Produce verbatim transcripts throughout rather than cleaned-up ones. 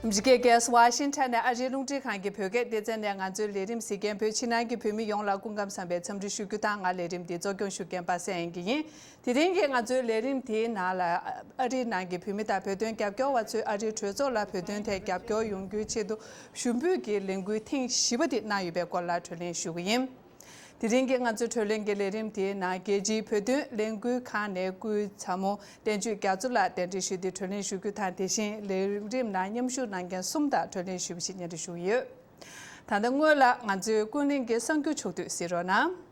ཨ་མི་རི་ཀའི་རྒྱལ་ས་ཝ་ཤིང་ཊོན་ནས་ཨ་རིའི་རླུང་འཕྲིན་ཁང་གི་བོད་སྐད་སྡེ་ཚན་ནས་ང་ཚོའི་ལས་རིམ་གཟིགས་མཁན་བོད་ཕྱི་ནང་གི་བོད་མི་ཡོངས་ལ་སྐུ་ཁམས་བཟང་བའི་འཚམས་འདྲི་ཞུ་རྒྱུ་དང་། ང་ལས་རིམ་འདི་གཙོ་སྐྱོང་ཞུ་མཁན་པ་སངས་དབྱངས་སྐྱིད་ཡིན། དེ་རིང་གི་ང་ཚོའི་ལས་རིམ་དེའི་ནང་ལ། ཨ་རིའི་ནང་གི་བོད་མི་དང་བོད་དོན་རྒྱབ་སྐྱོར་བ་ཚོས་ཨ་རིའི་གྲོས་ཚོགས་ལ་བོད་དོན་ཐད་རྒྱབ་སྐྱོར་ཡོང་རྒྱུའི་ཆེད་དུ་ཞུ་འབོད་ཀྱི་ལས་འགུལ་ཐེངས་བཞི་པ་དེ་གནང་ཡོད་པའི་སྐོར་ལ་གྲོས་གླེང་ཞུ་གི་ཡིན། དེ་རིང་གི་ང་ཚོའི་གྲོས་གླེང་གི་ལས་རིམ་དེའི་ནང་རྒྱལ་སྤྱིའི་བོད་དོན་ལས་འགུལ་ཁང་ནས་སྐུའི་ཚ་མོ་བསྟན་ཆོས་རྒྱ་མཚོ་ལགས་གདན་འདྲེན་ཞུས་ཏེ་གྲོས་གླེང་ཞུ་རྒྱུ་དང་། དེ་བཞིན་ལས་རིམ་ནང་མཉམ་ཞུགས་གནང་མཁན་གསུམ་དང་གྲོས་གླེང་ཞུས་པ་ཞིག་སྙན་སྒྲོན་ཞུ་གི་ཡོད། ད་ལྟ་སྔོན་ལ་ང་ཚོའི་ཀུན་གླེང་གི་གསར་འགྱུར་ཕྱོགས་བསྡུས་གཟིགས་རོགས་གནང་།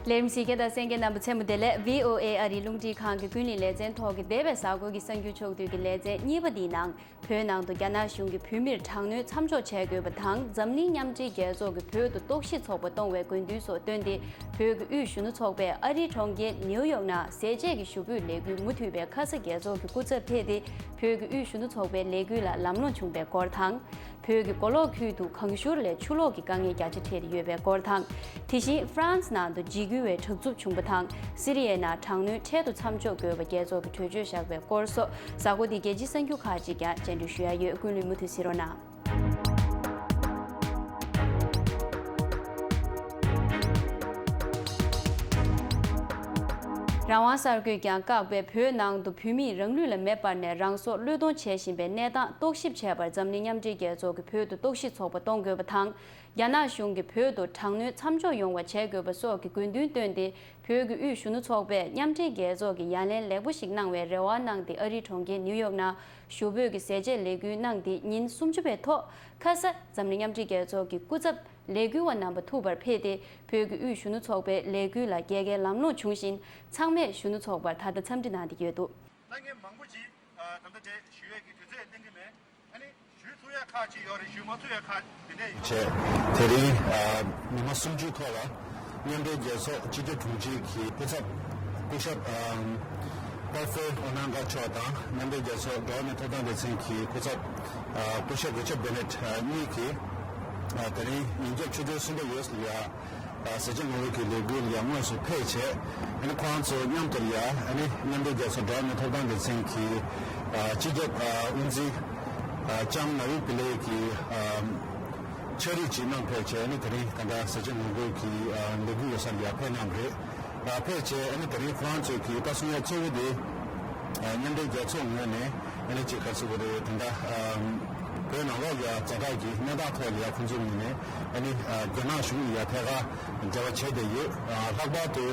ལས་རིམ་གཟིགས་མཁན་དང་གསན་མཁན་རྣམ་པ་ཚང་མ་བདེ་ལེགས། ཝི་ཨོ་ཨེ་ཨ་རིའི་རླུང་འཕྲིན་ཁང་གི་ཀུན་གླེང་ལེ་ཚན་ཐོག་གི་འདས་པའི་གཟའ་འཁོར་གྱི་གསར་འགྱུར་ཕྱོགས་བསྡུས་ཀྱི་ལེ་ཚན་གཉིས་པ་འདིའི་ནང་། བོད་ནང་དུ་རྒྱ་ནག་གཞུང་གིས་བོད་མིར་དྲག་གནོན་མཚམས་འཇོག་བྱེད་དགོས་པ་དང་། འཛམ་གླིང་མཉམ་འབྲེལ་རྒྱལ་ཚོགས་ཀྱིས་བོད་དུ་རྟོག་ཞིབ་ཚོགས་པ་གཏོང་བའི་དགོས་འདུན་སོགས་བཏོན་ཏེ། བོད་ཀྱི་དབུས་གཞོན་ནུ་ཚོགས་པས་ཨ་རིའི་གྲོང་ཁྱེར་ནིའུ་ཡོག་ནང་ཟས་བཅད་ཀྱི་ཞུ་འབོད་ལས་འགུལ་མུ་མཐུད་པའི་ཁ་ས་རྒྱལ་ཚོགས་ཀྱི་སྐུ་ཚབ་ཕེབས་ཏེ། བོད་ཀྱི་དབུས་གཞོན་ནུ་ཚོགས་པའི་ལས་འགུལ་ལ་ལམ་ལྷོང་བྱུང་བའི་སྐོར་དང་། བོད་ཀྱི་མགོ་ལོག་ཁུལ་དུ་གངས་ཤུར་ལས་ཆུ་ལོག་གི་དཀའ་ངལ་རྒྱ་ཆེ་འཕྲད་ཡོད་པའི་སྐོར་དང་། དེ་བཞིན་ཧྥ་རན་སི་ནང་དུ་འཇིགས་སྐུལ་བའི་དྲག་རྩུབ་བྱུང་བ་དང་། སི་རི་ཡའི་ནང་དྲག་གནོན་འཕྲལ་དུ་མཚམས་འཇོག་དགོས་པ་རྒྱལ་ཚོགས་ཀྱི་གྲོས་ཆོད་བཞག་པའི་སྐོར་སོགས། གཟའ་འཁོར་འདིའི་རྒྱལ་སྤྱིའི་གསར་འགྱུར་ཁག་ཅིག་ཀྱང་སྙན་སྒྲོན་ཞུ་ཡ་ཡོད། ཀུན་གླེང་མུ་མཐུད་གཟིགས་རོགས་གནང་། རང་དབང་གསར་འགོད་ཀྱང་བཀག་པའི་བོད་ནང་དུ་བོད་མིས་རང་ལུས་ལ་མེ་སྤར་ནས་རང་སྲོག་བློས་གཏོང་བྱེད་བཞིན་པའི་གནས་སྟངས་རྟོག་ཞིབ་བྱེད་པར་འཛམ་གླིང་མཉམ་འབྲེལ་རྒྱལ་ཚོགས་ཀྱིས་བོད་དུ་རྟོག་ཞིབ་ཚོགས་པ་གཏོང་དགོས་པ་དང་། རྒྱ་ནག་གཞུང་གིས་བོད་དུ་དྲག་གནོན་མཚམས་འཇོག་ཡོང་བ་བྱེད་དགོས་པ་སོགས་ཀྱི་དགོས་འདུན་བཏོན་ཏེ། བོད་ཀྱི་དབུས་གཞོན་ནུ་ཚོགས་པས་མཉམ་འབྲེལ་རྒྱལ་ཚོགས་ཀྱིས་ཡ་ལན་ལེགས་པོ་ཞིག་གནང་བའི་རེ་བ་གནང་སྟེ། ཨ་རིའི་གྲོང་ཁྱེར་ནིའུ་ཡོག་ནང་ཞུ་འབོད་ཀྱི་ཟས་བཅད་ལས་འགུལ་གནང་སྟེ། ཉིན་སུམ་ཅུ་པའི་ཐོག་ཁ་ས་འཛམ་གླིང་མཉམ་འབྲེལ་རྒྱལ་ཚོགས་ཀྱི་སྐུ་ཚབ་ལས་འགུལ་བ་རྣམ་པ་ཐུག་པར་ཕེབས་ཏེ། བོད་ཀྱི་དབུས་གཞོན་ནུ་ཚོགས་པའི་ལས་འགུལ་ལ་རྒྱལ་ཁའི་ལམ་ལྷོང་བྱུང་ཞིང་། ཚང་མས་གཞོན་ནུ་ཚོགས་པར་ད་ལྟ་འཚམས་འདྲི་གནང་བསྡད་ཀྱི་ཡོད་འདུག། ད་ངས་མང་པོ་ཅིག་ཨ་ད་ལྟ་དེ་ཞུ་ཡས་ཀྱི་དུས་ཚོད་གཏན་གྱི་མེད། ཨ་ནི་ཞུ་ཐུབ་ཡས་ཁག་ཅིག་ཡོད་རེད། ཞུ་མ་ཐུབ་ཡས་ཁག་དེ་འདྲས་ཡོད། བྱས། དེ་རིང་ཨ་ཉི་མ་སུམ་ཅུའི་ཐོག་ལ་མཉམ་འབྲེལ་རྒྱལ་ཚོགས་སྤྱི་ཁྱབ་དྲུང་ཆེ་གི་སྐུ་ཚབ་སྐུ་ཞབས་ཨ་པར་ཕེ་ཨོ་ནང་ག་མཆོག་དང་། མཉམ་འབྲེལ་རྒྱལ་ཚོགས་འགྲོ་བ་མིའི་ཐོབ་ཐང་ལེ་ཚན་གྱི་སྐུ་ཚབ་ཨ་སྐུ་ཞབས་རི་ཆར་བྷེ་ནེ་ཊི་ཨ་གཉིས་ཀྱིས་ཨ་དེ་རིང་ཉིན་རྒྱབ་ཆུ་ཚོད་གསུམ་པ་ཡོལ་ལ་ཡ། ཨ་ཟས་བཅད་ངོ་རྒོལ་གྱི་ལས་འགུལ་ལ་ཡ་དངོས་སུ་ཕེབས་བྱས། ཨ་ནི་ཁོང་ཚོ་མཉམ་དུ་ལ་ཡ་ཨ་ནི་མཉམ་འབྲེལ་རྒྱལ་ཚོགས་འགྲོ་བ་མིའི་ཐོབ་ཐང་ལེ་ཚན་གྱི་ཨ་སྤྱི་ཁྱབ་ཨ་དབུ་འཛིན་ཨ་ལྕམ་ནཱ་རི་པི་ལེ་གི་ཨ་ཕྱག་བྲིས་ཅིག་གནང་ཕེབས་བྱས། ཨ་ནི་དེ་རིང་ད་ལྟ་ཟས་བཅད་ངོ་རྒོལ་གྱི་ཨ་ལས་འགུལ་ཡོད་ས་ལ་ཡ་ཕེབས་གནང་རེད། ཨ་ཕེབས་བྱས། ཨ་ནི་དེ་རིང་ཁོ་རང་ཚོས་ཀྱི་ད་གསུང་ཡ་གཙོ་བོ་དེ་ཨ་མཉམ་འབྲེལ་རྒྱལ་ཚོགས་ངོས་ནས་ཨ་ནི་ཅིག་ག་ཚོད་པ་རེད། ད་ལྟ་ཨ་བོད་ནང་ལོགས་ལ་ཛ་དྲག་གི་གནས་སྟངས་ཐོག་ལ་ཡ་ཁོང་ཚོའི་ངོས་ནས་ཨ་ནི་ཨ་རྒྱ་ནག་གཞུང་ལ་ཡ་ཐད་ཀར་འབྲེལ་བ་བྱས་བསྡད་ཡོད། ཨ་ལྷག་པར་དུ་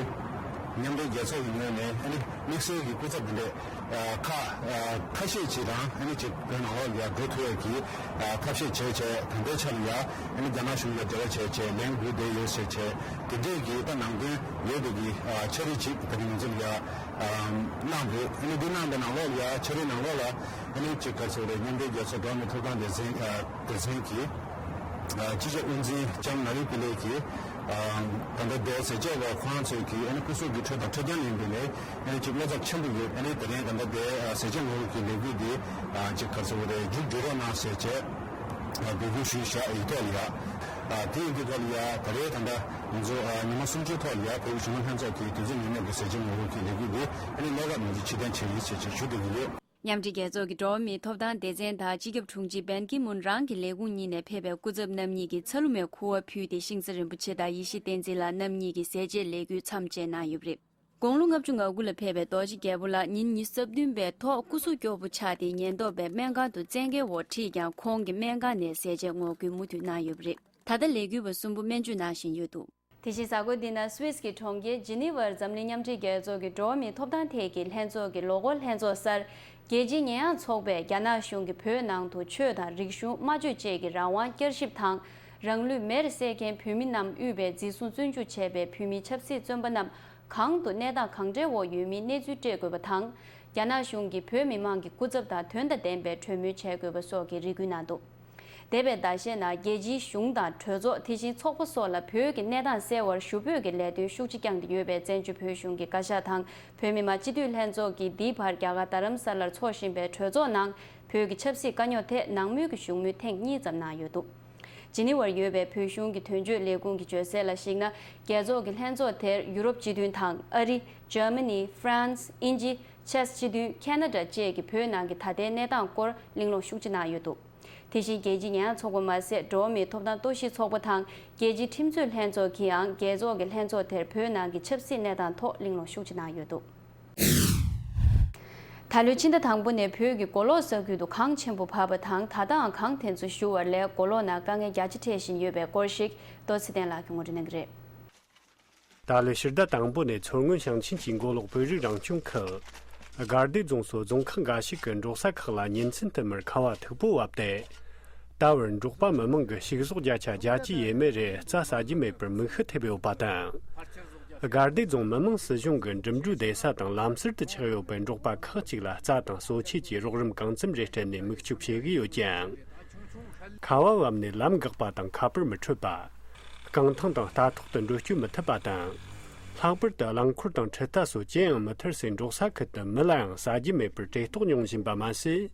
མཉམ་འབྲེལ་རྒྱལ་ཚོགས་ཀྱི་ངོས་ནས་ཨ་ནི་དམིགས་བསལ་གྱི་སྐུ་ཚབ་དེ་འདྲས་ཨ་ཁ་ཨ་ཁ་ཤས་ཅིག་རང་ཨ་ནི་ཅིག་བོད་ནང་ལོགས་ལ་ཡ་འགྲོ་ཐུབ་ཡས་ཀྱི་ཨ་ཐབས་ཤེས་བྱས་བྱས། ད་ལྟའི་ཆ་ལ་ཡ་ཨ་ནི་རྒྱ་ནག་གཞུང་ལ་འབྲེལ་བ་བྱས་བྱས་ལན་དགོས་བསྡད་ཡོད་ཟེར་བྱས། དེ་འདྲས་ཀྱི་ད་ནང་དོན་ཡོད་པའི་གི་ཨ་ཕྱག་བྲིས་ཅིག་ད་རིང་ང་ཚོ་ལ་ཡ་ཨ་གནང་འདུག། ཨ་ནི་འདི་གནང་པའི་ནང་ལོགས་ལ་ཡ་ཕྱག་བྲིས་ནང་ལོགས་ལ་ཨ་ནི་ཅིག་ག་ཚོད་རེད། མཉམ་འབྲེལ་རྒྱལ་ཚོགས་འགྲོ་བ་མིའི་ཐོབ་ཐང་སྡེ་ཚན་ཨ་སྡེ་ཚན་གྱི་ཨ་སྤྱི་ཁྱབ་དབུ་འཛིན་ལྕམ་ནཱ་རི་པི་ལེ་གིས་ཨ་ད་ལྟ་དེ་ཟས་བཅད་པ་ཁོ་རང་ཚོས་ཀྱི་ཨ་ནི་སྐུ་སྲོག་གི་ཁྲོད་དང་ཁྲོད་རྐྱེན་ཡིན་པའི་ནས་ཨ་ནི་ཅིག་བློ་འཚབ་ཆེན་པོ་ཡོད། ཨ་ནི་དེ་རིང་ད་ལྟ་དེ་ཨ་ཟས་བཅད་ངོ་རྒོལ་གྱི་ལས་འགུལ་འདི་ཨ་ཅིག་ག་ཚོད་རེད། མཇུག་སྒྲིལ་རོགས་གནང་ཟེར་བྱས། ཨ་འབོད་སྐུལ་ཞུས་བཞག་ཡིག་ཐོག་ལ་ཡ། ཨ་དེ་ཡིན་དུས་སྐབས་ལ་ཡ་ད་རེས་ད་ལྟ་ང་ཚོ་ཨ་ཉི་མ་སུམ་ཅུའི་ཐོག་ལ་ཡ་བོད་ཀྱི་གཞོན་ནུ་ལྷན་ཚོགས་ཀྱི་དུས་ཚོད་ཉིན་མོ་གི་ཟས་བཅད་ངོ་རྒོལ་གྱི་ལས་འགུལ་འདི་ཨ་ནི་གློ་ཀ་ནང་བཞིན་ཕྱིར་འཐེན་བྱས་ཡིན་ཟེར་བྱས་ཞུ་འདོད་ཀྱི་ཡོད། མཉམ་འབྲེལ་རྒྱལ་ཚོགས་ཀྱི་འགྲོ་བ་མིའི་ཐོབ་ཐང་སྡེ་ཚན་དང་སྤྱི་ཁྱབ་དྲུང་ཆེ་བན་ཀི་མུན་རང་གི་ལས་ཁུངས་གཉིས་ནས་ཕེབས་པའི་སྐུ་ཚབ་རྣམ་གཉིས་ཀྱིས་ཚ་ལུ་མའི་ཁུ་བ་ཕུལ་ཏེ། ཤིང་བཟའ་རིན་པོ་ཆེ་དང་ཡེ་ཤེས་བསྟན་འཛིན་ལགས་རྣམ་གཉིས་ཀྱིས་ཟས་བཅད་ལས་འགུལ་མཚམས་བཅད་གནང་ཡོད་པ་རེད། དགུང་ལོ་ལྔ་བཅུ་ང་དགུ་ལ་ཕེབས་པའི་རྡོ་རྗེ་རྒྱལ་པོ་ལགས་ཉིན་ཉི་ཤུ་རྩ་བདུན་པའི་ཐོག་སྐུ་གཟུགས་སྐྱོ་པོ་ཆགས་ཏེ་ཉེན་རྟོག་པས་སྨན་ཁང་དུ་བཙན་འགེལ་འོག་ཁྲིད་ཀྱང་། ཁོང་གིས་སྨན་ཁང་ནས་ཟས་བཅད་ངོ་རྒོལ་མུ་མཐུད་གནང་ཡོད་པ་རེད། ད་ལྟ་ལས་འགུལ་བ་གསུམ་པོ་སྨན་བཅོས་གནང་བཞིན་ཡོད་འདུག། དེ་བཞིན་གཟའ་འཁོར་འདི་ན་སུད་སི་གི་གྲོང་ཁྱེར་ཇི་ནི་ཝར་འཛམ་གླིང་མཉམ་འབྲེལ་རྒྱལ་ཚོགས་ཀྱི་འགྲོ་བ་མིའི་ཐོབ་ཐང་ཐད་ཀྱི་ལྷན་ཚོགས་ཀྱི་ལོ་འཁོར་ལྷན་ཚོགས་སར། རྒྱལ་སྤྱིའི་ཉེས་ཡངས་ཚོགས་པས་རྒྱ་ནག་གཞུང་གིས་བོད་ནང་དུ་ཆོས་དང་རིག་གཞུང་སྨྲ་བརྗོད་བཅས་ཀྱི་རང་དབང་བསྐྱར་ཞིབ་དང་། རང་ལུས་མེར་བསྲེགས་མཁན་བོད་མི་རྣམས་དབུས་པའི་འཛིན་བཟུང་བཙོན་འཇུག་བྱས་པའི་བོད་མིའི་ཆབ་སྲིད་བཙོན་པ་རྣམས་གང་དུ་གནས་སྟངས་གང་འདྲའི་འོག་ཡོད་མིན་གནས་ཚུལ་སྤྲད་དགོས་པ་དང་། རྒྱ་ནག་གཞུང་གིས་བོད་མི་མང་གི་སྐུ་ཚབ་དང་དོན་དང་ལྡན་པའི་གྲོས་མོལ་བྱེད་དགོས་པ་སོགས་ཀྱི་རེ་སྐུལ་གནང་འདུག། འདས་པའི་ཟླ་ཤས་ནང་རྒྱལ་སྤྱིའི་གཞུང་དང་གྲོས་ཚོགས། དེ་བཞིན་ཚོགས་པ་སོགས་ལ་བོད་ཀྱི་གནས་སྟངས་གསལ་བར་ཞུ་འབོད་ཀྱི་ལས་དོན་ཤུགས་ཆེ་བསྐྱངས་ཏེ་ཡོད་པའི་བཙན་བྱོལ་བོད་གཞུང་གི་བཀའ་ཤག་དང་། བོད་མི་མང་སྤྱི་འཐུས་ལྷན་ཚོགས་ཀྱིས་འདིའི་བར་རྒྱ་གར་རྡ་རམ་ས་ལར་འཚོགས་བཞིན་པའི་གྲོས་ཚོགས་ནང་བོད་ཀྱི་ཆབ་སྲིད་དཀའ་རྙོག་ཐད་ནང་མོལ་གྱི་བཞུགས་མོལ་ཐེངས་གཉིས་ཙམ་གནང་ཡོད་འདུག། ཇི་ནི་ཝར་ཡོད་པའི་བོད་གཞུང་གི་དོན་གཅོད་ལས་ཁུངས་ཀྱི་བརྗོད་གསལ་ལ་གཞིགས་ན། རྒྱལ་ཚོགས་ཀྱི་ལྷན་ཚོགས་དེར་ཡུ་རོབ་སྤྱི་མཐུན་དང་ཨ་རི། འཇར་མ་ནི། ཧྥ་རན་སི། དབྱིན་ཇི། ཅེཀ་སྤྱི་མཐུན། ཁེ་ན་ཌ་བཅས་ཀྱི་བོད་ནང་གི་ད་ལྟའི་གནས་སྟངས་སྐོར་གླེང་སློང་ཤུགས་ཆེ་གནང་ཡོད་འདུག་དེ་བཞིན་རྒྱལ་སྤྱིའི་ཉེས་ཡངས་ཚོགས་པ་མ་ཟད། འགྲོ་བ་མིའི་ཐོབ་ཐང་རྟོག་ཞིབ་ཚོགས་པ་དང་རྒྱལ་སྤྱིའི་ཁྲིམས་རྩོད་ལྷན་ཚོགས་ཀྱིས་ཡང་རྒྱལ་ཚོགས་ཀྱི་ལྷན་ཚོགས་དེར་བོད་ནང་གི་ཆབ་སྲིད་གནས་སྟངས་ཐོག་གླེང་སློང་ཤུགས་ཆེ་གནང་ཡོད་འདུག་ད་ལོའི་ཕྱི་ཟླ་དང་པོ་ནས་བོད་ཀྱི་མགོ་ལོག་ས་ཁུལ་དུ་གངས་ཆེན་པོ་བབས་པ་དང་། ད་ལྟའང་གངས་དེ་ཚོ་བཞུ་བར་སླད་མགོ་ལོག་ནང་དཀའ་ངལ་རྒྱ་ཆེ་འཕྲད་བཞིན་ཡོད་པའི་སྐོར་ཞིག་རྡོ་རྗེ་ཚེ་བརྟན་ལགས་ཀྱིས་ངོ་སྤྲོད་གནང་གི་རེད། ད་ལོའི་ཕྱི་ཟླ་དང་པོ་ནས་མཚོ་སྔོན་ཞིང་ཆེན་གྱི་མགོ་ལོག་བོད་རིགས་རང་སྐྱོང་ཁུལ་དགའ་བདེ་རྫོང་སོགས་རྫོང་ཁག་འགའ་ཞིག་གི་འབྲོག་ས་ཁག་ལ་ཉིན་མཚན་དུ་མར་ཁ་བ་མཐུག་པོ་བབས་ཏེ། ད་བར་འབྲོག་པ་མི་མང་གི་ཕྱུགས་ཟོག་བརྒྱ་ཆ་བརྒྱད་ཅུ་ཡས་མས་རེ་རྩྭ་ཟ་རྒྱུ་མེད་པར་མིག་ཤེལ་ཐེབས་ཡོད་པ་དང་། དགའ་བདེ་རྫོང་མི་དམངས་སྲིད་གཞུང་གི་འགྲིམ་འགྲུལ་བདེ་ས་དང་ལམ་ཟུར་དུ་ཆགས་ཡོད་པའི་འབྲོག་པ་ཁག་ཅིག་ལ་རྩྭ་དང་གསོ་ཆས་ཀྱི་རོགས་རམ་གང་འཚམ་རེ་སྤྲད་ནས་མིག་ལྕིབས་བྱེད་ཀྱི་ཡོད་ཀྱང་། ཁ་བ་བབས་ནས་ལམ་འགག་པ་དང་ཁ་པར་མི་འཕྲོད་པ། རྐང་ཐང་དང་རྟ་ཐོག་ཏུ་འགྲོ་སྐྱོད་མི་ཐུབ་པ་དང་། ལྷག་པར་དུ་རླངས་འཁོར་དང་འཕྲུལ་རྟ་སོགས་ཅི་ཡང་མི་ཐར་སའི་འབྲོག་ས་ཁུལ་དུ་མི་ལ་ཡང་ཟ་རྒྱུ་མེད་པར་བཀྲེས་ལྟོགས་མྱོང་བཞིན་པ་མ་ཟད།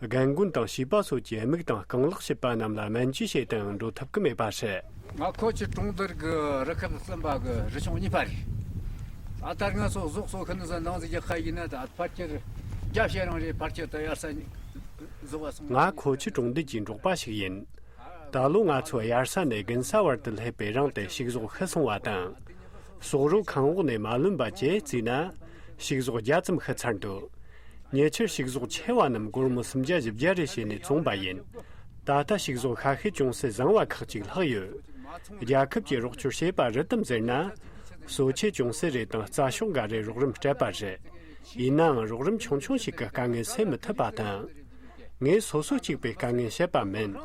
རྒན་རྒོན་དང་བྱིས་པ་སོགས་ཀྱིས་མིག་དང་རྐང་ལག་ཕྱིས་པ་རྣམས་ལ་སྨན་བཅོས་བྱེད་དུའང་འགྲོ་ཐུབ་ཀྱི་མེད་པ་རེད། ང་ཁོ་ཆུ་གྲོང་རྡལ་གྱི་རུ་ཁག་གསུམ་པ་གི་རུ་ཆུང་གཉིས་པ་རེད། ད་ལྟ་ང་ཚོ་ཟོག་གསོ་མཁན་ཚོ་འདང་ཟིག་རྒྱག་ཁ་ཡིན་ན། ད་ཕལ་ཆེར་བརྒྱ་བྱས་རང་རེད། ཕལ་ཆེར་ད་ཡར་ས་ཟོག་ག་སོང་། ང་ཁོ་ཆུ་གྲོང་རྡལ་གྱི་འབྲོག་པ་ཞིག་ཡིན། ད་ལོ་ང་ཚོ་དབྱར་ས་ནས་དགུན་ས་བར་དུ་སླེབས་པའི་རིང་དུ་ཕྱུགས་ཟོག་ཤི་སོང་བ་དང་། ཟོག་རོ་ཁང་འོག་ནས་མ་ལོན་པ་བཅས་བརྩིས་ན། ཕྱུགས་ཟོག་བརྒྱ་ཙམ་ཤི་ཚར་འདུག་ཉེ་ཆར་ཕྱུགས་ཟོག་ཆེ་བ་རྣམས་སྒོར་མོ་སུམ་བརྒྱ་བཞི་བརྒྱ་རེ་བྱས་ནས་བཙོངས་པ་ཡིན། ད་ལྟ་ཕྱུགས་ཟོག་ཤ་ཤེད་ཅུང་ཟད་བཟང་བ་ཁག་ཅིག་ལྷག་ཡོད། རྒྱལ་ཁབ་ཀྱིས་རོགས་སྐྱོར་བྱེད་པ་རེད་དམ་ཟེར་ན། གསོ་ཆས་ཅུང་ཟད་རེ་དང་རྩྭ་ཤོག་འགའ་རེ་རོགས་རམ་སྤྲད་པ་རེད། ཡིན་ནའང་རོགས་རམ་ཆུང་ཆུང་ཞིག་གིས་དཀའ་ངལ་སེལ་མི་ཐུབ་པ་དང་། ངས་སོ་སོ་གཅིག་པུས་དཀའ་ངལ་བཤད་པ་མིན།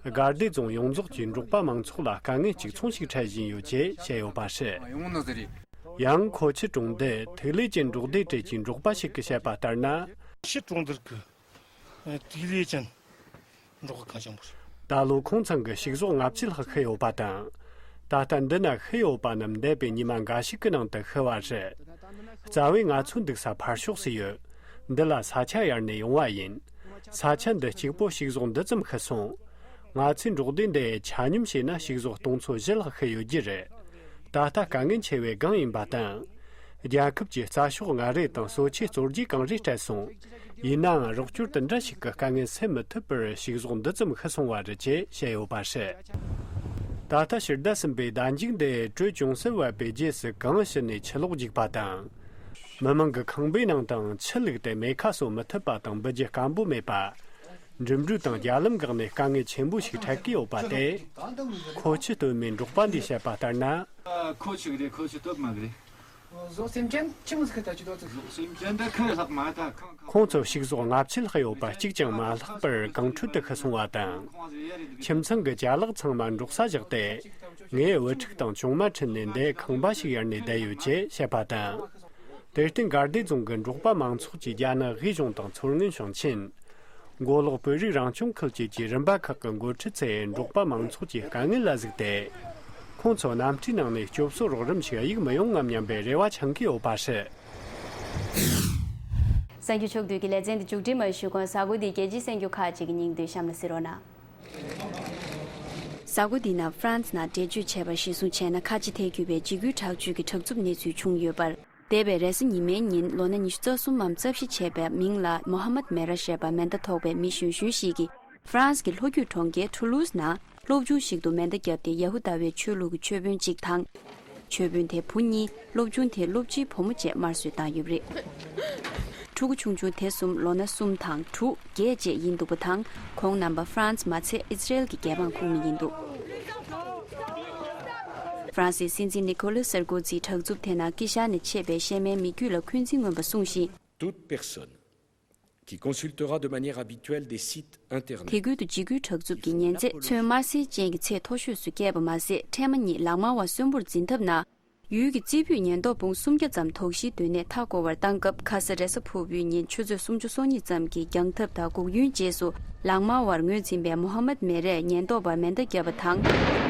དགའ་བདེ་རྫོང་ཡོངས་རྫོགས་ཀྱི་འབྲོག་པ་མང་ཚོགས་ལ་དཀའ་ངལ་གཅིག་མཚུངས་ཤིག་འཕྲད་བཞིན་ཡོད་ཅེས་བཤད་ཡོད་པ་རེད། ཡང་ཁོ་ཆུ་གྲོང་རྡལ་ཐིག་ལེ་ཅན་འབྲོག་སྡེ་གྲས་ཀྱི་འབྲོག་པ་ཞིག་གིས་བཤད་པ་ལྟར་ན། ཆུ་གྲོང་རྡལ་གྱི་ཐིག་ལེ་ཅན་འབྲོག་ཁ་ཆེན་པོ་རེད། ད་ལོ་ཁོང་ཚང་གི་ཕྱུགས་ཟོག་ལྔ་བཅུ་ལྷག་ཤི་ཡོད་པ་དང་། ད་ལྟ་འདི་ན་ཤི་ཡོད་པ་རྣམས་འདས་པའི་ཉི་མ་འགའ་ཞིག་གི་ནང་དུ་ཤི་བ་རེད། རྩ་བའི་ང་ཚོ་འདུག་ས་ཕར་ཕྱོགས་སུ་ཡོད། འདི་ལ་ས་ཆ་གཡར་ནས་ཡོང་བ་ཡིན། ས་ཆ་འདི་གཅིག་པོ་ཕྱུགས་ཟོག་འདི་ཙམ་ཤི་སོང་། ང་ཚོའི་འབྲོག་སྡེ་འདི་ཆ་སྙོམས་བྱས་ན་ཕྱུགས་ཟོག་སྟོང་ཚོ་བཞི་ལྷག་ཤི་ཡོད་རྒྱུ་རེད། ད་ལྟ་དཀའ་ངལ་ཆེ་བའི་སྒང་ཡིན་པ་དང་། རྒྱལ་ཁབ་ཀྱིས་རྩྭ་ཤོག་ལྔ་རེ་དང་གསོ་ཆས་གཙོ་རྒྱུ་གང་རེ་སྤྲད་སོང་། ཡིན་ནའང་རོགས་སྐྱོར་དེ་འདྲ་ཞིག་གིས་དཀའ་ངལ་སེལ་མི་ཐུབ་པར་ཕྱུགས་ཟོག་འདི་ཙམ་ཤི་སོང་བ་རེད་ཅེས་བཤད་ཡོད་པ་རེད། ད་ལྟ་ཕྱི་ཟླ་གསུམ་པའི་ཟླ་མཇུག་འདིའི་དྲོད་ཅུང་ཟད་བབས་པའི་རྗེས་སུ་གངས་ཞུ་ནས་ཆུ་ལོག་རྒྱུག་པ་དང་། མི་མང་གི་ཁང་པའི་ནང་དང་ཆུ་བླུགས་ཏེ་མེ་ཁ་གསོ་མི་ཐུབ་པ་དང་འབུད་རྒྱུ་སྐམ་པོ་མེད་པ། འགྲིམ་འགྲུལ་དང་རྒྱ་ལམ་འགག་ནས་དཀའ་ངལ་ཆེན་པོ་ཞིག་འཕྲད་ཀྱི་ཡོད་པ་སྟེ། ཁོ་ཆུ་སྟོད་མའི་འབྲོག་པ་འདིས་བཤད་པ་ལྟར་ན། ཁོ་ཆུ་རེད། ཁོ་ཆུ་སྟོད་མ་རེད། ཟོག་སེམས་ཅན་ཆི་མོ་ཟིག་ད་ཅི་དོ་ཚིག་ཟོག་སེམས་ཅན་ད་ཁོ་ལྷག་མ་ད་ཁོ་ཁོ་ཁོང་ཚོ་ཕྱུགས་ཟོག་ལྔ་བཅུ་ལྷག་ཡོད་པ་གཅིག་ཀྱང་མ་ལྷག་པར་གངས་ཁྲོད་དུ་ཤི་སོང་བ་དང་། ཁྱིམ་ཚང་གི་ཅ་ལག་ཚང་མ་འབྲོག་ས་བཞག་སྟེ། ངས་བུ་ཕྲུག་དང་ཆུང་མ་ཁྲིད་ནས་འདིར་ཁང་པ་ཞིག་གཡར་ནས་བསྡད་ཡོད་ཅེས་བཤད་པ་དང་། དེར་བརྟེན་དགའ་བདེ་རྫོང་གི་འབྲོག་པ་མང་ཚོགས་ཀྱིས་རྒྱ་ནག་དབུས་གཞུང་དང་མཚོ་སྔོན་ཞིང་ཆེན། མགོ་ལོག་བོད་རིགས་རང་སྐྱོང་ཁུལ་བཅས་ཀྱི་རིམ་པ་ཁག་གི་འགོ་ཁྲིད་ཚོས་འབྲོག་པ་མང་ཚོགས་ཀྱི་དཀའ་ངལ་ལ་གཟིགས་ཏེ། ཁོང་ཚོ་གནམ་གྲུའི་ནང་ནས་སྐྱོབ་གསོ་རོགས་རམ་ཞིག་གཡུག་མི་ཡོང་ངམ་སྙམ་པའི་རེ་བ་འཆང་གི་ཡོད་པ་རེད། གསར་འགྱུར་ཕྱོགས་བསྡུས་ཀྱི་ལེ་ཚན་འདི་མཇུག་སྒྲིལ་མ་ཞུས་གོང་། གཟའ་འཁོར་འདིའི་རྒྱལ་སྤྱིའི་གསར་འགྱུར་ཁག་ཅིག་གི་སྙིང་བསྡུས་གཤམ་ལ་གཟིགས་རོགས་གནང་། གཟའ་འཁོར་འདིའི་ནང་ཧྥ་རན་སི་ནང་འགྲེལ་བརྗོད་བྱས་པར་གཞི་བཟུང་བྱས་ན། ཁ་ཆེ་ཐལ་འགྱུར་བའི་འཇིགས་སྐུལ་དྲག་སྤྱོད་ཀྱི་དྲག་རྩུབ་གནས་ཚུལ་བྱུང་ཡོད་པར། འདས་པའི་རེས་གཟའ་ཉི་མའི་ཉིན་ལོ་ན་ཉི་ཤུ་རྩ་གསུམ་མམ་རྩ་བཞི་བྱས་པའི་མིང་ལ་མོ་ཧ་མད་མེ་ར་ཞེས་པ་མེ་མདའ་ཐོགས་པའི་མི་གཞོན་གཞོན་ཞིག་གིས་ཧྥ་རན་སི་གི་ལྷོ་རྒྱུད་གྲོང་ཁྱེར་ཐུ་ལུ་སི་ནང་སློབ་ཆུང་ཞིག་ཏུ་མེ་མདའ་བརྒྱབ་སྟེ་ཡ་ཧུ་དཱ་བའི་ཆོས་ལུགས་ཀྱི་ཆོས་དཔོན་གཅིག་དང་། ཆོས་དཔོན་དེའི་བུ་གཉིས། སློབ་ཆུང་དེའི་སློབ་སྤྱིའི་བུ་མོ་བཅས་དམར་གསོད་བཏང་ཡོད་པ་རེད། ཕྲུ་གུ་ཆུང་ཆུང་དེ་གསུམ་ལོ་ན་གསུམ་དང་དྲུག་བརྒྱད་བཅས་ཡིན་འདུག་པ་དང་། ཁོང་རྣམ་པ་ཧྥ་རན་སི་མ་ཚད་ཨི་ཟི་རེལ་གྱི་རྒྱལ་འབངས་ཁོངས་མི་ཡིན་འདུག་ཧྥ་རན་སིའི་སྲིད་འཛིན་ནི་ཁོ་ལི་སར་ཀོ་ཛིས་དྲག་རྩུབ་དེ་ནང་དཀྱིལ་ཤར་ནས་མཆེད་པའི་གཤེད་མའི་མི་རྒྱུད་ལ་འཁོན་འཛིན་མངོན་པ་གསུངས་ཤིང་། Toute personne qui consultera de manière habituelle des sites internet དེ་ཁུལ་དུ་འཇིགས་སྐུལ་དྲག་རྩུབ་ཀྱི་ཉེས་ཚད་ཚོད་དམར་སེར་ཅན་གྱི་ཚད་མཐོ་ཤོས་སུ་བསྐྱལ་བ་མ་ཟད། ཕྲེང་བ་གཉིས་ལག་དམར་བ་གསོན་པོར་འཛིན་ཐབས་ན། ཡུལ་གྱི་རྩིས་སྤུས་ཉེན་རྟོག་དཔུང་སུམ་བརྒྱ་ཙམ་དོགས་གཞིའི་སྡོད་གནས་མཐའ་བསྐོར་བར་བཏང་སྐབས། ཁ་ས་རེས་གཟའ་ཕུར་བུའི་ཉིན་ཆུ་ཚོད་སུམ་ཅུ་སོ་གཉིས་ཙམ་གྱི་རྒྱང་ཐག་དང་འགུག་ཡུན་རྗེས་སུ། ལག་དམར་བར་ངོས་འཛིན་པའི་མོ་ཧ་མད་མེ་རས་ཉེན་རྟོག་པར་མེ་མདའ་བརྒྱབ་པ་དང་།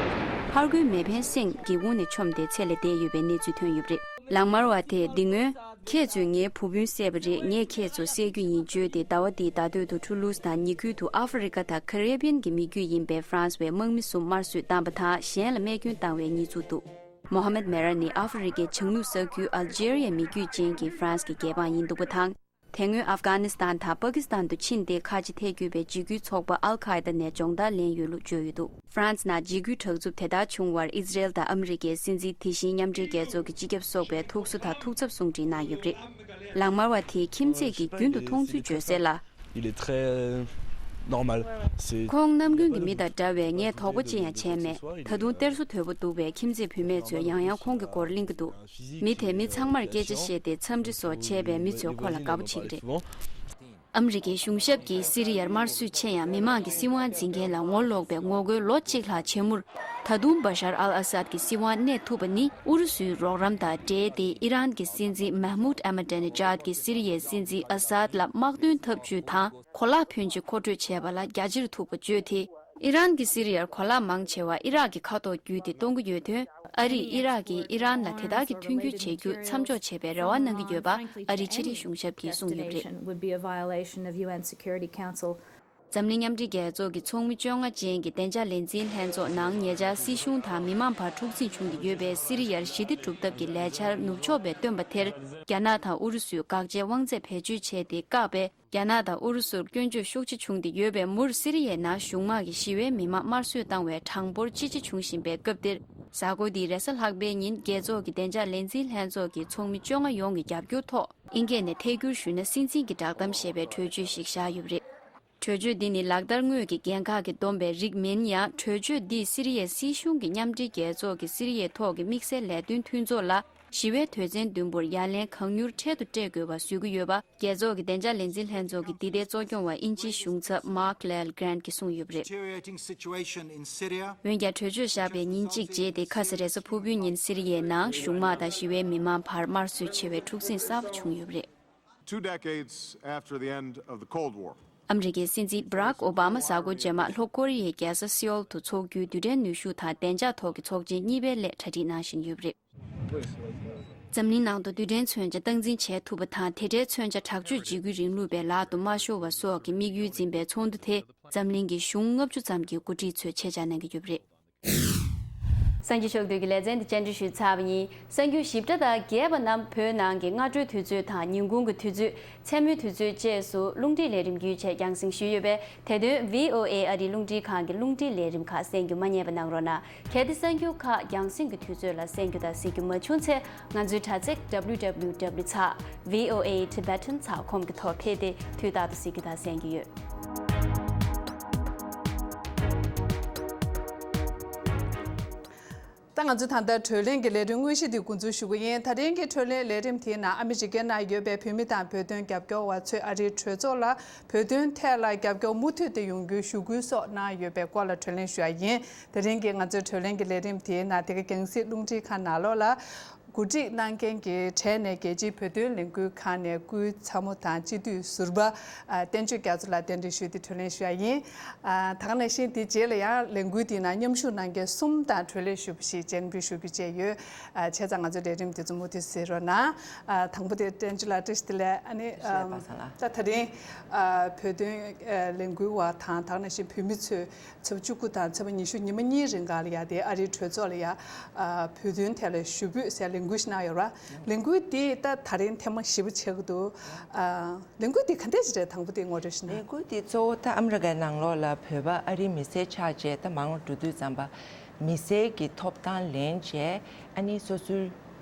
ཕར་རྒོལ་མེ་འཕེན་སེང་གི་དབུ་ནས་མཆོངས་ཏེ་ཚེ་ལས་འདས་ཡོད་པའི་གནས་ཚུལ་ཐོན་ཡོད་པ་རེད། ལག་དམར་བ་དེས་འདི་སྔོན། ཁྱེད་ཚོས་ངའི་བུ་སྤུན་བསད་པ་རེད། ངས་ཁྱེད་ཚོ་བསད་རྒྱུ་ཡིན་བརྗོད་དེ། ཟླ་བ་འདིའི་ཟླ་སྟོད་དུ་ཁྲུ་ལུས་དང་ཉེ་ཁུལ་དུ་ཨ་ཧྥེ་རི་ཁ་དང་ཁ་རེ་བྷི་ཡན་གྱི་མི་རྒྱུད་ཡིན་པའི་ཧྥ་རན་སི་བའི་དམག་མི་གསུམ་དམར་གསོད་བཏང་པ་དང་། གཞན་ལ་རྨས་སྐྱོན་བཏང་བའི་གནས་ཚུལ་འདུག་མོ་ཧ་མད་མེ་ར་ནི་ཨ་ཧྥེ་རི་ཁའི་བྱང་ནུབ་ས་ཁུལ་ཨལ་ཇེ་རི་ཡའི་མི་རྒྱུད་ཅན་གྱི་ཧྥ་རན་སི་གི་རྒྱལ་འབངས་ཡིན་འདུག་པ་དང་། དེ་སྔོན་ཨབ་གྷ་ནི་སི་ཐན་དང་པ་ཀི་སི་ཐན་དུ་ཕྱིན་ཏེ། ཁ་ཆེ་ཐལ་འགྱུར་བའི་འཇིགས་སྐུལ་ཚོགས་པ་ཨལ་ཁ་ཨེ་ད་ནས་སྦྱོང་བརྡར་ལེན་ཡོད་ལུགས་བརྗོད་ཡོད་འདུག་ཧྥ་རན་སི་ནང་འཇིགས་སྐུལ་དྲག་རྩུབ་དེ་ལྟར་བྱུང་བར་ཨི་ཟི་རེལ་དང་ཨ་མི་རི་ཀའི་སྲིད་འཛིན། དེ་བཞིན་མཉམ་འབྲེལ་རྒྱལ་ཚོགས་ཀྱི་སྤྱི་ཁྱབ་སོགས་པས་ཐུགས་གསོ་དང་ཐུགས་འཚབ་གསུང་འཕྲིན་གནང་ཡོད་པ་རེད། ལག་དམར་བ་དེས་ཁྱིམ་མཚེས་ཀྱི་རྒྱུན་དུ་མཐོང་ཚུལ་བརྗོད་གསལ་ལ། Il est très, euh, normal. C'est ཁོང་ནམ་རྒྱུན་གྱི་མི་དང་འདྲ་བས། ངས་དོགས་པ་ཅི་ཡང་བྱས་མེད། ད་དུང་གཏེར་སོ་དོད་པོ་འདུག་པས། ཁྱིམ་མཚེས་བུད་མེད་ཚོས་ཡང་ཡང་ཁོང་གི་སྐོར་གླེང་གི་འདུག་མི་དེས་མི་ཚང་མར་སྐད་ཆ་བཤད་དེ། འཚམས་འདྲི་སོགས་བྱས་པས་མི་ཚོས་ཁོ་ལ་དགའ་པོ་བྱེད་ཀྱི་རེད། ཨ་མི་རི་ཀའི་གཞུང་ཞབས་ཀྱིས་སི་རི་ཡར་དམར་གསོད་ཆེ་ཡང་མི་མང་གི་སྲིད་དབང་འཛིན་མཁན་ལ་ངོ་ལོག་པའི་ངོ་རྒོལ་ལོ་གཅིག་ལྷག་བྱས་མུར། ད་དུང་བ་ཤར་ཨལ་ཨ་སཱད་ཀྱི་སྲིད་དབང་གནས་ཐུབ་པ་ནི་ཨུ་རུ་སུའི་རོགས་རམ་དང་འབྲེལ་ཏེ། ཨི་རན་གྱི་སྲིད་འཛིན་མཱ་མུད་ཨ་མ་ཌེ་ནི་ཇཱད་ཀྱིས་སི་རི་ཡའི་སྲིད་འཛིན་ཨ་སཱད་ལ་དམག་དོན་འཐབ་ཇུས་དང་གོ་ལག་ཕོན་ཆེ་མཁོ་སྤྲོད་བྱས་པ་ལ་རྒྱ་ཆེར་ཐུག་པ་བརྗོད་དེ། ཨི་རན་གྱིས་སི་རི་ཡར་གོ་ལག་མང་ཆེ་བ་ཨི་རག་གི་ཁ་ཐོག་བརྒྱུད་དེ་གཏོང་གི་ཡོད་དོན། ཨ་རིས་ཨི་རག་གིས་ཨི་རན་ལ་དེ་ལྟར་གྱི་མཐུན་འགྱུར་བྱེད་རྒྱུ་མཚམས་འཇོག་བྱེད་པའི་རེ་བ་གནང་གི་ཡོད་པ་ཨ་རིའི་ཕྱི་སྲིད་གཞུང་ཞབས་ཀྱིས་གསུངས་ཡོད་པ་རེད། Would be a violation of U N Security Council. འཛམ་གླིང་མཉམ་འབྲེལ་རྒྱལ་ཚོགས་ཀྱི་ཚོགས་མི་བཅོ་ལྔ་ཅན་གྱི་བདེ་འཇགས་ལས་འཛིན་ལྷན་ཚོགས་ནང་ཉེ་ཆར་སྲིད་གཞུང་དང་མི་མང་བར་འཁྲུག་འཛིང་བྱུང་སྟེ་ཡོད་པའི་སི་རི་ཡར་ཞི་བདེ་སྒྲུབ་ཐབས་ཀྱི་ལས་འཆར་ནུབ་ཕྱོགས་པས་བཏོན་པ་དེར། རྒྱ་ནག་དང་ཨུ་རུ་སུས་དགག་བྱའི་དབང་ཚད་བེད་སྤྱོད་བྱས་ཏེ་བཀག་པས། རྒྱ་ནག་དང་ཨུ་རུ་སུར་སྐྱོན་བརྗོད་ཤུགས་ཆེ་བྱུང་སྟེ་ཡོད་པའི་མུར། སི་རི་ཡའི་ནང་གཞུང་དམག་གིས་ཞི་བའི་མི་མང་དམར་གསོད་བཏང་བའི་གྲངས་འབོར་ཅི་ཆེ་བྱུང་བཞིན་པའི་སྐབས་འདིར། གཟའ་འཁོར་འདིའི་རེས་གཟའ་ལྷག་པའི་ཉིན། རྒྱལ་ཚོགས་ཀྱི་བདེ་འཇགས་ལས་འཛིན་ལྷན་ཚོགས་ཀྱི་ཚོགས་མི་བཅོ་ལྔ་ཡོངས་ཀྱི་རྒྱབ་སྐྱོར་ཐོག་ཨིན་སྐད་ནས་ཐད་སྒྱུར་ཞུས་ན། སྲིད་འཛིན་གྱི་བསྒྲགས་གཏམ་ཞེས་པའི་གྲོས་ཆོད་ཞིག་བཞག་ཡོད་པ་རེད། གྲོས་ཆོད་འདི་ནི་ལག་བསྟར་དངོས་ཀྱི་འགན་ཁག་གིས་བསྡོམས་པའི་རིགས་མིན་ཡང་། གྲོས་ཆོད་འདིས་སི་རི་ཡའི་སྲིད་གཞུང་གིས་མཉམ་འབྲེལ་རྒྱལ་ཚོགས་ཀྱི་སི་རི་ཡའི་ཐོག་གི་དམིགས་བསལ་ལས་དོན་མཐུན་ཚོགས་ལ། ཞི་བའི་དོན་ཚན་བདུན་པོར་ཡ་ལན་གང་མྱུར་འཕྲལ་དུ་སྤྲད་དགོས་པ་བཟོ་གི་ཡོད་པ། རྒྱལ་ཚོགས་ཀྱི་བདེ་འཇགས་ལས་འཛིན་ལྷན་ཚོགས་ཀྱི་འདི་ཟླའི་གཙོ་སྐྱོང་བ་དབྱིན་ཇིའི་གཞུང་ཚབ་Mark Lyle Grant གྱིས་གསུངས་ཡོད་པ་རེད། Deteriorating situation in Syria འོན་ཀྱང་། གྲོས་ཆོད་བཞག་པའི་ཉིན་གཅིག་རྗེས་ཏེ། ཁ་ས་རེས་གཟའ་ཕུར་བུའི་ཉིན་སི་རི་ཡའི་ནང་གཞུང་དམག་དང་ཞི་བའི་མི་མང་བར་དམར་གསོད་ཆེ་བའི་འཁྲུག་འཛིང་གསར་པ་བྱུང་ཡོད་པ་རེད། Two decades after the end of the Cold War. ཨ་མི་རི་ཀའི་སྲིད་འཛིན་Barack Obama གཟའ་འཁོར་རྗེས་མ་ལྷོ་ཀོ་རི་ཡའི་རྒྱལ་ས་སེའོལ་དུ་འཚོགས་རྒྱུའི་རྡུལ་ཕྲན་ནུས་ཤུགས་དང་བདེ་འཇགས་ཐོག་གི་ཚོགས་ཆེན་གཉིས་པའི་སླད་གྲ་སྒྲིག་གནང་བཞིན་ཡོད་པ་རེད། འཛམ་གླིང་ནང་དུ་རྡུལ་ཕྲན་མཚོན་ཆ་སྟངས་འཛིན་བྱེད་ཐུབ་པ་དང་། དེ་འདྲའི་མཚོན་ཆ་དྲག་སྤྱོད་འཇིགས་སྐུལ་རིང་ལུགས་པའི་ལག་ཏུ་མ་ཤོར་བ་སོགས་ཀྱི་དམིགས་ཡུལ་འཛིན་པའི་ཚོགས་འདུ་དེ། འཛམ་གླིང་གི་གཞུང་ལྔ་བཅུ་ཙམ་གྱི་འགོ་ཁྲིད་ཚོས་ཆེད་བཅར་གནང་གི་ཡོད་པ་རེད། གསར་འགྱུར་ཕྱོགས་བསྡུས་ཀྱི་ལེ་ཚན་འདི་བཅར་འདྲི་ཞུས་ཚར་བ་ཡིན། གསར་འགྱུར་ཞིབ་ཕྲ་དང་རྒྱས་པ་རྣམས་བོད་ནང་གི་སྔ་དྲོའི་དུས་ཚོད་དང་ཉིན་གུང་གི་དུས་ཚོད། མཚན་མོའི་དུས་ཚོད་བཅས་སུ་རླུང་འཕྲིན་ལས་རིམ་བརྒྱུད་བཅས་རྒྱང་སྲིང་ཞུས་ཡོད་པས། དེ་དོན་V O A ཨ་རིའི་རླུང་འཕྲིན་ཁང་གི་རླུང་འཕྲིན་ལས་རིམ་ཁག་གསན་རྒྱུ་མ་བསྙེལ་བ་གནང་རོགས་གནང་། གལ་ཏེ་གསར་འགྱུར་ཁག་རྒྱང་སྲིང་གི་དུས་ཚོད་ལ་གསན་རྒྱུ་དང་གཟིགས་རྒྱུ་མ་བྱུང་ཚེ། ང་ཚོའི་དྲ་ཚིགས་W W W ཚེག V O A Tibetan ཚེག་ཁོམ་གྱི་ཐོག་ཕེབས་ཏེ་དུས་རྟག་ཏུ་གཟིགས་རྒྱུ་དང་གསན་རྒྱུ་ཡོད། ད་ང་ཚོས་ད་ལྟ་གྲོས་གླེང་གི་ལས་རིམ་དངོས་གཞི་འདི་འགོ་འཛུགས་ཞུ་གི་ཡིན། ད་རིང་གི་གྲོས་གླེང་ལས་རིམ་དེའི་ནང་ཨ་མི་རི་ཀའི་ནང་ཡོད་པའི་བོད་མི་དང་བོད་དོན་རྒྱབ་སྐྱོར་བ་ཚོས་ཨ་རིའི་གྲོས་ཚོགས་ལ་བོད་དོན་ཐད་ལ་རྒྱབ་སྐྱོར་མུ་མཐུད་དུ་ཡོང་རྒྱུའི་ཞུ་སྐུལ་སོགས་གནང་ཡོད་པའི་སྐོར་ལ་གྲོས་གླེང་ཞུ་ཡ་ཡིན། དེ་རིང་གི་ང་ཚོའི་གྲོས་གླེང་གི་ལས་རིམ་དེའི་ནང་དེ་ག་རྒྱང་སྲིང་རླུང་འཕྲིན་ཁང་ནང་ལོགས་ལ། གོ་སྒྲིག་གནང་མཁན་གྱི་གྲས་ནས་རྒྱལ་སྤྱིའི་བོད་དོན་ལས་འགུལ་ཁང་ནས་སྐུའི་ཚ་མོ་དང་སྤྱི་འཐུས་ཟུར་པ་ཨ་བསྟན་ཆོས་རྒྱ་མཚོ་ལགས་གདན་འདྲེན་ཞུས་ཏེ་གྲོས་གླེང་ཞུ་ཡ་ཡིན། ཨ་ད་ག་ནང་བཞིན་དེ་རྗེས་ལ་ཡང་ལས་འགུལ་དེའི་ནང་མཉམ་ཞུགས་གནང་མཁན་གསུམ་དང་གྲོས་གླེང་ཞུ་བ་ཞིག་སྤྱན་འབུལ་ཞུ་རྒྱུ་བཅས་ཡོད། ཨ་བྱས་ཙང་ང་ཚོའི་ལས་རིམ་དེ་ཚོ་མུ་མཐུད་གཟིགས་རོགས་གནང་། ཨ་དང་པོ་དེ་བསྟན་ཆོས་ལགས་བཀྲ་ཤིས་བདེ་ལེགས། ཨ་ནི་བཀྲ་ཤིས་བདེ་ལེགས་པ་སངས་ལགས། ད་ད་རིང་ཨ་བོད་དོན་ཨ་ལས་འགུལ་བ་དང་ད་ག་ནང་བཞིན་བོད་མི་ཚོས། ཚེས་པ་བཅུ་དགུ་དང་ཚེས་པ་ཉི་ཤུ་ཉི་མ་གཉིས་རིང་ག་ལ་ཡ་དེ་ཨ་རིའི་གྲོས་ཚོགས་ལ་ཡ་ཨ་བོད་དོན་ཐད་ལ་ཞུ་འབོད་ཟེར་ལས་འགུལ་ཞིག་གནང་ཡོད་ར། ལས་འགུལ་དེ་ད་ད་རིང་ཐེངས་མ་བཞི་པ་ཆགས་ཀྱི་འདུག་ཨ་ལས་འགུལ་དེ་ག་འདྲས་ཞིག་རེད། དང་པོ་དེ་ངོ་སྤྲོད་ཞུ་ན། ལས་འགུལ་དེ་གཙོ་བོ་ད་ཨ་མི་རི་ཀའི་ནང་ལོགས་ལ་བོད་པ་ཨ་རིའི་མི་སེར་ཆགས་རྗེས་ད་མང་རུ་འགྲོ་དུས་ཙམ་པ་མི་སེར་གྱི་ཐོབ་ཐང་ལེན་རྗེས་ཨ་ནི་སོ་སོའི་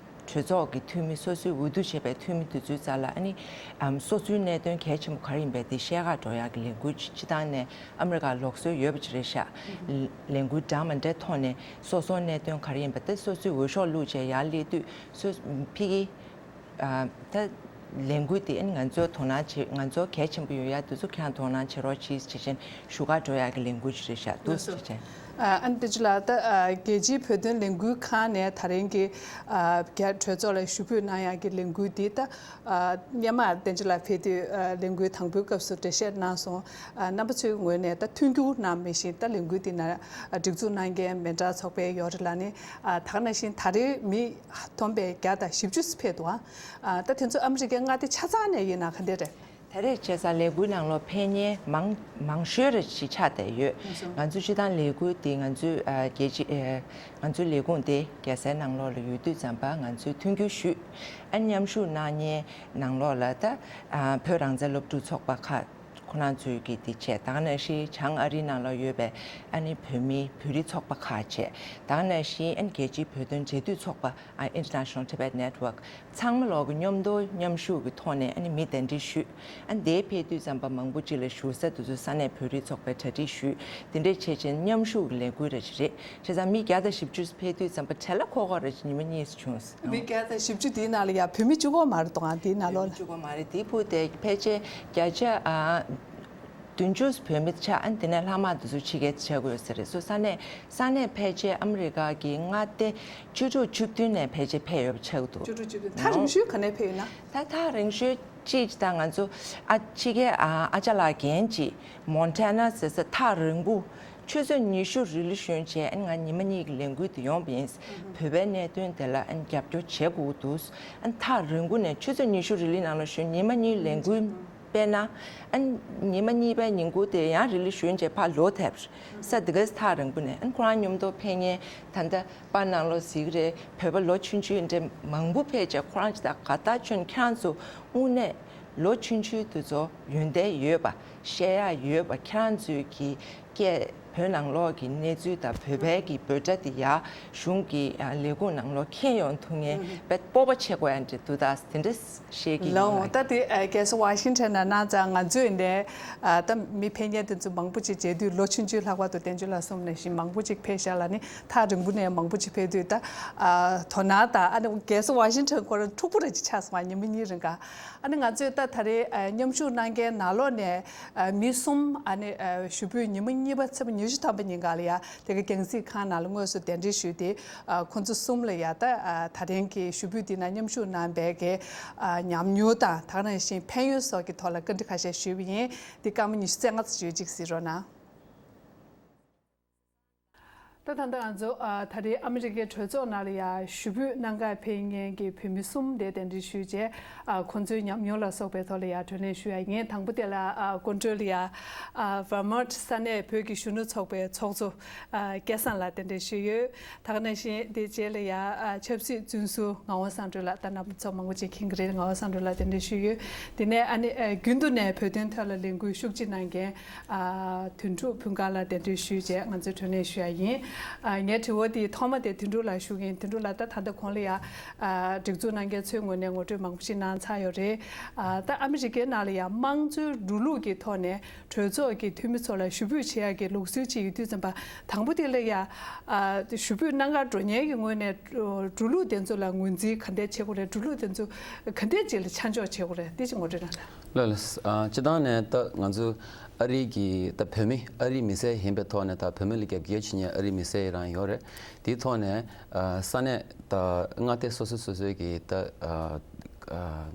གྲོས་ཚོགས་ཀྱི་འཐུས་མི་སོ་སོའི་འོས་བསྡུ་བྱས་པའི་འཐུས་མི་དེ་ཚོའི་རྩ་ལ་ཨ་ནི་ཨམ་སོ་སོའི་གནད་དོན་གལ་ཆེན་པོ་ག་རེ་ཡིན་པའི་དེ་བཤད་གར་འགྲོ་ཡག་གི་ལས་འགུལ་སྤྱི་བཏང་ནས་ཨ་མི་རི་ཀར་ལུགས་སྲོལ་ཡོད་པ་ཅིག་རེད་ཤག་ལས་འགུལ་འདྲ་མ་འདྲའི་ཐོག་ནས་སོ་སོའི་གནད་དོན་ག་རེ་ཡིན་པ་དེ་སོ་སོའི་འོས་ཤོག་བླུགས་བྱས་ཡར་སླེབས་དུས་སོ་ཕ་གི་ཨ་ད་ལས་འགུལ་དེ་ཨ་ནི་ང་ཚོ་དོ་སྣང་བྱེད། ང་ཚོ་གལ་ཆེན་པོ་ཡོད་ཡག་དེ་ཚོ་ཁྱེད་རང་དོ་སྣང་བྱེད་རོགས་གྱིས་ཞེས་བྱས་ཞུ་གར་འགྲོ་ཡག་གི་ལས་འགུལ་ཅིག་རེད་ཤག་འདུག་ལགས་སོ། ཞེས་བྱས། ཨ་ནི་བསྟན་ཆོས་ལགས། ད་རྒྱལ་སྤྱིའི་བོད་དོན་ལས་འགུལ་ཁང་ནས་ད་རིང་གི་རྒྱ་གྲོས་ཚོགས་ལ་ཞུ་འབོད་གནང་ཡག་གི་ལས་འགུལ་འདི་ད་སྔོན་མ་བསྟན་ཆོས་ལགས་ཕེབས་དུས་ལས་འགུལ་དང་པོའི་སྐབས་སུ་འགྲེལ་བཤད་གནང་སོང་། རྣམ་པ་ཚོའི་ངོས་ནས་ད་མཐུན་འགྱུར་གནང་མི་ཤེས། ད་ལས་འགུལ་འདི་ནང་སྒྲིག་འཛུགས་གནང་མཁན་མི་འདྲ་ཚོགས་པ་ཡོད་རེད་ལ་ནི། ད་ག་ནང་བཞིན་ད་རེས་མི་འདོམས་པའི་བརྒྱ་དང་བཞི་བཅུ་ཕེབས་འདུག་ཨ་ད་དེ་ཚོ་ཨ་མི་རི་ཀའི་མངའ་སྡེ་ཆ་ཚང་ནས་ཡིན་ན་ག་འདྲ་རེད། ད་རེས་བྱས་ཙང་ལས་འགུལ་ནང་ལོགས་ཕེབས་མཁན་མང་མང་ཤོས་རེ་ཞིག་ཆགས་བསྡད་ཡོད། ང་ཚོ་སྤྱི་བཏང་ལས་འགུལ་འདི་ང་ཚོའི་རྒྱལ་སྤྱི་ང་ཚོའི་ལས་ཁུངས་དེ་རྒྱལ་སའི་ནང་ལོགས་ལ་ཡོད་དུས་ཙམ་པ་ང་ཚོས་མཐུན་འགྱུར་ཞུས། ཨ་མཉམ་ཞུགས་གནང་མཁན་ནང་ལོགས་ལ་ད་བོད་རང་བཙན་སློབ་ཕྲུག་ཚོགས་པ་ཁག་ཁོ་རང་ཚོའི་གི་དེ་བྱས། ད་ག་ནང་བཞིན་བྱང་ཨ་རིའི་ནང་ལ་ཡོད་པའི་ཨ་ནི་བོད་མི་བོད་རིགས་ཚོགས་པ་ཁག་བྱས། ད་ག་ནང་བཞིན་ཨ་ནི་རྒྱལ་སྤྱིའི་བོད་དོན་འབྲེལ་མཐུད་ཚོགས་པ་ཨ་International Tibet Network ཚང་མ་ལོག་གི་མཉམ་དུ་མཉམ་ཞུགས་ཀྱི་ཐོག་ནས་ཨ་ནི་མི་གདན་འདྲེན་ཞུས། ཨ་ནི་དེའི་ཕེབས་དུས་ཙམ་པ་མང་པོ་ཅིག་ལ་བཞུགས་ས་དེ་ཚོ་ས་གནས་བོད་རིགས་ཚོགས་པའི་གྲ་སྒྲིག་ཞུས། དེ་འདྲས་བྱས་བྱས་མཉམ་ཞུགས་ཀྱི་ལས་འགུལ་རེ་ཞིག་རེད། བྱས་ཙང་མི་བརྒྱ་དང་བཞི་བཅུ་ཕེབས་དུས་ཙམ་པ་གྲལ་ལ་འཁོར་འཁོར་རེ་ཞིག་ཉི་མ་གཉིས་སུ་བྱུང་། མི་བརྒྱ་དང་བཞི་བཅུ་དེའི་ནང་ལ་ཡ་བོད་མི་གཅིག་པོ་མ་རེད་དོ། ཨ་དེའི་ནང་ལོགས་ལ། བོད་མི་གཅིག་པོ་མ་རེད། དེའི་ཕུ་དེ་ཕལ་ཆེར་བརྒྱ་ཆ་ཨ་བདུན་ཅུ་བོད་མི་ཆགས། ཨ་ནི་དེ་ནས་ལྷག་མ་དེ་ཚོ་ཕྱི་རྒྱལ་ཆགས་ཀྱི་ཡོད་ས་རེད། སོ་ས་གནས་ས་གནས་ཕལ་ཆེར་ཨ་མི་རི་ཀ་གི་མངའ་སྡེ་བཅུ་དྲུག་བཅུ་བདུན་ནས་ཕལ་ཆེར་ཕེབས་ཡོད་པ་ཆགས་ཀྱི་འདུག་ཐག་རིང་ཤོས་ག་ནས་ཕེབས་ཡོད་ན། ད་ཐག་རིང་ཤོས་གཅིག་ད་ང་ཚོ་ཨ་ཕྱི་རྒྱལ་ཨ་ཨ་ཅག་ལགས་རྒན་གཅིག་མོན་ཊ་ན་ཟེར་ས་ཐག་རིང་པོ། ཆུ་ཚོད་ཉི་ཤུ་རི་ལི་ཞོན་བྱས། ཨ་ནི་ང་ཉི་མ་གཉིས་ཀྱི་ལས་འགུལ་དུ་ཡོང་བ་ཡིན། བོད་པའི་གནད་དོན་དེ་ལ་ཨ་ནི་རྒྱབ་སྐྱོར་བྱེད་དགོས་འདུག་ཨ་ནི་ཐག་རིང་པོ་ནས་ཆུ་ཚོད་ཉི་ཤུ་རི་ལི་ནང་ལ་ཞོན། ཉི་མ་གཉིས་ལས་འགུལ་སྤེལ་ན། ཨ་ནི་ཉི་མ་གཉིས་པའི་ཉིན་གུང་དེ་ཡང་རི་ལི་ཞོན་བྱས་ཕར་ལོག་ཐེབས་ས་དེ་ག་ཐག་རིང་པོ་ནས། ཨ་ནི་ཁོ་རང་མཉམ་དུ་ཕེབས་མཁན་ད་ལྟ་པ་ནང་ལོགས་གཟིགས་རེད། བོད་པ་ལོ་ཆུང་ཆུང་འདྲ་མང་པོ་ཕེབས་བྱས། ཁོ་རང་ཅི་ད་ག་ད་ཁྱོད་ཁྱེད་རང་ཚོ་དངོས་གནས་ལོ་ཆུང་ཆུང་དེ་ཚོ་ཡོན་ཏན་ཡོད་པ། བཤད་ཡག་ཡོད་པ། ཁྱེད་རང་ཚོའི་གི་སྐད་བོད་ནང་ལོགས་ཀྱི་གནས་ཚུལ་དང་བོད་པའི་གི་འབོད་སྒྲ་དེ་ཡར་གཞུང་གི་ལས་ཁུངས་ནང་ལོགས་ཁྱེར་ཡོང་ཐུབ་མཁན་དཔེ་སྤོབས་པ་ཆེ་དགོས་ཡ་འདྲ་འདུག་ད་དེ་འདྲ་བཤད་ཀྱི་ཡིན་ལགས་འོང་། ལ། ད་དེ་རྒྱལ་ས་ཝ་ཤིང་ཊོན་ནང་གནང་ཙང་ང་ཚོས་འདི་ད་མི་ཕེབས་མཁན་དེ་ཚོ་མང་པོ་ཅིག་མཇལ་དུས་ལོ་ཆུང་ཆུང་ལྷག་པར་དུ་བསྟན་ཆོས་ལགས་གསུངས་ནང་བཞིན་མང་པོ་ཅིག་ཕེབས་ཤག་ལ་ནི། ཐག་རིང་པོ་ནས་མང་པོ་ཅིག་ཕེབས་དུས་ད་དོ་སྣང་དང་། ཨ་ནི་རྒྱལ་ས་ཝ་ཤིང་ཊོན་ཁོ་རང་འཁྲུག་པོ་རེ་ཅིག་ཆགས་སོང་བ། ཉི་མ་གཉིས་རིང་ག་ཨ་ནི་ང་ཚོས་ད་ད་རེས་ཨ་མཉམ་ཞུགས་གནང་མཁན་ནང་ལོགས་ནས་ཨ་མི་གསུམ། ཨ་ནི་ཨ་ཞུ་འབོད་ཉི་མ་གཉིས་པ་ཚེས་པ་ཉི་ཤུ་ཐམ་པ་ཉིན་ག་ལ་ཡ་དེ་ག་རྒྱང་སྲིང་ཁང་ནང་ལ་དངོས་སུ་གདན་འདྲེན་ཞུས་ཏེ། ཨ་ཁོང་ཚོ་གསུམ་ལ་ཡ་ད་ཨ་ད་རིང་གི་ཞུ་འབོད་འདི་ནང་མཉམ་ཞུགས་གནང་པའི་གི་ཨ་ཉམས་མྱོང་དང་། ད་ག་ནང་བཞིན་ཕན་ཡོན་སོགས་ཀྱི་ཐོག་ལ་བཀའ་འདྲི་ཁ་ཤས་ཞུས་པ་ཡིན། འདི་སྐར་མ་ཉི་ཤུ་རྩ་ལྔ་ཙམ་ཡོད་ཅིག་གཟིགས་རོགས་གནང་། ད་ད་ལྟ་ང་ཚོ་ཨ་ད་རེས་ཨ་མི་རི་ཀའི་གྲོས་ཚོགས་ནང་ལ་ཡ་ཞུ་འབོད་གནང་གར་ཕེབས་མཁན་གྱི་བོད་མི་གསུམ་དེ་གདན་འདྲེན་ཞུས་རྗེས། ཨ་ཁོང་ཚོའི་ཉམས་མྱོང་ལ་སོགས་པའི་ཐོག་ལ་ཡ་དྲིས་ལན་ཞུ་ཡ་ཡིན། དང་པོ་དེ་ལ་ཨ་སྐུ་མགྲོན་ལ་ཡ་ཨ་ཝར་མོན་ཊི་ས་གནས་བོད་ཀྱི་གཞོན་ནུ་ཚོགས་པའི་ཚོགས་གཙོ་ཨ་སྐལ་བཟང་ལགས་གདན་འདྲེན་ཞུས་ཡོད། ད་ག་ནང་བཞིན་དེ་རྗེས་ལ་ཡ་ཨ་ཆབ་སྲིད་བཙོན་ཟུར་ངག་དབང་བསམ་གྲུབ་ལགས། ད་རྣམ་པ་ཚོ་མང་པོ་ཅིག་མཁྱེན་གྱི་རེད། ངག་དབང་བསམ་གྲུབ་ལགས་གདན་འདྲེན་ཞུས་ཡོད། དེ་ནས་ཨ་ནི་ཨ་རྒྱུན་དུ་ནས་བོད་དོན་ཐོག་ལ་ལས་འགུལ་ཤུགས་ཆེ་གནང་མཁན། ཨ་དོན་གྲུབ་ཕུན་དཀར་ལགས་གདན་འདྲེན་ཞུས་རྗེས་ང་ཚོས་དྲིས་ལན་ཞུ་ཡ་ཡིན། ཨ་ངའི་དྲི་བ་དེ་ཐོག་མ་དེ་དོན་གྲུབ་ལགས་ཞུ་གི་ཡིན། དོན་གྲུབ་ལགས། ད་ད་ལྟ་གོང་ལ་ཡ་ཨ་སྒྲིག་འཛུགས་གནང་མཁན་ཚོའི་ངོས་ནས་ངོ་སྤྲོད་མང་པོ་ཞིག་གནང་ཚར་ཡོད་རེད། ཨ་ད་ཨ་མི་རི་ཀའི་ནང་ལ་ཡ་དམངས་གཙོའི་འགྲོ་ལུགས་ཀྱི་ཐོག་ནས་གྲོས་ཚོགས་ཀྱི་འཐུས་མི་ཚོ་ལ་ཞུ་འབོད་བྱེད་ཡ་གི་ལུགས་སྲོལ་ཅིག་ཡོད་དུས་ཙམ་པ། དང་པོ་དེ་ལ་ཡ་ཨ་ཞུ་འབོད་གནང་གར་འགྲོ་མཁན་གྱི་ངོས་ནས་འགྲོ་ལུགས་དེ་ཚོ་ལ་ངོས་འཛིན་ག་འདྲ་བྱེད་དགོས་རེད། འགྲོ་ལུགས་དེ་ཚོ་ག་འདྲ་ཅིག་ལ་ཆ་འཇོག་བྱེད་དགོས་རེད། དེ་ཅིག་ངོ་སྤྲོད་གནང་དང་། ལགས་ལགས། ཨ་སྤྱིར་བཏང་ནས་ད་ང་ཚོ་ཨ་རི་གི་ད་བོད་མི་ཨ་རི་མི་སེར་ཡིན་པའི་ཐོག་ནས། ད་བོད་མི་ལ་རྒྱབ་སྐྱོར་བྱེད་མཁན་ཨ་རི་མི་སེར་རང་ཡོད་རེད། དེའི་ཐོག་ནས་ཨ་ས་གནས་ད་མངའ་སྡེ་སོ་སོ་སོ་སོའི་གི་ད་ཨ་ཨ་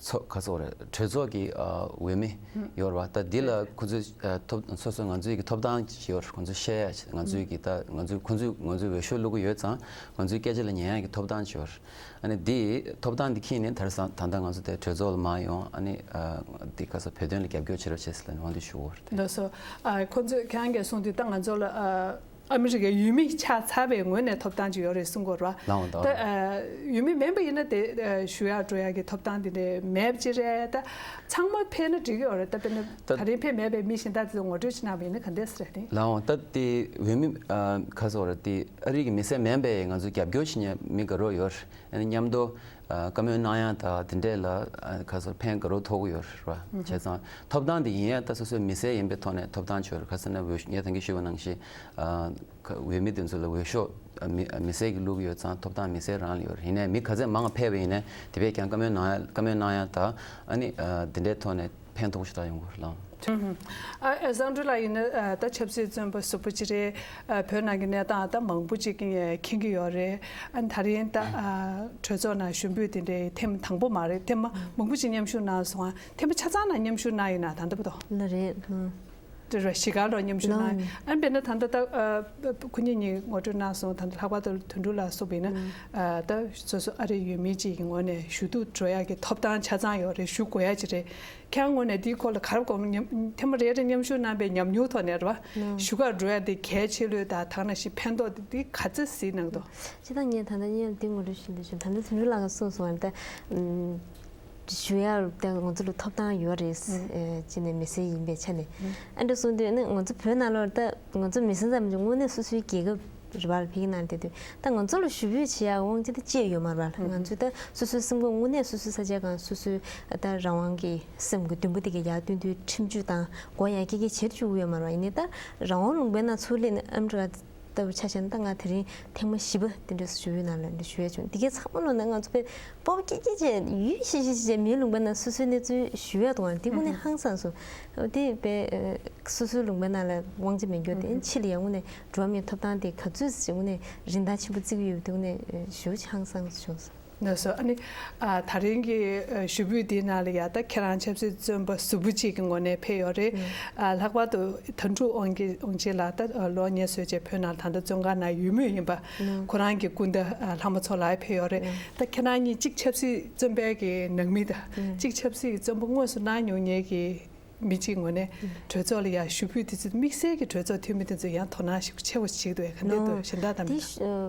ཚོ་ག་ཚོད་རེད། གྲོས་ཚོགས་ཀྱི་ཨ་འོས་མི་ཡོད་རེད་བ། ད་འདི་ལ་ཁོ་ཚོས་ཨ་ཐོབ་སོ་སོ་ང་ཚོའི་གི་ཐོབ་ཐང་ཅིག་ཡོད་རེད། ཁོ་ཚོས་བཤད་ཡ། ང་ཚོའི་གི་ད་ང་ཚོའི་ཁོ་ཚོས་ང་ཚོའི་འོས་ཤོག་བླུག་གི་ཡོད་ཙང་ང་ཚོའི་སྐད་ཆ་ལ་ཉན་ཡ་གི་ཐོབ་ཐང་ཅིག་ཡོད་རེད། ཨ་ནི་འདི་ཐོབ་ཐང་འདི་ཁྱེར་ནས་ད་རེས་ད་ལྟ་ང་ཚོ་དེ་གྲོས་ཚོགས་ལ་མར་ཡོང་། ཨ་ནི་ཨ་འདི་ག་ས་བོད་དོན་ལ་རྒྱབ་སྐྱོར་བྱེད་རོགས་བྱེད་ཟེར་ལ་ནི་འོང་འདི་ཞུ་བོར་ཏེ། ལགས་སོ། ཨ་ཁོང་ཚོས་ཁྱེད་རང་གིས་གསུངས་དུས་ད་ང་ཚོ་ལ་ཨ་ཨ་མི་རི་ཀའི་ཡུལ་མི་ཆགས་ཚར་བའི་ངོས་ནས་ཐོབ་ཐང་ཅིག་ཡོད་རེད་གསུང་གི་ཡོད་རེད་བ། ལགས་འོང་ད། ད་ཨ་ཡུལ་མི་མིན་པ་ཡིན་ན་དེ་ཨ་ཞུ་ཡག་འགྲོ་ཡག་གི་ཐོབ་ཐང་དེ་འདྲ་མེད་པ་ཅིག་རེད། ད་ཚང་མ་ཕེབས་ན་འགྲིག་གི་ཡོད་རེད། ད་དཔེར་ན་ད་ད་རིང་ཕེབས་མེད་པའི་མི་གཞན་དག་དེ་ཚོ་ངོ་སྤྲོད་ཅིག་གནང་བ་ཡིན་ན་ག་འདྲས་རེད་དེ། ལགས་འོང་ད། དེ་འོས་མི་ཨ་ག་ཚོད་རེད། དེ་ཨ་རི་གི་མི་སེར་མིན་པའི་ང་ཚོ་རྒྱབ་སྐྱོར་བྱེད་མཁན་མི་དགའ་རོགས་ཡོད་རེད། ཨ་ནི་མཉམ་དུ་ཨ་བཀའ་མོལ་གནང་ཡ་དང་དེ་འདྲས་ལ་ཨ་ག་ཚོད་ཕན་དགའ་རོགས་ཐོགས་ཀྱི་ཡོད་རེད་བ། བྱས་ཙང་ཐོབ་ཐང་དེ་ཡིན་ཡ་ད་སོ་སོའི་མི་སེར་ཡིན་པའི་ཐོག་ནས་ཐོབ་ཐང་ཆོད་རེད། ག་ཟེར་ན་འོས་ངས་ད་གིན་ཞུས་པ་ནང་བཞིན་ཨ་ག་འོས་མི་དེ་ཚོ་ལ་འོས་ཤོག་ཨ་མི་ཨ་མི་སེར་གྱིས་བླུག་གི་ཡོད་ཙང་ཐོབ་ཐང་མི་སེར་རང་ལ་ཡོད་རེད། ཡིན་ནའི་མི་ག་ཚད་མང་ང་ཕེབས་པ་ཡིན་ནའི་དེ་བས་ཀྱང་བཀའ་མོལ་གནང་ཡ་བཀའ་མོལ་གནང་ཡ་དང་ཨ་ནི་ཨ་དེ་འདྲའི་ཐོག་ནས་ཕན་ཐོགས་ཞེ་དྲག་ཡོང་གི་རེད་ལགས། ཨ་ཨ་བསམ་གྲུབ་ལགས་ཡིན་ན་ཨ་ད་ཆབ་སྲིད་བཙོན་པ་ཟུར་པོ་ཅིག་རེད། ཨ་བོད་ནང་གི་གནས་སྟངས་ད་མང་པོ་ཅིག་གིས་མཁྱེན་གྱི་ཡོད་རེད། ཨ་ད་རིང་ད་ཨ་གྲོས་ཚོགས་ནང་ཞུ་འབོད་དེ་འདྲའི་ཐེངས་དང་པོ་མ་རེད། ཐེངས་མ་མང་པོ་ཅིག་མཉམ་ཞུགས་གནང་སོང་། ཨ་ཐེངས་མ་ཆ་ཚང་ནང་མཉམ་ཞུགས་གནང་ཡིན་ན་ད་ལྟ་བར་དུ། ལ་རེད། ཨ་དེ་ར་གཞིས་ཀ་རོ་མཉམ་ཞུགས་གནང་། ལོ། ཨ་དཔེར་ན་ད་ལྟ་ད་ཨ་ཁོ་གཉིས་གཉིས་ངོ་སྤྲོད་གནང་སོང་། ད་ལྟ་ལྷག་པར་དུ་དོན་གྲུབ་ལགས་སོགས་ཡིན་ན་ཨ་ད་སོ་སོ་ཨ་རི་ཡོད་མི་ཅིག་གི་ངོས་ནས་ཞུ་གཏུག་འགྲོ་ཡག་གི་ཐོབ་ཐང་ཆ་ཚང་ཡོད་རེད། ཞུ་དགོས་ཡག་ཅིག་རེད། ཁྱེད་རང་ངོས་ནས་འདིའི་སྐོར་ལ་ག་རེ་དགོངས། མཉམ་ཐེངས་མ་རེ་རེ་མཉམ་ཞུགས་གནང་པའི་ཉམས་མྱོང་ཐོག་ནས་རེད་བ། ལགས། ཞུ་གར་འགྲོ་ཡ་དེ་གལ་ཆེ་ལོས་དང་དེ་ནང་བཞིན་ཕན་ཐོགས་དེ་དེ་ག་ཚོད་གཟིགས་གནང་འདུག་ཅི་ལྟར་ངས་ད་ལྟ་ངས་འདི་ངོ་སྤྲོད་ཞུ་འདོད་བྱུང་། ད་ལྟ་དོན་གྲུབ་ལགས་ཀྱིས་གསུངས་སོང་བ་ད། ཨམ། ཞུ་ཡ་ད་ང་ཚོ་ལ་ཐོབ་ཐང་ཡོད་རེད། ཨེ་ཅི་ནས་མི་སེར་ཡིན་པའི་ཆ་ནས། ཨ་འདྲ་གསུངས་དུས་ནི་ང་ཚོ་བོད་ནང་ལོགས་ད་ང་ཚོ་མི་སེར་ཙམ་གྱི་དངོས་གནས་སོ་སོའི་རྒྱལ་ཁབ་རེད་བ། ལ་ཕ་གི་ནང་བསྡད་དུས་ད་ང་ཚོ་ལ་ཞུ་འབོད་བྱེད་ཡག་དབང་ཆ་དེ་ཅི་ཡང་ཡོད་མ་རེད་བ། ང་ཚོས་ད་སོ་སོའི་སེམས་ཁོངས་དངོས་གནས་སོ་སོའི་ས་ཆ་གང་སོ་སོའི་ད་རང་དབང་གི་སེམས་ཀྱི་མདུན་པ་དེ་ག་ཡར་བཏོན་དུས་ཁྲིམས་གཅོད་དང་སྒོ་ཡར་དཀྱིལ་དཀྱིལ་བྱེད་བཅུག་གི་ཡོད་མ་རེད་བ། ཡིན་ནའི་ད་རང་དབང་ལུང་པའི་ནང་ཚུར་སླེབས་ནས་ཨ་མི་རི་ཀ་ལྟ་བུ་ཆ་བཞག་ན་ད་ང་དེ་རིང་ཐེངས་མ་བཞི་པ་དེ་འདྲ་ཞུ་འབོད་ནང་ལ་འདི་ཞུ་ཡ་བྱུང་། འདི་གའི་ཚང་མ་ལོ་ན་ང་ཚོ་དཔེ་སྤོབས་པ་སྐྱེད་སྐྱེད་བྱས་ཡུལ་ཤེས་ཤེས་བྱས་མིའི་ལུང་པ་ནང་སོ་སོའི་གནས་ཚུལ་ཞུ་ཡ་དང་། འདི་དངོས་གནས་ཧང་སངས་སོང་། དེ་དཔེ་སོ་སོའི་ལུང་པའི་ནང་ལ་དབང་ཆ་མེད་རྒྱུ་དེ་ཕྱི་ལ་ཡང་དངོས་གནས་འགྲོ་བ་མིའི་ཐོབ་ཐང་དེ་ག་ཚོད་ཅིག་དངོས་གནས་རིན་ཐང་ཆེན་པོ་བརྩི་གི་ཡོད་པ་དེ་དངོས་གནས་ཞེ་པོ་ཅིག་ཧང་སངས་བྱུང་སོང་། ལགས་སོ། ཨ་ནི་ཨ་ད་རིང་གི་ཨ་ཞུ་འབོད་འདིའི་ནང་ལ་ཡ་ད་ཁྱེད་རང་ཆབ་སྲིད་བཙོན་པ་ཟུར་པོ་གཅིག་གི་ངོས་ནས་ཕེབས་ཡོད་རེད། ཨ་ལྷག་པར་དུ་དོན་གྲུབ་དབང་དབང་ཆེན་ལགས་ད་ལོ་ལྔ་བཟོས་བྱས་བོད་ནང་ད་ལྟ་བཙོན་ཁང་ནང་ཡོད་མུས་ཡིན་པ། ཁོ་རང་གི་སྐུ་ཟླ་ཨ་ལྷ་མོ་མཚོ་ལགས་ཕེབས་ཡོད་རེད། ད་ཁྱེད་རང་གཉིས་གཅིག་ཆབ་སྲིད་བཙོན་པའི་གི་ནང་མི་དང་གཅིག་ཆབ་སྲིད་བཙོན་པ་དངོས་སུ་གནང་མྱོང་མཁན་གྱི་མི་གཅིག་ངོས་ནས་གྲོས་ཚོགས་ལ་ཡ་ཞུ་འབོད་དེ་ཚོ་དམིགས་བསལ་གྱི་གྲོས་ཚོགས་འཐུས་མི་དེ་ཚོ་ཡང་དོ་སྣང་ཞིག་ཆེ་བོ་ཞིག་འདུག་ཡ། ག་འདྲ་འདུག་གཞན་དག་དང་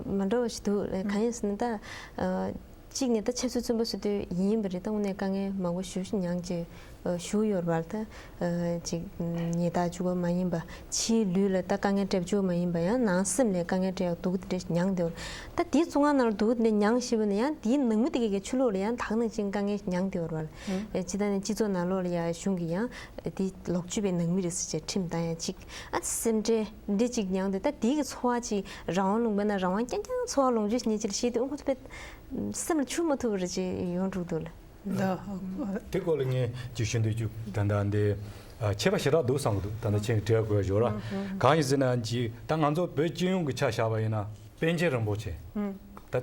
མི་འདྲ། དེ་མ་འདྲ་བ་ཞིག་འདུག་ལ། གང་ཡིན་ཟེར་ན་ད་གཅིག་ནས་ད་ཆབ་སྲིད་བཙོན་པ་ཟེར་དུས་ཡིན་པ་རེད། ད་དངོས་གནས་དཀའ་ངལ་མང་པོ་ཞེ་པོ་ཞིག་མྱངས་བྱས་བཞུགས་ཡོད་རེད་བ། ད་ཅིག་ཉལ་ཐ་བཅུག་པ་མ་ཡིན་པ། ཕྱིའི་ལུས་ལ་ད་དཀའ་ངལ་འཕྲད་བཅུག་པ་མ་ཡིན་པ། ཡང་ནང་སེམས་ལ་དཀའ་ངལ་འཕྲད་ཡག་སྡུག་དེ་འདྲ་མྱངས་བསྡད་ཡོད་རེད། ད་དེའི་བཙོན་ཁང་ནང་ལ་སྡུག་དེ་འདྲ་མྱངས་ཤེས་པ་ནས་ཡང་དེའི་ནང་མི་དེ་གས་ཀྱི་ཕྱི་ལོགས་ལ་ཡང་ད་ག་ནང་བཞིན་དཀའ་ངལ་མྱངས་བསྡད་ཡོད་རེད་བ། ཨེ་སྤྱི་བཏང་ནས་སྤྱི་ཚོགས་ནང་ལོགས་ལ་ཡང་གཞུང་གིས་ཡང་དེ་ལོག་སྤྱོད་པའི་ནང་མི་རེད་ཟེར་བྱས་ཁྲིམས་བཏང་ཡ་གཅིག་ཨ་སེམས་ཁྲལ་འདི་གཅིག་མྱངས་དུས་ད་དེའི་གི་ཚོར་བ་ཅིག་རང་དབང་ལུང་པའི་ནང་རང་དབང་རྐྱང་རྐྱང་ཚོར་བ་ལོངས་སྤྱོད་ཉིད་ཅིག་ལ་ཤེས་དུས་ཨོ་ཁོ་ཚོ་དཔེ་སེམས་ལ་ཆུ་མ་ཐུག་པ་རེ་ཅིག་ཡོང་འགྲོ་འདུག་ལ། ད་དེ་སྐོར་ལ་ངས་ཅིག་ཞུ་འདོད་བཅུག་ད་ལྟ་འདི་ཨ་ཁྱད་པར་ཞེ་དྲག་འདུག་བསམ་གི་འདུག་ད་ལྟ་ཁྱེད་ཀྱིས་དྲི་བ་བཀོད་ཡོད་ར། གང་ཡིན་ཟེར་ན་ཅིག་ད་ང་ཚོ་བོད་སྤྱི་ཡོངས་ཀྱི་ཆ་བཞག་པ་ཡིན་ན། པཎ་ཆེན་རིན་པོ་ཆེ། ད་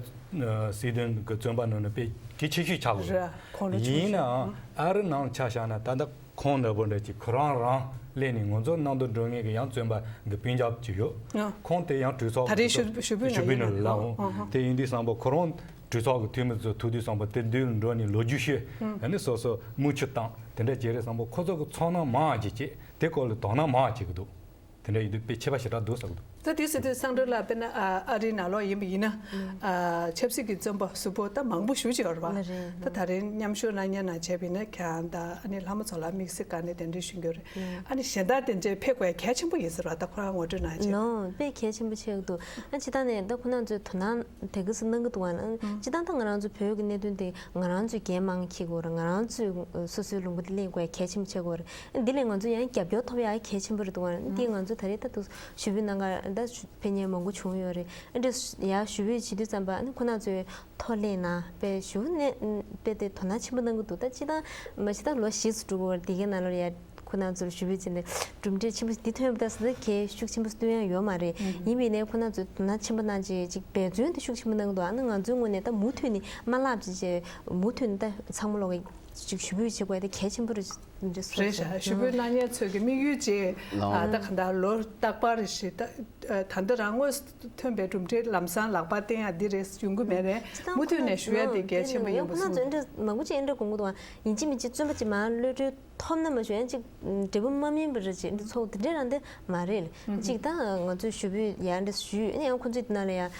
སྲིད་དོན་གྱི་བཙོན་པ་ནང་ནས་དཔེ་གལ་ཆེ་ཤོས་ཆགས་དགོས་རེད། ཁོང་ལོ་ཆུང་ཡིན་ཤོས་ནའང་ཨ་རི་ནང་ཆ་བཞག་ན་ད་ལྟ་ཁོང་འདྲ་པོ་འདྲ་ཅིག་ཁོ་རང་རང་སླེབས་ནས་ང་ཚོ་གནང་དོན་སྒྲུབ་མཁན་གྱི་ཡང་བཙོན་པ་གི་སྤུན་ཀྱག་ཅིག་ཡོད། ཨ་ཁོང་དེ་ཡང་གྲོས་ཚོགས་ད་རེས་ཀྱི་ཞུ་ཞུ་འབོད་ཞུ་ནང་འབོད་ཡོད་ནང་ལ་ལབ་འོང་། ཨ་ཧ། དེ་ཡིན་དུས་བསམ་པ་ཁོ་རང་གྲོས་ཚོགས་ཀྱི་འཐུས་མི་ཚོ་ཐུག་དུས་བསམ་པ་དེ་མདུན་ལ་འགྲོ་ནས་ལོ་རྒྱུས་ཤོད། ཨ་ནི་སོ་སོ་མུ་མཐུད་བཏང་དེ་འདྲ་བྱས་རེད་བསམ་པ་ཁོ་ཚོ་གི་ཚོར་སྣང་མང་བ་ཅིག་བྱས་དེ་སྐོར་ལ་དོ་སྣང་མང་བ་བྱེད་ཀྱི་འདུག་དེ་འདྲ་ཡིན་དུས་དཔེ་ཁྱད་པར་ཞེ་དྲག་འདུག་བསམ་གྱི་འདུག་ད་དེ་ཟེར་དུས་བསམ་གྲུབ་ལགས་དཔེར་ན་ཨ་ཨ་རིའི་ནང་ལོགས་ཡིན་པ་ཡིན་ན་ཨ་ཆབ་སྲིད་ཀྱི་བཙོན་པ་གཟུགས་པོ་ད་མང་པོ་ཞེ་པོ་ཅིག་ཡོད་རེད་བ། ལགས་རེད། ད་ད་རིང་མཉམ་ཞུགས་གནང་མཁན་ནང་བྱས་པ་ཡིན་ན་ཁྱེད་རང་དང་ཨ་ནི་ལྷ་མོ་མཚོ་ལགས་དམིགས་བསལ་སྒང་ནས་གདན་འདྲེན་ཞུ་རྒྱུ་རེད། ཨ་ནི་གཞན་དག་དེ་འདྲའི་ཕེབས་དགོས་གལ་ཆེན་པོ་ཡིན་ཟེར་བ་ད་ཁོ་རང་ངོ་སྤྲོད་གནང་བྱས། ལགས་དཔེ་གལ་ཆེན་པོ་ཆགས་ཀྱི་འདུག་ཨ་སྤྱིར་བཏང་ནས་ད་ཁོ་རང་ཚོས་དོ་སྣང་དེ་ག་ཚོད་གནང་གི་འདུག་བ་ན། སྤྱིར་བཏང་ད་ང་རང་ཚོ་བོད་ཀྱི་གནད་དོན་དེ་ང་རང་ཚོས་འགན་མང་འཁྱེར་དགོས་རེད། ང་རང་ཚོས་སོ་སོའི་ལུང་པ་དེ་ལེན་དགོས་གལ་ཆེན་པོ་ཆགས་ཀྱི་ཡོད་རེད། འདི་ལས་ང་ཚོ་ཡང་རྒྱབ་སྐྱོར་ཐོབ་ཡག་གལ་ཆེན་པོ་རེད་འདུག་བ། འདི་ང་ཚོ་ད་རེས་ད་དུང་ཞུ་འབོད་གནང་གར་ད་ཕེབས་མཁན་མང་པོ་བྱུང་ཡོད་རེད། ཨ་འདྲ་ཡར་ཞུ་འབོད་བྱེད་དུས་ཙམ་པ་ཨ་ནི་ཁོ་རང་ཚོས་ཐོ་ལེན་ན་དཔེ་ཞུ་ནས་དཔེ་དེ་དོ་སྣང་ཆེན་པོ་གནང་གི་འདུག་ད་སྤྱིར་བཏང་མ་གཞི་ད་ལོ་བཞི་ཙམ་འགྲོ་གི་ཡོད་རེད། འདི་གའི་ནང་ལོགས་ཡར་ཁོ་རང་ཚོར་ཞུ་འབོད་བྱས་ནས་གྲུབ་འབྲས་ཆེན་པོ་འདི་ཐོན་པ་ད་ཟེར་ན་གལ་ཤུགས་ཆེན་པོ་སྟོན་ཡག་ཡོད་མ་རེད། ཡིན་པས་ནས་ཁོ་རང་ཚོས་དོ་སྣང་ཆེན་པོ་གནང་བྱས་ཅིག་འབད་བརྩོན་དེ་ཤུགས་ཆེན་པོ་གནང་གི་འདུག་ཨ་ནི་ང་ཚོའི་ངོས་ནས་ད་མུ་མཐུད་ནས་མ་བསླབ་ཅིག་བྱས་མུ་མཐུད་ནས་ད་ཚང་མ་ལོག་གི་ཅིག་ཞུ་འབོད་བྱེད་དགོས་དེ་གལ་ཆེན་པོ་རེད་འདྲ་སོང་། རེད་ཤག་ཞུ་འབོད་གནང་མཁན་ཚོས་ཀྱི་དམིགས་ཡུལ་ཅིག་ལའོ། ཨ་ད་ག་འདྲ་ལོ་རྟག་པར་རེ་ཞིག་ད་ད་ལྟ་རང་དངོས་སུ་ཐོན་པའི་གྲུབ་འབྲས་ལམ་སང་ལག་པ་བརྟན་ཡག་འདི་རེད་ཡོང་གི་མེད་པས་མུ་མཐུད་ནས་ཞུ་ཡག་དེ་གལ་ཆེན་པོ་ཡིན་པ་ཁོ་རང་ཚོ་གསུངས། འདྲ་མང་པོ་ཅིག་འདྲ་དགོངས་ཀྱི་འདུག་ཨ་ཡིན་གཅིག་མིན་གཅིག་བཙོན་པ་ཅིག་མར་གློད་གྲོལ་ཐོབ་ན་མ་ཞུ་ཡང་ཅིག་འབྲས་བུ་མ་སྨིན་པ་རེད་ཅིག་འདི་ཚོ་དེ་འདྲས་རང་དེ་མ་རེད། ཅིག་ད་ང་ཚོས་ཞུ་འབོད་ཡག་འདྲ་ཞུས་ཡང་ཁོ་ཚོས་དེ་ནང་ལ་ཡང་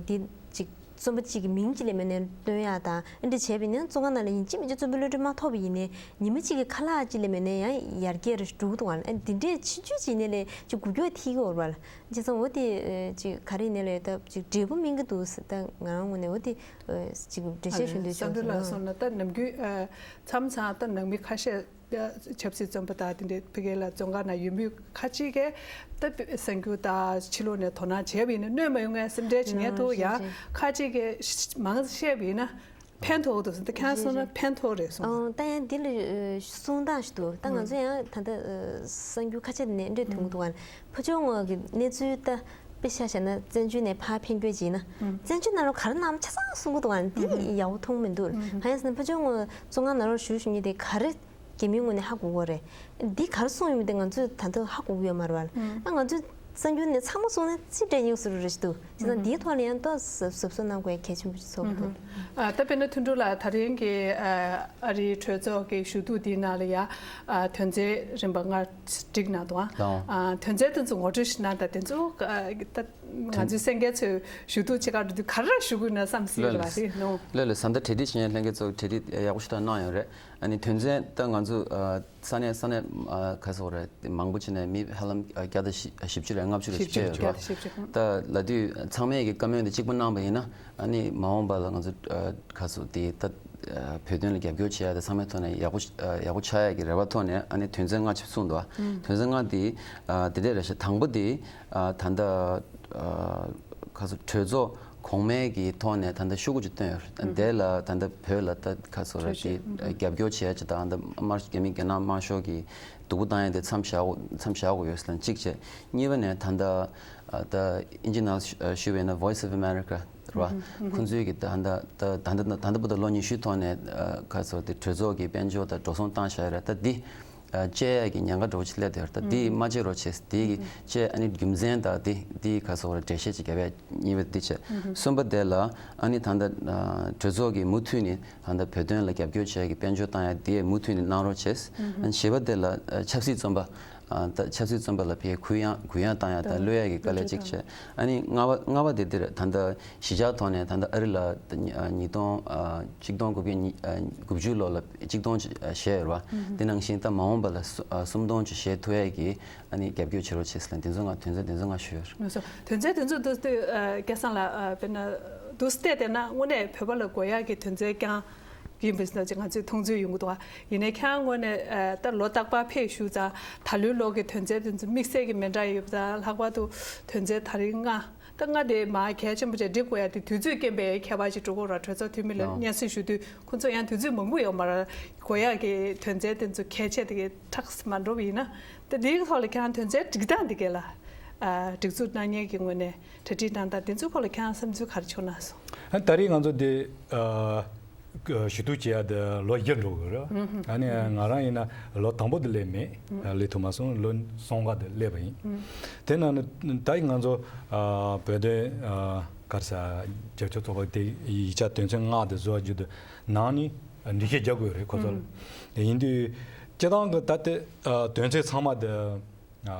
འདི་ཅིག་བཙོན་པ་གཅིག་གི་མིང་གཅིག་ལས་མེད་ནས་བཏོན་ཡག་དང་ཨ་འདྲ་བྱས་པ་ཡིན་ན་བཙོན་ཁང་ནང་ལ་ཡིན་གཅིག་མིན་གཅིག་བཙོན་པའི་གློད་གྲོལ་མ་ཐོབ་པ་ཡིན་ནའི་ཉི་མ་གཅིག་གི་ཁ་ལག་གཅིག་ལས་མེད་ནས་ཡང་ཡར་རྒྱས་རུ་འགྲོ་གི་འདུག་ཨ་འདི་འདྲས་ཕྱིན་ཆད་ཅིག་ཡིན་ནའི་ལས་ཅིག་འགུལ་སྐྱོད་ཐེབས་ཀྱི་ཡོད་རེད་པ། བྱས་ཙང་འོ་དེ་ཅིག་ག་རེ་ཡིན་ནའི་ལས་ད་ཅིག་འབྲས་བུ་སྨིན་གྱི་འདུག་ཟེར་ད་ང་རང་ངོས་ནས་འོ་དེ་ཅིག་འགྲེལ་བཤད་ཞུ་འདོད་བྱུང་སོང་། ད་ནམ་རྒྱུན་མཚམས་མཚམས་ད་ནང་མི་ཁ་ཤས། ཆབ་སྲིད་བཙོན་པ་དང་དེ་འདྲའི་ཕ་གི་ལ་བཙོན་ཁང་ནང་ཡོད་མུས་ཁ་ཅིག་གིས་ད་གསར་འགྱུར་དང་ཕྱི་ལོགས་ནས་དོ་སྣང་བྱས་པ་ཡིན་ན་གནོད་མ་ཡོང་ངའི་སེམས་ཁྲལ་བྱེད་མཁན་འདུག་ཡང་ཁ་ཅིག་གིས་མང་བཤད་པ་ཡིན་ན་ ཕན་ཐོགས་འདུག་ཟེར། ད་ཁྱེད་རང་གསུངས་ན་ཕན་ཐོགས་རེད་གསུངས། ཨང་། ད་ཡང་འདི་ལ་གསུང་སྟངས་ཤིག་འདུག་ད་ང་ཚོ་ཡང་ད་ལྟ་གསར་འགྱུར་ཁ་ཤས་ནས་འདྲི་ཐུབ་ཀྱི་འདུག་ག་ཕུ་ཆུང་ངོས་ཀྱི་གནས་ཚུལ་ད་དཔེ་ཆ་བཞག་ན་བཙན་བྱོལ་ནས་ཕར་འཕེན་སྐྱོད་བྱས་ན། བཙན་བྱོལ་ནང་ལ་ག་རེ་གནང་ཆ་ཚང་གསུང་གི་འདུག་ག་འདི་ཡག་པོ་མཐོང་མི་འདུག་གང་ཡིན་ཟེར་ན་ཕུ་ཆུང་ངོས་བཙོན་ཁང་ནང་ལོགས་བཞུགས་བཞུགས་མཁན་དེ་ག་རེ་རྒྱ་མིའི་ངོས་ནས་ཧ་གོ་གི་རེད། འདི་ག་རེ་གསུངས་ཡོད་མེད་དེ་ང་ཚོས་ད་དུང་ཧ་གོ་གི་ཡོད་མ་རེད་བ། ཨ་ང་ཚོས་གསར་འགྱུར་ནས་ཚང་མ་གསུངས་ན་ཅི་འདྲ་ཡིན་ཟེར་རེད་འདུག་བྱས་ཙང་འདིའི་ཐོག་ལ་ཡང་ཏོག་ཙམ་གཟབ་གཟབ་གནང་དགོས་གལ་ཆེན་པོ་ཞིག་ཚོར་གི་འདུག་ཨ་ད་དཔེར་ན་ཐུན་དྲུག་ལགས་ད་རིང་གི་ཨ་ཨ་རིའི་གྲོས་ཚོགས་ཀྱི་ཞུ་གཏུག་འདིའི་ནང་ལ་ཡ་ཨ་དོན་ཚན་རིམ་པ་ལྔ་བསྒྲིགས་གནང་འདུག་ཨང་། ཨ་དོན་ཚན་དེ་ཚོ་ངོ་སྤྲོད་ཞིག་གནང་དང་། དེ་ཚོ་ཨ་ད་ང་ཚོའི་གསན་མཁན་ཚོས་ཞུ་གཏུག་བྱེད་ག་འགྲོ་དུས་ག་རེ་ཞུ་དགོས་ན་བསམ་སྲིད་ལ་རེད་ནོ། ལོས་ལོས། ད་ལྟ་གྲ་སྒྲིག་བྱེད་མཁན་ལྷན་རྒྱས་ཚོ་གྲ་སྒྲིག་ཡག་པོ་ཞིག་ད་གནང་ཡོད་རེད། ཨ་ནི་དོན་ཚན་ད་ང་ཚོ་ཨ་ས་གནས་ས་གནས་ཨ་ག་སོགས་རེད། མང་པོ་བྱས་ནས་མི་ཧ་ལམ་ཨ་བརྒྱ་དང་བཞི་བཞི་བཅུ་རེད། ལྔ་བཅུ་རེད། བཞི་བཅུ་ཡོད་རེད་བ། ད་ལ་དུས་ཚང་མས་ཀྱི་བཀའ་མོལ་འདི་གཅིག་པ་གནང་པ་ཡིན་ན། ཨ་ནི་མ་འོངས་པ་ལ་ང་ཚོ་ཨ་ག་སོགས་དེ་ད་ཨ་བོད་དོན་ལ་རྒྱབ་སྐྱོར་བྱེད་ཡ་དེ་ཚང་མའི་ཐོག་ནས་ཡག་པོ་ཨ་ཡག་པོ་ཆགས་ཡ་གི་རེ་བ་ཐོག་ནས། ཨ་ནི་དོན་ཚན་ལྔ་ཆ་གསུངས་འདུག་བ། དོན་ཚན་ལྔ་དེ་ཨ་དེ་འདྲས་རེད་ཤག་དང་པོ་དེ་ཨ་ད་ལྟ་ཨ་ག་སོགས་གྲོས་ཚོགས་གོང་མའི་གི་ཐོག་ནས་ད་ལྟ་ཤོག་གུ་ཅིག་བཏོན་ཡོད་རེད། དེ་ལ་ད་ལྟ་བོད་ལ་ད་ག་སོགས་རེད། དེ་རྒྱབ་སྐྱོར་བྱེད་ཡ་ཅིག་དང་། ད་དམར་རྒྱ་མི་རྒྱ་ནག་དམར་ཤོག་གི་སྡུག་པོ་བཏང་ཡ་དེ་མཚམས་བཞག་མཚམས་བཞག་དགོས་ཡོད་ཟེར་ལབ་གཅིག་བྱས། གཉིས་པ་ནས་ད་ལྟ་ཨ་ད་ཨིན་ཇི་ནང་ཞུ་བས་ན་Voice of America རེད་བ། ཁོང་ཚོའི་གི་ད་ལྟ་ད་ད་ད་ད་ལྟ་བར་དུ་ལོ་ཉི་ཤུའི་ཐོག་ནས་ཨ་ག་སོགས་དེ་གྲོས་ཚོགས་ཀྱི་དཔལ་འབྱོར་དང་འགྲོ་སོང་བཏང་བཞག་ཡོད་རེད། ད་འདི་ཨ་བཅད་ཡ་གི་ཉེན་ཁ་འདྲ་བོ་ཅིག་སླེབས་བསྡད་ཡོད་རེད། ད་འདི་མ་བཅད་རོགས་བྱེད། འདི་གི་བཅད་ཨ་ནི་རྒྱུ་མཚན་དང་འདི་འདི་ག་སོགས་རེད། འགྲེལ་བཤད་ཅིག་རྒྱབ་ཡ་གཉིས་པ་འདི་བྱས། གསུམ་པ་དེ་ལ་ཨ་ནི་ད་ལྟ་ཨ་གྲོས་ཚོགས་ཀྱི་མུ་མཐུད་ནས་ད་ལྟ་བོད་དོན་ལ་རྒྱབ་སྐྱོར་བྱེད་ཡ་གི་དཔལ་འབྱོར་བཏང་ཡ་དེ་མུ་མཐུད་ནས་གནང་རོགས་བྱས། ཨ་ནི་བཞི་པ་དེ་ལ་ཨ་ཆབ་སྲིད་བཙོན་པ་ཨ་ད་ཆབ་སྲིད་བཙོན་པ་ལ་ཕར་གུ་ཡངས་གུ་ཡངས་བཏང་ཡ་དང་གློད་ཡ་གི་དཀའ་ལས་གཅིག་བྱས། ཨ་ནི་ལྔ་པ་ལྔ་པ་དེ་འདིར་ད་ལྟ་གཞིས་ཆགས་ཐོག་ནས་ད་ལྟ་ཨ་རི་ལ་ད་ཉིས་སྟོང་ཨ་གཅིག་སྟོང་དགུ་བརྒྱ་ཉི་ཨ་དགུ་བཅུ་ལོ་ལ་གཅིག་སྟོང་ཅིག་ཨ་བཞེས་ཡོད་རེད་བ། དེ་ནང་བཞིན་ད་མ་འོངས་པ་ལ་སུ་ཨ་སུམ་སྟོང་ཅིག་བཞེས་ཐུབ་ཡ་གི་ཨ་ནི་རྒྱབ་སྐྱོར་བྱེད་རོགས་བྱེད་ཟེར་ལབ། དེ་ཚོ་ང་དོན་ཚན་དེ་ཚོ་ང་ཞུས་ཡོད་རེད། ལགས་སོ། དོན་ཚན་དེ་ཚོ་འདུག་སྟེ་ཨ་སྐལ་བཟང་ལགས་ཨ་དཔེར་ན་འདུག་སྟེ་བལྟས་ན་དངོས་གནས་བོད་པ་ལ་དགོས་ཡ་གི་དོན་ཚན་རྐྱང་ཡིན་པ་ཞིག་ང་ཚོས་མཐོང་ཚུལ་ཡོང་གི་འདུག་བ། ཡིན་ནའི་ཁྱེད་རང་ངོས་ནས་ཨ་ད་ལོ་རྟག་པར་ཕེབས་བཞུགས་ཙང་ད་ལོའི་ལོ་གི་དོན་ཚན་དེ་ཚོ་དམིགས་བསལ་གྱི་མི་འདྲ་ཡོད་པ་དང་། ལྷག་པར་དུ་དོན་ཚན་ད་རིང་ལྔ། ད་ལྔ་དེ་མ་གལ་ཆེན་པོ་བྱས་འགྲིག་དགོས་ཡ་དེ་དུས་ཚོད་རྐྱེན་པས་ཁྱད་པར་ཅིག་འགྲོ་གི་རེད། གྲོས་ཚོགས་འཐུས་མི་ལ་སྙན་སེང་ཞུ་དུས་ཁོང་ཚོ་ཡང་དུས་ཚོད་མང་པོ་ཡོད་མ་རེད། དགོས་ཡ་གི་དོན་ཚན་དེ་ཚོ་གལ་ཆེ་དེ་གི་ཐག་མ་འགྲོ་བ་ཡིན་ན། ད་དེའི་ཐོག་ལ་ཁྱེད་རང་དོན་ཚན་སྒྲིག་སྟངས་དེ་ག་ལ་ཨ་སྒྲིག་འཛུགས་གནང་མཁན་གྱི་ངོས་ནས་གྲ་སྒྲིག་གནང་སྟངས་དེ་ཚོའི་སྐོར་ལ་ཁྱེད་རང་བསམ་ཚུལ་ག་རེ་བྱུང་ན་སོང་། ཨ་ད་རེས་ང་ཚོ་དེ་ཨ་ཞུ་གཏུག་བྱེད་ཡ་དེ་ལོ་བཞི་འགྲོ་གི་རེད། ཨ་ནི་ང་རང་ཡིན་ན་ལོ་དང་པོ་དེ་སླེབས་མེད། ཨ་སླེབས་ཐུབ་མ་སོང་། ལོ་གསུམ་པ་དེ་སླེབས་པ་ཡིན། དེ་ནང་ནས་ད་ཡིན་ང་ཚོ་ཨ་བོད་དོན་ཨ་ག་རེ་ཟེར་རྒྱབ་སྐྱོར་ཚོགས་པ་དེ་ཡིག་ཆ་དོན་ཚན་ལྔ་དེ་བཟོ་བ་བརྒྱུད་དུ་ནང་ནས་འགྲེལ་བཤད་རྒྱག་དགོས་རེད་ཁོ་ཚོ་ལ། ཡིན་དུས་སྤྱིར་བཏང་གི་ད་ལྟ་ཨ་དོན་ཚན་ཚང་མ་དེ་ཨ་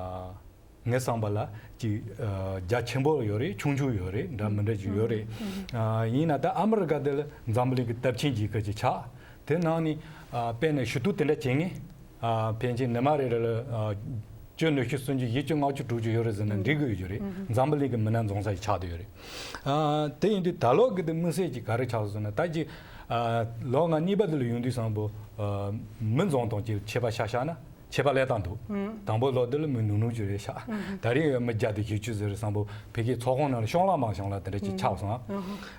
ངའི་བསམ་པ་ལ་ཅིག་ཨ་རྒྱ་ཆེན་པོ་ཡོད་རེད། ཆུང་ཆུང་ཡོད་རེད། འདྲ་མི་འདྲ་ཅིག་ཡོད་རེད། ཨ་ཡིན་ན་ད་ཨ་མི་རི་ཀ་དེ་ལ་འཛམ་བུ་གླིང་གི་སྟབས་ཆེན་རྒྱལ་ཁབ་ཅིག་ཆགས། དེ་ནང་ནས་ཨ་དཔེར་ན་ཞུ་གཏུག་དེ་འདྲ་བྱེད་མཁན་ཨ་ཕལ་ཆེར་ཉི་མ་རེ་རེ་ལ་ཨ་བཅུ་ཉི་ཤུ་སུམ་ཅུ་བཞི་བཅུ་ལྔ་བཅུ་དྲུག་ཅུ་ཡོད་རེད་ཟེར་ན་འགྲིག་གི་ཡོད་རྒྱུ་རེད། འཛམ་བུ་གླིང་གི་མི་སྣ་འཛོམས་ས་ཞིག་ཆགས་བསྡད་ཡོད་རེད། ཨ་དེ་ཡིན་དུས་ད་ལོ་གི་དེ་དམིགས་བསལ་གྱི་ག་རེ་ཆགས་སོང་ཟེར་ན། ད་ཅིག་ཨ་ལོ་ལྔ་གཉིས་པ་དེ་ལ་ཡོང་དུས་བཟང་པོ་ཨ་མི་འཛོམས་སྟངས་ཀྱི་ཁྱད་པར་ཆ་བཞག་ན། ཁྱད་པར་སླེབས་སྟངས་འདུག་དང་པོ་ལོ་འདི་ལ་མི་ཉུང་ཉུང་ཅིག་རེད་ཤག་ད་རེས་ཡང་མི་བརྒྱ་དང་བཞི་བཅུ་ཟེར་བསམ་པོ་ཕ་གིའི་ཚོགས་ཁང་ནང་ལ་ཤོང་ལ་མ་ཤོང་ལ་དེ་འདྲ་ཅིག་ཆགས་སོང་།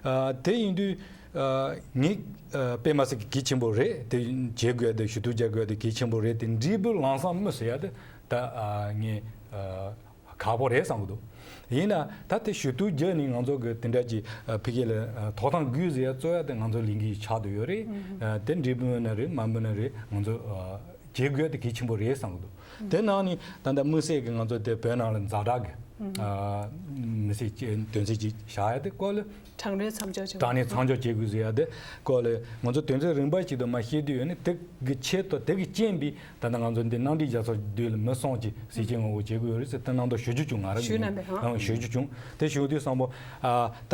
ཨ་དེ་ཡིན་དུས་ཨ་ངས་ཨ་དཔེ་མ་སྲིད་ཀྱི་གལ་ཆེན་པོ་རེད། དེ་བྱེད་དགོས་དེ་ཞུ་གཏུག་རྒྱག་དགོས་དེ་གལ་ཆེན་པོ་རེད། དེ་འབྲས་བུ་ལམ་སང་མི་ཟེར་ཡ་དེ་ད་ཨ་ངས་ཨ་ཁག་པོ་རེད་བསམ་གི་འདུག་ཡིན་ན་ད་དེ་ཞུ་གཏུག་རྒྱག་ནས་ང་ཚོ་གི་དེ་འདྲ་ཅིག་ཨ་ཕ་གི་ལ་ཨ་ཐོབ་ཐང་དགོས་ཟེར་ཡ་རྩོད་ཡ་དེ་ང་ཚོ་ལས་འགན་ཆགས་བསྡད་ཡོད་རེད། ཨ་དེ་འབྲས་བུ་ཡིན་ན་རེད། མ་འབུ་ན་རེད། ང་ཚོ་ཨ་བྱེད་དགོས་དེ་གལ་ཆེན་པོ་རེད་བསམ་གི་འདུག་དེ་ནང་ནས་ད་ལྟ་དམིགས་བསལ་གྱི་ང་ཚོ་དེ་བོད་ནང་ལ་ཛ་དྲག་གི་ཨ་མི་སེར་གྱི་དོན་ཚན་ཅིག་བཞག་ཡ་དེ་སྐོར་ལ་དྲང་གནས་མཚམས་འཇོག་བྱེད་དྲང་གནས་མཚམས་འཇོག་བྱེད་དགོས་ཟེར་ཡ་དེ་སྐོར་ལ་ང་ཚོ་དོན་ཚན་རིམ་པ་ཞིག་ཏུ་མར་བཤད་དུས་ཡོད་ནི་དེ་གི་ཆེད་དུ་དེ་གི་རྐྱེན་པས་ད་ལྟ་ང་ཚོ་འདི་གནམ་བདེ་རྒྱ་མཚོ་མདུན་ལ་མི་གསུམ་གྱིས་ཟས་བཅད་ངོ་རྒོལ་བྱེད་དགོས་ཡོད་རེད་ཟེར་དེ་གནང་དོ་ཞུ་རྒྱུ་བྱུང་། ང་རང་ཞུས་གནང་པས། ཨང་། ཞུ་རྒྱུ་བྱུང་། དེ་ཞུ་དུས་བསམ་པོ་ཨ་ད་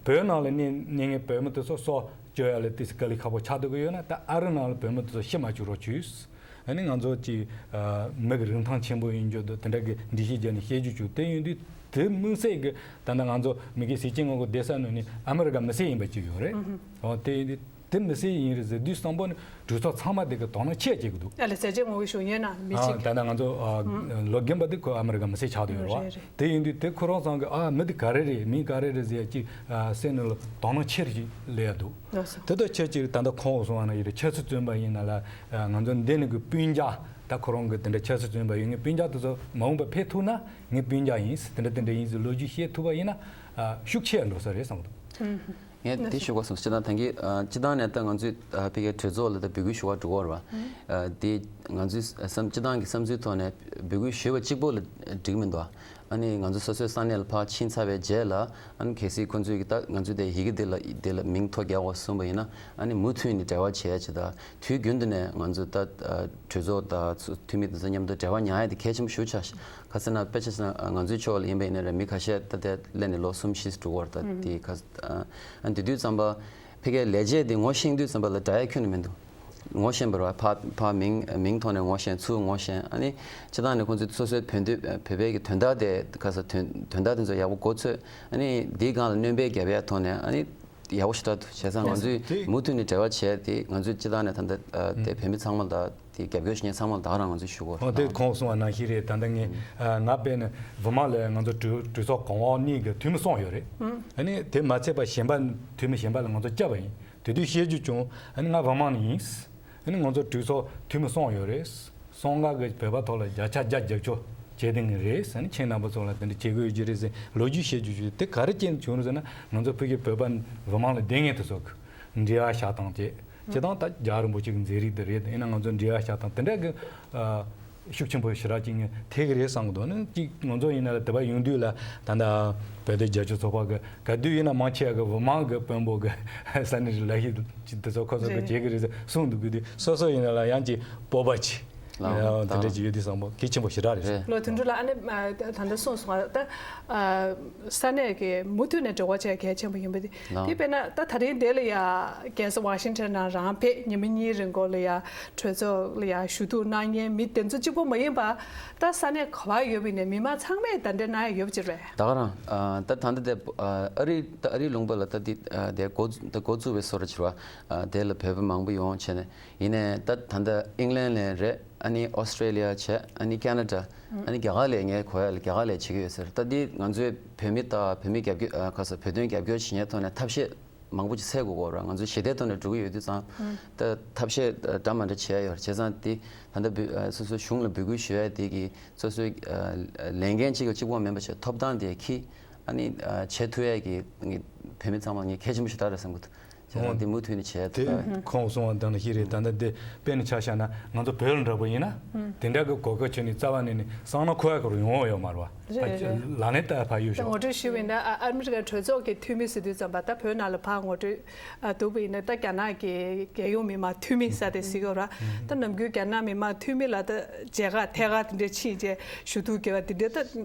བོད་ནང་ལ་གནས་གནས་མཁན་བོད་མི་དེ་ཚོ་སྲོག་སྐྱོབ་ཡ་ལ་ཏོག་ཙམ་དཀའ་ལས་ཁག་པོ་ཆགས་སྡོད་ཀྱི་ཡོད་ན། ད་ཨ་རི་ནང་ལ་བོད་མི་དེ་ཚོ་ཤི་མ་བཅུག་རོགས་བྱོས། ཨ་ནི་ང་ཚོ་ཅིག་ཨ་མི་གི་རིན་ཐང་ཆེན་པོ་ཡིན་རྒྱུ་དེ་དེ་འདྲ་གི་འགྲེལ་བཤད་བརྒྱབ་ནས་བཤད་རྒྱུ་བྱུང་། དེ་ཡིན་དུས་དེ་དམིགས་བསལ་གྱི་ད་ལྟ་ང་ཚོ་མི་གི་ཟས་བཅད་ངོ་རྒོལ་བསྡད་ས་ནང་ནས་ཨ་མི་རི་ཀ་མི་སེར་ཡིན་པ་ཅིག་ཡོད་རེད། ཨོ་དེ་ཡིན་དུས་ དེ་མི་སེར་ཡིན་རེད་ཟེར་དུས་ཙམ་པ་ནི་གྲོས་ཚོགས་ཚང་མ་དེ་གི་དོ་སྣང་ཆེ་བྱེད་ཀྱི་འདུག་ཨ་ལས་ཟས་བཅད་ངོ་བོའི་གཞུང་གཉེར་ནང་མི་ཨ་གཅིག་ད་ལྟ་ང་ཚོ་ཨ་ལོ་རྒན་པ་དེ་ཁོ་ཨ་མི་རི་ཀ་མི་སེར་ཆགས་བསྡད་ཡོད་རེད་བ། རེད་རེད། དེ་ཡིན་དུས་དེ་ཁོ་རང་ཚང་གི་ཨ་མི་དེ་ག་རེ་རེད་མི་ག་རེ་རེད་ཟེར་ཡ་ཅིག་ཨ་སེམས་ནང་ལ་དོ་སྣང་ཆེ་རུ་ཅིག་སླེབས་ཡ་འདུག་ལགས་སོ། དེ་དང་ཆབས་ཅིག་ད་ལྟ་ཁོང་གསུངས་པ་ནང་བཞིན་ཆབ་སྲིད་བཙོན་པ་ཡིན་ན་ལ་ང་ཚོ་འདི་ནས་གི་སྤུན་ཀྱག་ད་ཁོ་རང་གི་དེ་འདྲ་ཆབ་སྲིད་བཙོན་པ་ཡིན་ངའི་སྤུན་ཀྱག་དེ་ཚོ་མ་འོངས་པ་ཕེབས་ཐུབ་ན་ངའི་སྤུན་ཀྱག་ཡིན་དེ་འདྲ་དེ་འདྲ་ཡིན་ཟེར་ལོ་རྒྱུས་བཤད་ཐུབ་པ་ཡིན་ན་ཨ་ཤུགས་ཆེ་འགྲོ་ས་རེད་བསམ་གི་འདུག་ངས་འདི་ཞུ་དགོས་སོང་། སྤྱིར་བཏང་ད་གིན་སྤྱིར་བཏང་ནས་ད་ང་ཚོས་ཕ་གིའི་གྲོས་ཚོགས་ལ་ད་འབོད་སྐུལ་ཞུ་བ་འགྲོ་གི་ཡོད་རེད་བ། དེ་ང་ཚོའི་བསམ་སྤྱིར་བཏང་གི་བསམ་ཚུལ་ཐོག་ནས་འབོད་སྐུལ་ཞུས་པ་གཅིག་པོ་ལ་འགྲིག་མི་འདུག་ཨ་ནི་ང་ཚོ་སོ་སོའི་ས་གནས་ལ་ཕར་ཕྱིན་ཚར་བའི་རྗེས་ལ་ཨ་ནི་གལ་སྲིད་ཁོང་ཚོས་ཀྱི་ད་ང་ཚོའི་དེ་ཡི་གེ་འདི་ལ་འདི་ལ་མིང་ཐོ་རྒྱག་དགོས་གསུངས་པ་ཡིན་ན་ཨ་ནི་མུ་མཐུད་ནས་འབྲེལ་བ་བྱེད་ཡ་ཅིག་དང་དུས་རྒྱུན་དུ་ནས་ང་ཚོ་ད་གྲོས་ཚོགས་དང་འཐུས་མི་དེ་ཚོ་མཉམ་དུ་འབྲེལ་བ་ཉར་ཡ་དེ་གལ་ཆེན་པོ་ཞེ་པོ་ཆགས་ཤག་ག་ཟེར་ན་དཔེ་ཆ་བཞག་ན་ང་ཚོའི་ཕྱོགས་ལ་ཡིན་པ་ཡིན་ན་རེད་མི་ཁ་ཤས་ད་ལྟ་སླེབས་ནས་ལོ་གསུམ་བཞི་འགྲོ་གི་ཡོད་རེད། ད་དེ་ག་ཨ་དེ་དུས་ཙམ་པ་ཕ་གིའི་ལས་བྱེད་དེ་ངོ་ཤེས་དུས་ཙམ་པ་ལ་འདྲ་ཡ་ཁྱོན་ནས་མི་འདུག་ངོ་ཤེས་པ་རེད་བ། ཕ་ཕ་མིང་མིང་ཐོག་ནས་ངོ་ཤེས། ཚུར་ངོ་ཤེས། ཨ་ནི་སྤྱིར་བཏང་ནས་ཁོང་ཚོས་སོ་སོའི་བོད་འདི་བོད་པའི་གི་དོན་དག་དེ་ག་ས་དོན་དོན་དག་དེ་ཚོ་ཡག་པོ་གོ་ཚོད། ཨ་ནི་འདིའི་སྒང་ལ་སྣོན་པ་རྒྱབ་ཡ་ཐོག་ནས་ཨ་ནི་ཡག་པོ་ཞེ་དྲག་འདུག་བྱས་ཙང་ང་ཚོས་དེ་མུ་མཐུད་ནས་འབྲེལ་བ་བྱས་ཏེ་ང་ཚོས་སྤྱིར་བཏང་ནས་ད་ལྟ་དེ་བོད་མི་ཚང་མ་ལ་དེ་རྒྱབ་སྐྱོར་བྱེད་མཁན་ཚང་མ་ལ་ད་ག་རང་ང་ཚོས་ཞུ་གི་ཡོད། ཨོ་དེ་ཁོང་གསུངས་པ་ནང་བཞིན་རེད། ད་ལྟ་ངས་ང་དཔེར་ན་ཝེར་མཱན་ལ་ང་ཚོ་གྲོས་གྲོས་ཚོགས་གོང་འོག་གཉིས་ཀྱི་འཐུས་མི་གསུམ་ཡོད་རེད། ཨ་ནི་དེ་མ་ཚད་པ་གཞན་པ་འཐུས་མི་གཞན་པ་ལ་ང་ཚོ་བསྐྱབས་པ་ཡིན། དེ་དུས་བཤད་རྒྱུ་བྱུང་། ཨ་ནི་ང་ཝེར་མཱན་ནས་ཡིན། ཨ་ནི་ང་ཚོ་གྲོས་ཚོགས་འཐུས་མི་གསུམ་ཡོད་རེད། གསུམ་ཀ་གི་བོད་པ་ཐོག་ལ་བརྒྱ་ཆ་བརྒྱ་རྒྱབ་སྐྱོར་བྱས་བསྡད་མཁན་རེད་ཟེར་ནས་ཁྱེད་རྣམ་པ་ཚོ་ལ་དེ་འདྲ་བྱེད་དགོས་ཀྱི་རེད་ཟེར་ལོ་རྒྱུས་བཤད་རྒྱུ་བྱུང་། དེ་ག་རེ་རྐྱེན་བྱུང་རེད་ཟེར་ན་ང་ཚོ་ཕ་གི་བོད་པ་ཝེར་མཱན་ལ་བསྡད་མཁན་དེ་ཚོ་གི་འབྲེལ་བ་བཞག་སྟངས་བཅས་སྤྱིར་བཏང་ད་རྒྱལ་བ་རིན་པོ་ཆེ་གི་མཛད་རིམ་དེ་རེད། ཡིན་ན་ང་ཚོ་འབྲེལ་བ་བཞག་སྟངས་དེ་འདྲ་གི་ཨ། ཤུགས་ཆེན་པོ་ཞེ་དྲག་ཅིག་ངས་ཐེབས་ཀྱི་རེད་བསམ་གྱི་འདུག་ནི་གཅིག་ང་ཚོ་ཡིན་ན་ལ་དེ་བ་ཡོང་དུས་ལ་ད་ལྟ་བོད་དོན་རྒྱབ་སྐྱོར་ཚོགས་པ་གི་ག་དུས་ཡིན་ན་མང་ཆེ་བ་གི་ཝེར་མཱན་གི་དཔོན་པོ་གི་ས་གནས་ལ་ཤི་དེ་ཚོ་ཁོ་ཚོ་གི་རེད། བྱེད་ཀྱི་རེད་ཟེར་གསུངས་འདུག་གི་དུས་སོ་སོ་ཡིན་ན་ལ་ཡང་ཅིག་སྤོབས་པ་ཅིག་ལའོ། དེ་འདྲ་ཅིག་ཡོད་དུས་བསམ་པ་གལ་ཆེན་པོ་ཞེ་དྲག་རེད། རེད། ལོ་དོན་གྲུབ་ལགས་ཨ་ནི་ད་ལྟ་གསུངས་སོང་ད། ས་གནས་ཀྱི་མུ་མཐུད་ནས་འབྲེལ་བ་བྱེད་གལ་ཆེན་པོ་ཡིན་པ་དེ། ལགས། དེ་དཔེར་ན་ད་ད་རིང་འདི་ལ་ཡ་རྒྱལ་ས་ཝ་ཤིང་ཊོན་ནང་རང་ཕེབས་ཉི་མ་གཉིས་རིང་སྐོར་ལ་ཡ་གྲོས་ཚོགས་ལ་ཡ་ཞུ་གཏུག་གནང་མཁན་མི་དེ་ཚོ་གཅིག་པོ་མ་ཡིན་པ་ད་ས་གནས་ག་བ་ཡོད་པ་ཡིན་ནའི་མི་མང་ཚང་མས་གདན་འདྲེན་གནང་ཡ་ཡོད་པ་ཅིག་རེད། ད་ག་རང་ཨ་ད་ད་ལྟ་དེ་ཨ་ཨ་རི་ད་ཨ་རིའི་ལུང་པ་ལ་ད་འདི་ཨ་དེ་འགོ་ད་འགོ་བཙུགས་པའི་བཟོ་འདྲ་ཅིག་རེད་བ། ཨ་དེ་ལ་བོད་པ་མང་པོ་ཡོང་བྱས་ནས་ཡིན་ནའི་ད་ད་ལྟ་ཨིང་ལན་ནས་རེད། ཨ་ནི་ཨོ་སི་ཀྲེ་ལི་ཡ་བྱས། ཨ་ནི་ཁེ་ན་ཌ། ཨ་ནི་རྒྱ་གར་ལ་ངས་གོ་ཡ་ལ་རྒྱ་གར་ལ་བྱེད་ཀྱི་ཡོད་ཟེར། ད་འདི་ང་ཚོའི་བོད་མི་དང་བོད་མི་རྒྱབ་སྐྱོར་ཨ་ག་ས་བོད་དོན་རྒྱབ་སྐྱོར་བྱེད་མཁན་ཐོག་ནས་ཐབས་ཤེས་མང་པོ་ཅིག་འཚོལ་དགོས་ཀྱི་ཡོད་རེད། ང་ཚོ་ཞི་བདེའི་ཐོག་ནས་འགྲོ་གི་ཡོད་དུས་ཙང་ད་ཐབས་ཤེས་འདྲ་མི་འདྲ་བྱེད་ཡ་ཡོད་རེད། བྱས་ཙང་འདི་ད་ལྟ་བོད་ཨ་སོ་སོའི་གཞུང་ལ་འབོད་སྐུལ་ཞུ་ཡ་དེ་གི་སོ་སོའི་ཨ་ལས་འགན་གཅིག་ལ་གཅིག་པོ་མིན་པ་བྱས་ཐོབ་ཐང་དེ་འཁྱེར། ཨ་ནི་ཨ་བྱེད་ཐུབ་ཡ་གི་ངས་བོད་མི་ཚང་མ་ངས་གལ་ཆེན་པོ་ཞིག་ལྟ་རེད་བསམ་གི་འདུག་བྱས་ཙང་འདི་མུ་མཐུད་ནས་བྱས་ཐུབ་ཡ། ཁོང་གསུངས་པ་དང་ལ་ཤི་རེད། ད་ལྟ་འདི་དཔེ་ནས་ཆ་བཞག་ན་ང་ཚོ་བོད་ལ་འདྲ་པོ་ཡིན་ན་དེ་འདྲ་གི་གོ་སྐབས་ཁྱོན་ནས་རྩ་བ་ནས་ནས་སང་ན་ཁོ་ཡ་གི་རུ་ཡོང་བ་ཡོད་མ་རེད་བ། རེད་རེད། ལག་ལེན་བསྟར་ཕ་ཡུལ་ད་ཞོག་ངོ་སྤྲོད་ཞུས་པ་ཡིན་ན་ཨ་ཨ་མི་རི་ཀའི་གྲོས་ཚོགས་ཀྱི་འཐུས་མི་ཟེར་དུས་ཙམ་པ་ད་བོད་ནང་ལ་ཕར་ངོ་སྤྲོད་ཨ་འདུག་པ་ཡིན་ན་ད་རྒྱ་ནག་གི་རྒྱལ་ཡོངས་མི་མང་འཐུས་མི་ཟེར་དེ་ཟེར་གི་ཡོད་ར། ད་ནམ་རྒྱུན་རྒྱ་ནག་མི་མང་འཐུས་མི་ལ་ད་མཇལ་ཁ་ཐད་ཀར་དེ་འདྲ་ཕྱིན་བྱས་ཞུ་གཏུག་གི་བ་དེ་འདྲ་ད་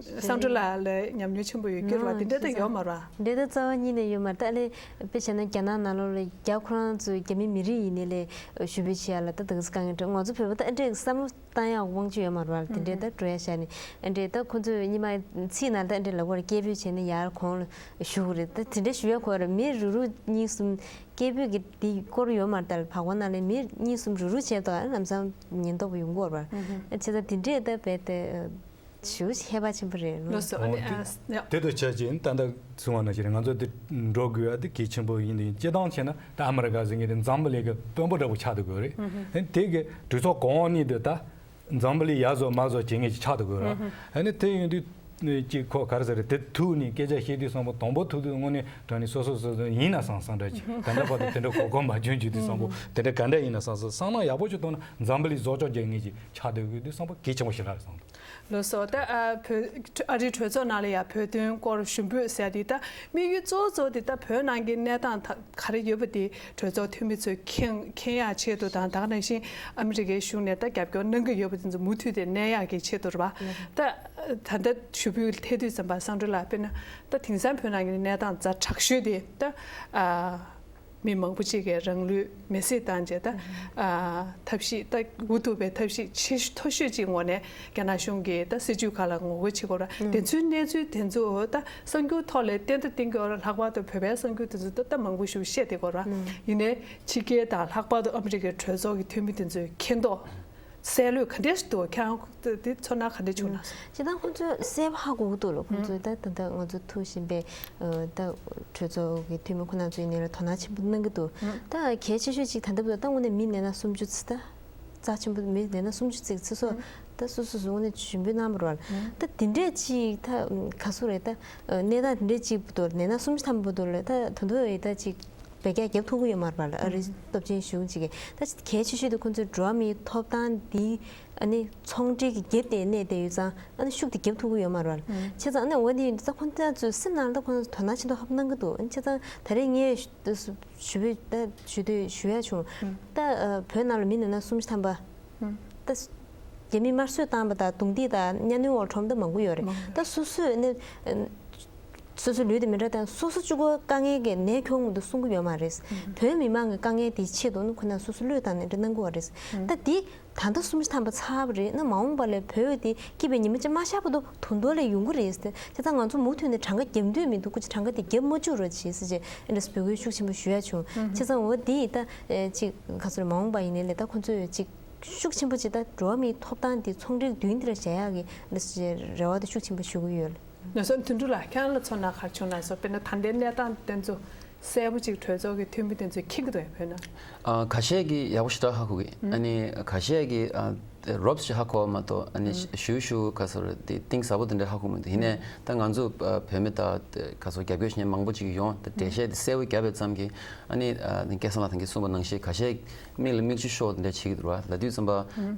སང་ཀྲོ་ལ་ལ་ཉམས་མྱོང་ཆེན་པོ་ཡོད་གི་ར་བ། དེ་འདྲ་ད་ཡོད་མ་ར། འདྲ་ད་རྩ་བ་ཉིད་ནས་ཡོད་མ་ར། ད་ཨ་ལེ་དཔེ་བྱས་ན་རྒྱ་ནག་ནང་ལོགས་ལ་རྒྱ་ཁོ་རང་ཚོ་རྒྱ་མི་མི་རིགས་ཡིན་ནའི་ལས་ཞུ་འབོད་བྱེད་ཡ་ལ་ད་དེང་སང་དཀའ་ངལ་འཕྲད། ང་ཚོ་བོད་པ་ད་ཨ་འདྲས་བསམ་བློ་བཏང་ཡག་དབང་ཆ་ཡོད་མ་རེད་བ། དེ་འདྲས་ད་འགྲོ་ཡ་བཞག་ནས་ཨ་འདྲས་ད་ཁོ་ཚོས་སྔོན་མ་ཚིག་ནང་ད་ཨ་འདྲས་ལབ་ཀྱི་ཡོད་རེད། སྐད་འབོད་བྱས་ནས་ཡར་གོང་ལ་ཞུ་དགོས་རེད། ད་དེ་འདྲས་ཞུ་ཡ་གོ་རེད། མི་རུ་རུ་གཉིས་གསུམ་སྐད་འབོད་ཀྱི་དེ་སྐོར་ཡོད་མ་རེད། ད་བར་སྐོར་ནང་ལ་མི་གཉིས་གསུམ་རུ་རུ་བྱས་ད་ལམ་སང་ཉེན་རྟོག་པ་ཡོང་གི་ཡོད་རེད་བ། ཨ་བྱས་ད་དེ་འདྲས་ད་རྦད་དེ་ཞེ་པོ་ཧེ་བག་ཆེན་པོ་རེད། ལགས་སོ། ཨ་ནི་ཨ་ཡ། དེ་དང་ཆབས་ཅིག་ད་ལྟ་གསུངས་པ་ནང་བཞིན་རེད། ང་ཚོ་འདི་འགྲོ་དགོས་ཡ་དེ་གལ་ཆེན་པོ་ཡིན། དེ་སྤྱིར་བཏང་བྱས་ན་ད་ཨ་མི་རི་ཀ་ཟེར་མཁན་དེ་འཛམ་བུ་གླིང་གི་དཔོན་པོ་འདྲ་པོ་ཆགས་བསྡད་ཡོད་རེད། ཨ་ནི་དེ་གི་གྲོས་ཚོགས་གོང་འོག་གཉིས་དེ་ད་འཛམ་བུ་གླིང་ཡར་བཟོ་མར་བཟོ་བྱེད་མཁན་ཅིག་ཆགས་བསྡད་ཡོད་རེད། ཨ་ནི་དེ་ཡིན་དུས་ཅིག་ཁོ་ག་རེ་ཟེར་རེད། དེ་ཐུག་ནས་སྐད་ཆ་བཤད་དུས་བསམ་པ་དང་པོ་ཐུག་དུས་དངོས་གནས་དྲང་གནས་སོ་སོ་སོ་སོ་ཡིན་ན་བསམ་བསམ་འདྲ་ཅིག་ད་ལྟ་བར་དུ་དེ་འདྲ་གོ་སྐབས་མ་བྱུང་བྱུང་དུས་བསམ་པ་དེ་འདྲ་ག་འདྲ་ཡིན་ན་བསམ་བསམ་བསམ་ན་ཡག་པོ་ཅིག་མཐོང་ན་འཛམ་བུ་གླིང་བཟོ་བཅོས་རྒྱག་མཁན་ཅིག་ཆགས་བསྡད་ཡོད་དུས་བསམ་པ་གལ་ཆེན་པོ་ཞིག་རེད་བསམ་གི་འདུག་ལགས་སོ། ད་ཨ་བོད་ཨ་རིའི་གྲོས་ཚོགས་ནང་ལ་ཡང་བོད་དོན་སྐོར་ཞུ་འབོད་ཟེར་ཡ་དེ་ད་དམིགས་ཡུལ་གཙོ་བོ་གཙོ་བོ་དེ་ད་བོད་ནང་གི་གནས་སྟངས་ད་ག་རེ་ཡོད་པ་དེ་གྲོས་ཚོགས་འཐུས་མི་ཚོས་མཁྱེན་མཁྱེན་ཡག་ཆེད་དུ་དང་། ད་ག་ནང་བཞིན་ཨ་མི་རི་ཀའི་གཞུང་ནས་ད་རྒྱབ་སྐྱོར་གནང་གི་ཡོད་པ་དེ་ཚོ་མུ་མཐུད་དེ་གནས་ཡག་གི་ཆེད་དུ་རེད་པ། ད་ད་ལྟ་ཞུ་འབོད་ཐེབས་དུས་ཙམ་པ་སང་ཀྲོ་ལགས་དཔེར་ན་ད་དེང་སང་བོད་ནང་གི་གནས་སྟངས་ཛ་དྲག་ཤོས་དེ་ད་ཨ། མི་མང་པོ་ཅིག་གིས་རང་ལུས་མེར་སྲེག་བཏང་རྗེས་ད་ཨ་ཐབས་ཤེས་ད་འུ་ཐུག་པའི་ཐབས་ཤེས་ཆེ་ཤོས་མཐོ་ཤོས་ཅིག་ངོས་ནས་རྒྱ་ནག་གཞུང་གིས་ད་སྲིད་ཇུས་ཁག་ལ་ངོ་རྒོལ་བྱེད་དགོས་ར། དེ་ཚོའི་གནས་ཚུལ་དེ་ཚོ་ད་གསར་འགྱུར་ཐོག་ལ་བསྟན་དང་བསྟན་དགོས་ར། ལྷག་པར་དུ་བོད་པའི་གསར་འགྱུར་དེ་ཚོ་ད་ད་མང་པོ་ཞིག་བཤད་བསྡད་དགོས་ར། ཡིན་ནའི་ཕྱི་རྒྱལ་དང་ལྷག་པར་དུ་ཨ་མི་རི་ཀའི་གྲོས་ཚོགས་ཀྱི་འཐུས་མི་དེ་ཚོས་མཁྱེན་རྟོགས་གསལ་ལོས་ག་འདྲས་འདུག་ཁྱེད་རང་དེ་ཚོར་སྣང་ག་འདྲས་བྱུང་ན། སྤྱིར་བཏང་ཁོང་ཚོས་གསལ་པོ་ཧ་གོ་གི་འདུག་ལ། ཁོང་ཚོས་ད་ད་ལྟ་ང་ཚོ་ཐུག་བཞིན་པའི་ད་གྲོས་ཚོགས་ཀྱི་འཐུས་མི་ཁོ་ན་ཚོའི་ནང་ལ་དོ་སྣང་ཆེན་པོ་གནང་གི་འདུག་ད་གལ་ཆེ་ཤོས་ཅིག་ད་ལྟ་བར་ད་དངོས་གནས་མི་ལས་ན་སུམ་ཅུ་ཙམ། ད་རྩ་ཆེན་པོ་མི་ལས་ན་སུམ་ཅུ་ཙམ་ཚེ་སྲོག་ད་སོ་སོ་སོ་དངོས་གནས་ཞུ་འབོད་གནང་བ་རེད་བ། ད་དེ་འདྲས་ཅིག་ད་ག་སུ་རེད། ད་གནས་སྟངས་དེ་འདྲས་ཅིག་བར་དུ་ལས་ན་སུམ་ཅུ་ཐམ་པ་བར་དུ་ལ་ད་དོན་དུ་ཡི་ད་ཅིག་བེད་སྐྱེལ་རྒྱབ་ཐུབ་ཀྱི་ཡོད་མ་རེད་པ་ལ། ཨ་རིའི་སྟོབས་ཆེན་གཞུང་ཅིག་གིས་ད་གལ་ཆེ་ཤོས་དེ་ཁོང་ཚོའི་འགྲོ་བ་མིའི་ཐོབ་ཐང་འདི་ཨ་ནི་ཚོང་འབྲེལ་གྱི་རྒྱབ་དེ་གནས་བསྡད་ཡོད་ཙང་ཨ་ནི་ཤུགས་དེ་རྒྱབ་ཐུབ་ཀྱི་ཡོད་མ་རེད་པ་ལ། བྱས་ཙང་ཨ་ནི་འོ་དེ་ད་ཁོང་ཚོའི་སེམས་ནང་ལ་ད་ཁོང་ཚོ་དོ་སྣང་ཆེན་པོ་ཧ་གོ་གནང་གི་འདུག་བྱས་ཙང་ད་རེས་ངས་ཞུ་འབོད་ད་ཞུ་འདོད་ཞུ་ཡ་བྱུང་། ད་བོད་ནང་ལ་མི་ལས་ན་སུམ་ཅུ་ཐམ་པ་ད་རྒྱ་མིས་དམར་གསོད་བཏང་བ་དང་རྡུང་རྡེག་དང་གཉའ་གནོན་འོག་འཁྲུངས་ད་མང་པོ་ཡོད་རེད། ད་སོ་སོས་ནི་སོ་སོའི་ལུས་དེ་མི་འདྲ་དང་སོ་སོ་གཅིག་པོ་དཀའ་ངལ་གྱི་ནད་ཁྱོང་གི་འདུག་གསུང་གི་ཡོད་མ་རེད། བོད་མི་མང་གི་དཀའ་ངལ་དེའི་ཆེད་དུ་ནི་ཁོ་ན་སོ་སོ་བློས་བཏང་ནས་འདྲ་གནང་གི་ཡོད་རེད། ད་འདི་ད་ལྟ་སུམ་ཅུ་ཐམ་པ་ཚར་བ་རེད། ན་མ་འོངས་པ་ལ་བོད་དེ་སྐྱིད་པའི་ཉི་མ་ཅིག་མ་ཤར་བར་དུ་དུང་དུང་ལ་ཡོང་གི་རེད་ཟེར། དེ་ད་ང་ཚོ་མུ་མཐུད་ནས་གྲངས་ཀ་རྒྱབ་འདོད་མི་འདུག་ཁོ་ཅིག་གྲངས་ཀ་དེ་རྒྱབ་མ་བཅུག་རོགས་བྱེད་ཟེར་བྱས་ཨེ་འདྲ་འབོད་སྐུལ་ཤུགས་ཆེན་པོ་ཞུ་ཡ་བྱུང་། བྱས་ཙང་འོ་དེ་ད་ཅིག་ག་ཚོད་མ་འོངས་པ་ཡིན་ནའི་ལས་ད་ཁོ་ཚོས་ཅིག་ཤུགས་ཆེན་པོ་ཅིག་ད་འགྲོ་བ་མིའི་ཐོབ་ཐང་དེ་ཚོང་འབྲེལ་མདུན་དེ་ལ་བཞག་ཡག་གི་འདི་རེ་བ་དེ་ཤུགས་ཆེན་པོ་ཞུ་གི་ཡོད། ལགས་སོ། དོན་གྲུབ་ལགས་ཁྱེད་རང་ལ་ཚོར་སྣང་ག་རེ་བྱུང་ན་སོ། དཔེར་ན་ད་ལྟའི་གནས་སྟངས་དེ་ཚོ་གསལ་པོ་ཅིག་གྲོས་ཚོགས་ཀྱི་འཐུས་མི་དེ་ཚོས་མཁྱེན་གྱི་འདུག་ཡ་བོད་ནང་། ཨ་ཁ་ཤས་ཀྱིས་ཡག་པོ་ཞེ་དྲག་ཧ་གོ་གི། ཨ་ནི་ཁ་ཤས་ཀྱིས་ཨ་རོབ་ཞིག་ཧ་གོ་བ་མ་གཏོགས་ཨ་ནི་ཞུ་ཞུ་ག་ཚོད་རེད་དེ་གཏིང་ཟབ་པོ་དེ་འདྲ་ཧ་གོ་མི་འདུག་ཡིན་ནའི་ད་ང་ཚོ་ཨ་བོད་མི་དང་ག་ཚོད་རྒྱབ་སྐྱོར་བྱེད་མཁན་མང་པོ་ཅིག་ཡོང་། ད་འགྲེལ་བཤད་དེ་གསལ་པོ་བརྒྱབ་པའི་ཙམ་གྱིས་ཨ་ནི་ཨ་སྐལ་བཟང་ལགས་ད་གིན་གསུངས་པ་ནང་བཞིན་ཁ་ཤས་མིག་ལ་མིག་ཆུ་ཤོར་དེ་འདྲ་བྱེད་ཀྱི་འདུག་ར། ལབ་དུས་ཙམ་པ་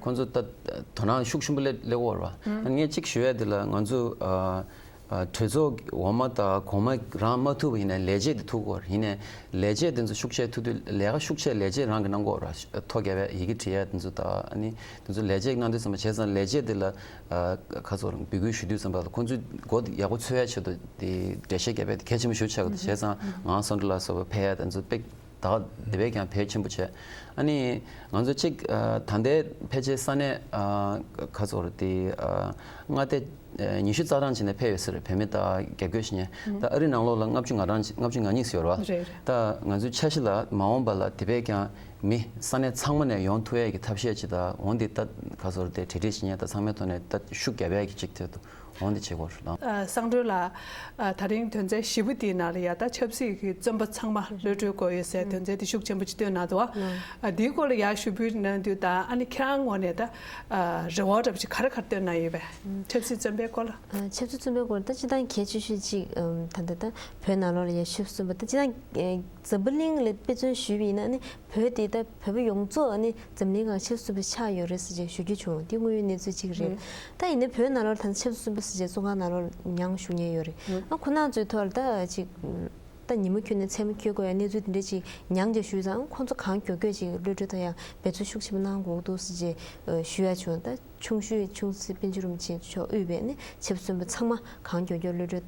ཁོང་ཚོ་ད་དོ་སྣང་ཤུགས་ཆེན་པོ་སླེབས་སླེབས་ཀྱི་ཡོད་རེད་བ། ཨ་ནི་ངས་གཅིག་ཞུ་ཡ་དེ་ལ་ང་ཚོ་ཨ་ཨ་གྲོས་ཚོགས་འོག་མ་དང་གོང་མ་རང་མ་ཐུབ་པ་ཡིན་ན་ལས་བྱེད་དེ་ཐུབ་ཀྱི་ཡོད་རེད། ཡིན་ནའི་ལས་བྱེད་དེ་ཚོ་ཤུགས་ཆེ་ཐུབ་དུས་ལས་ཀ་ཤུགས་ཆེ་ལས་བྱེད་རང་གིས་གནང་གི་ཡོད་རེད་བ། ཐོ་རྒྱབ་ཡ་ཡི་གེ་བྲིས་ཡ་དེ་ཚོ་དང་ཨ་ནི་དེ་ཚོ་ལས་བྱེད་གནང་དུས་ཙམ་པ་བྱས་ཙང་ལས་བྱེད་དེ་ལ་ཨ་ག་ཚོད་འབོད་སྐུལ་ཞུ་དུས་ཙམ་པ་ལ་ཁོང་ཚོས་མགོ་ཡག་པོ་ཚོས་ཡ་ཆེད་དུ་དེ་འགྲེལ་བཤད་རྒྱབ་ཡ་དེ་གལ་ཆེན་པོ་ཞིག་ཆགས་ཀྱི་འདུག་བྱས་ཙང་ང་སོང་འདྲ་ལ་སོགས་པ་ཕེབས་ཡ་དེ་ཚོ་དཔེ་ད་དེ་བས་ཀྱང་ཕལ་ཆེན་པོ་བྱས། ཨ་ནི་ང་ཚོ་གཅིག་ཨ་ད་ལྟའི་ཕལ་ཆེར་ས་གནས་ཨ་ག་ཚོད་རེད་དེ་ཨ་མངའ་སྡེ་ཨ་ཉི་ཤུ་རྩ་གྲངས་ཅིག་ནས་ཕེབས་ཡོད་ས་རེད། བོད་མི་དང་རྒྱབ་སྐྱོར་བྱེད་མཁན། ད་ཨ་རི་ནང་ལོགས་ལ་ལྔ་བཅུ་ང་གྲངས་ལྔ་བཅུ་ང་གཉིས་ཙམ་ཡོད་རེད་བ། རེད་རེད། ད་ང་ཚོའི་འཆར་གཞི་ལ་མ་འོངས་པ་ལ་དེ་བས་ཀྱང་མི་ས་གནས་ཚང་མ་ནས་ཡོང་ཐུབ་ཡས་ཀྱི་ཐབས་ཤེས་ཅིག་དང་འོན་ཏེ་ད་ག་ཚོད་རེད་དེ་གྲ་སྒྲིག་བྱེད་མཁན་དང་ཚང་མའི་ཐོག་ནས་ད་ཤུགས་རྒྱབ་ཡས་ཀྱི་ཅིག་དེ་འོང་དེ་བྱེད་དགོས་རེད་དང་། ཨ་གསང་སྒྲོན་ལགས། ཨ་ད་རིང་དོན་ཚན་བཞི་པོ་དེའི་ནང་ལ་ཡ་ད་ཆབ་སྲིད་ཀྱི་བཙོན་པ་ཚང་མ་གློད་གྲོལ་དགོས་ཡོད་ཟེར་དོན་ཚན་དེ་ཤུགས་ཆེན་པོ་ཅིག་བཏོན་གནང་འདུག་བ། ཨ་དེའི་སྐོར་ལ་ཡ་ཞུ་འབོད་གནང་དུས་ད་ཨ་ནི་ཁྱེད་རང་ངོས་ནས་ད་ཨ་རེ་བ་འདྲ་པོ་ཅིག་ག་རེ་ག་རེ་བཏོན་གནང་ཡོད་པས། ཆབ་སྲིད་བཙོན་པའི་སྐོར་ལ། ཨ་ཆབ་སྲིད་བཙོན་པའི་སྐོར་ད་སྤྱིར་བཏང་གལ་ཆེ་ཤོས་ཅིག་ཨམ་ད་ལྟ་ད་བོད་ནང་ལོགས་ལ་ཡ་ཆབ་སྲིད་བཙོན་པ་ད་སྤྱིར་བཏང་ཨེ་འཛམ་བུ་གླིང་ལ་དཔེ་མཚོན་ཞུས་པ་ཡིན་ན་ནི་བོད་དེ་ད་བོད་པ་ཡོངས་རྫོགས་ནི་འཛམ་གླིང་སྒང་ཆབ་སྲིད་བཙོན་པ་ཆགས་ཡོད་རེད་ཟེར་བྱས་ཞུ་རྒྱུ་བྱུང་། འདི་དངོས་ཡོད་གནས་ཚུལ་གཅིག་རེད། ད་ཡིན་ན་བོད་ནང་ལོགས་ད་ཆབ་སྲིད་བཙོན་པ་ཟེར་བྱས་བཙོན་ཁང་ནང་ལོགས་མྱངས་བཞུགས་མཁན་ཡོད་རེད། ཨ་ཁོ་རང་ཚོའི་ཐོག་ལ་ད་ཅིག་ད་ཉིན་མོ་ཁྱོན་ནས་མཚན་མོ་ཁྱོལ་དགོས་ཡ་གནས་ཚུལ་དེ་འདྲ་ཅིག་མྱངས་བྱས་ཞུས་ཙང་ཁོང་ཚོ་གང་མགྱོགས་མགྱོགས་ཅིག་གློད་གྲོལ་ཐོབ་ཡ་འབད་བརྩོན་ཤུགས་ཆེན་པོ་གནང་དགོས་འདུག་ཟེར་བྱས་ཞུ་ཡ་བྱུང་། ད་ཆུང་ཤོས་ཆུང་སྲིད་དཔལ་འབྱོར་རིན་པོ་ཆེ་མཆོག་དབུས་པའི་ནི་ཆབ་སྲིད་བཙོན་པ་ཚང་མ་གང་མགྱོགས་མགྱོགས་གློད་གྲོལ་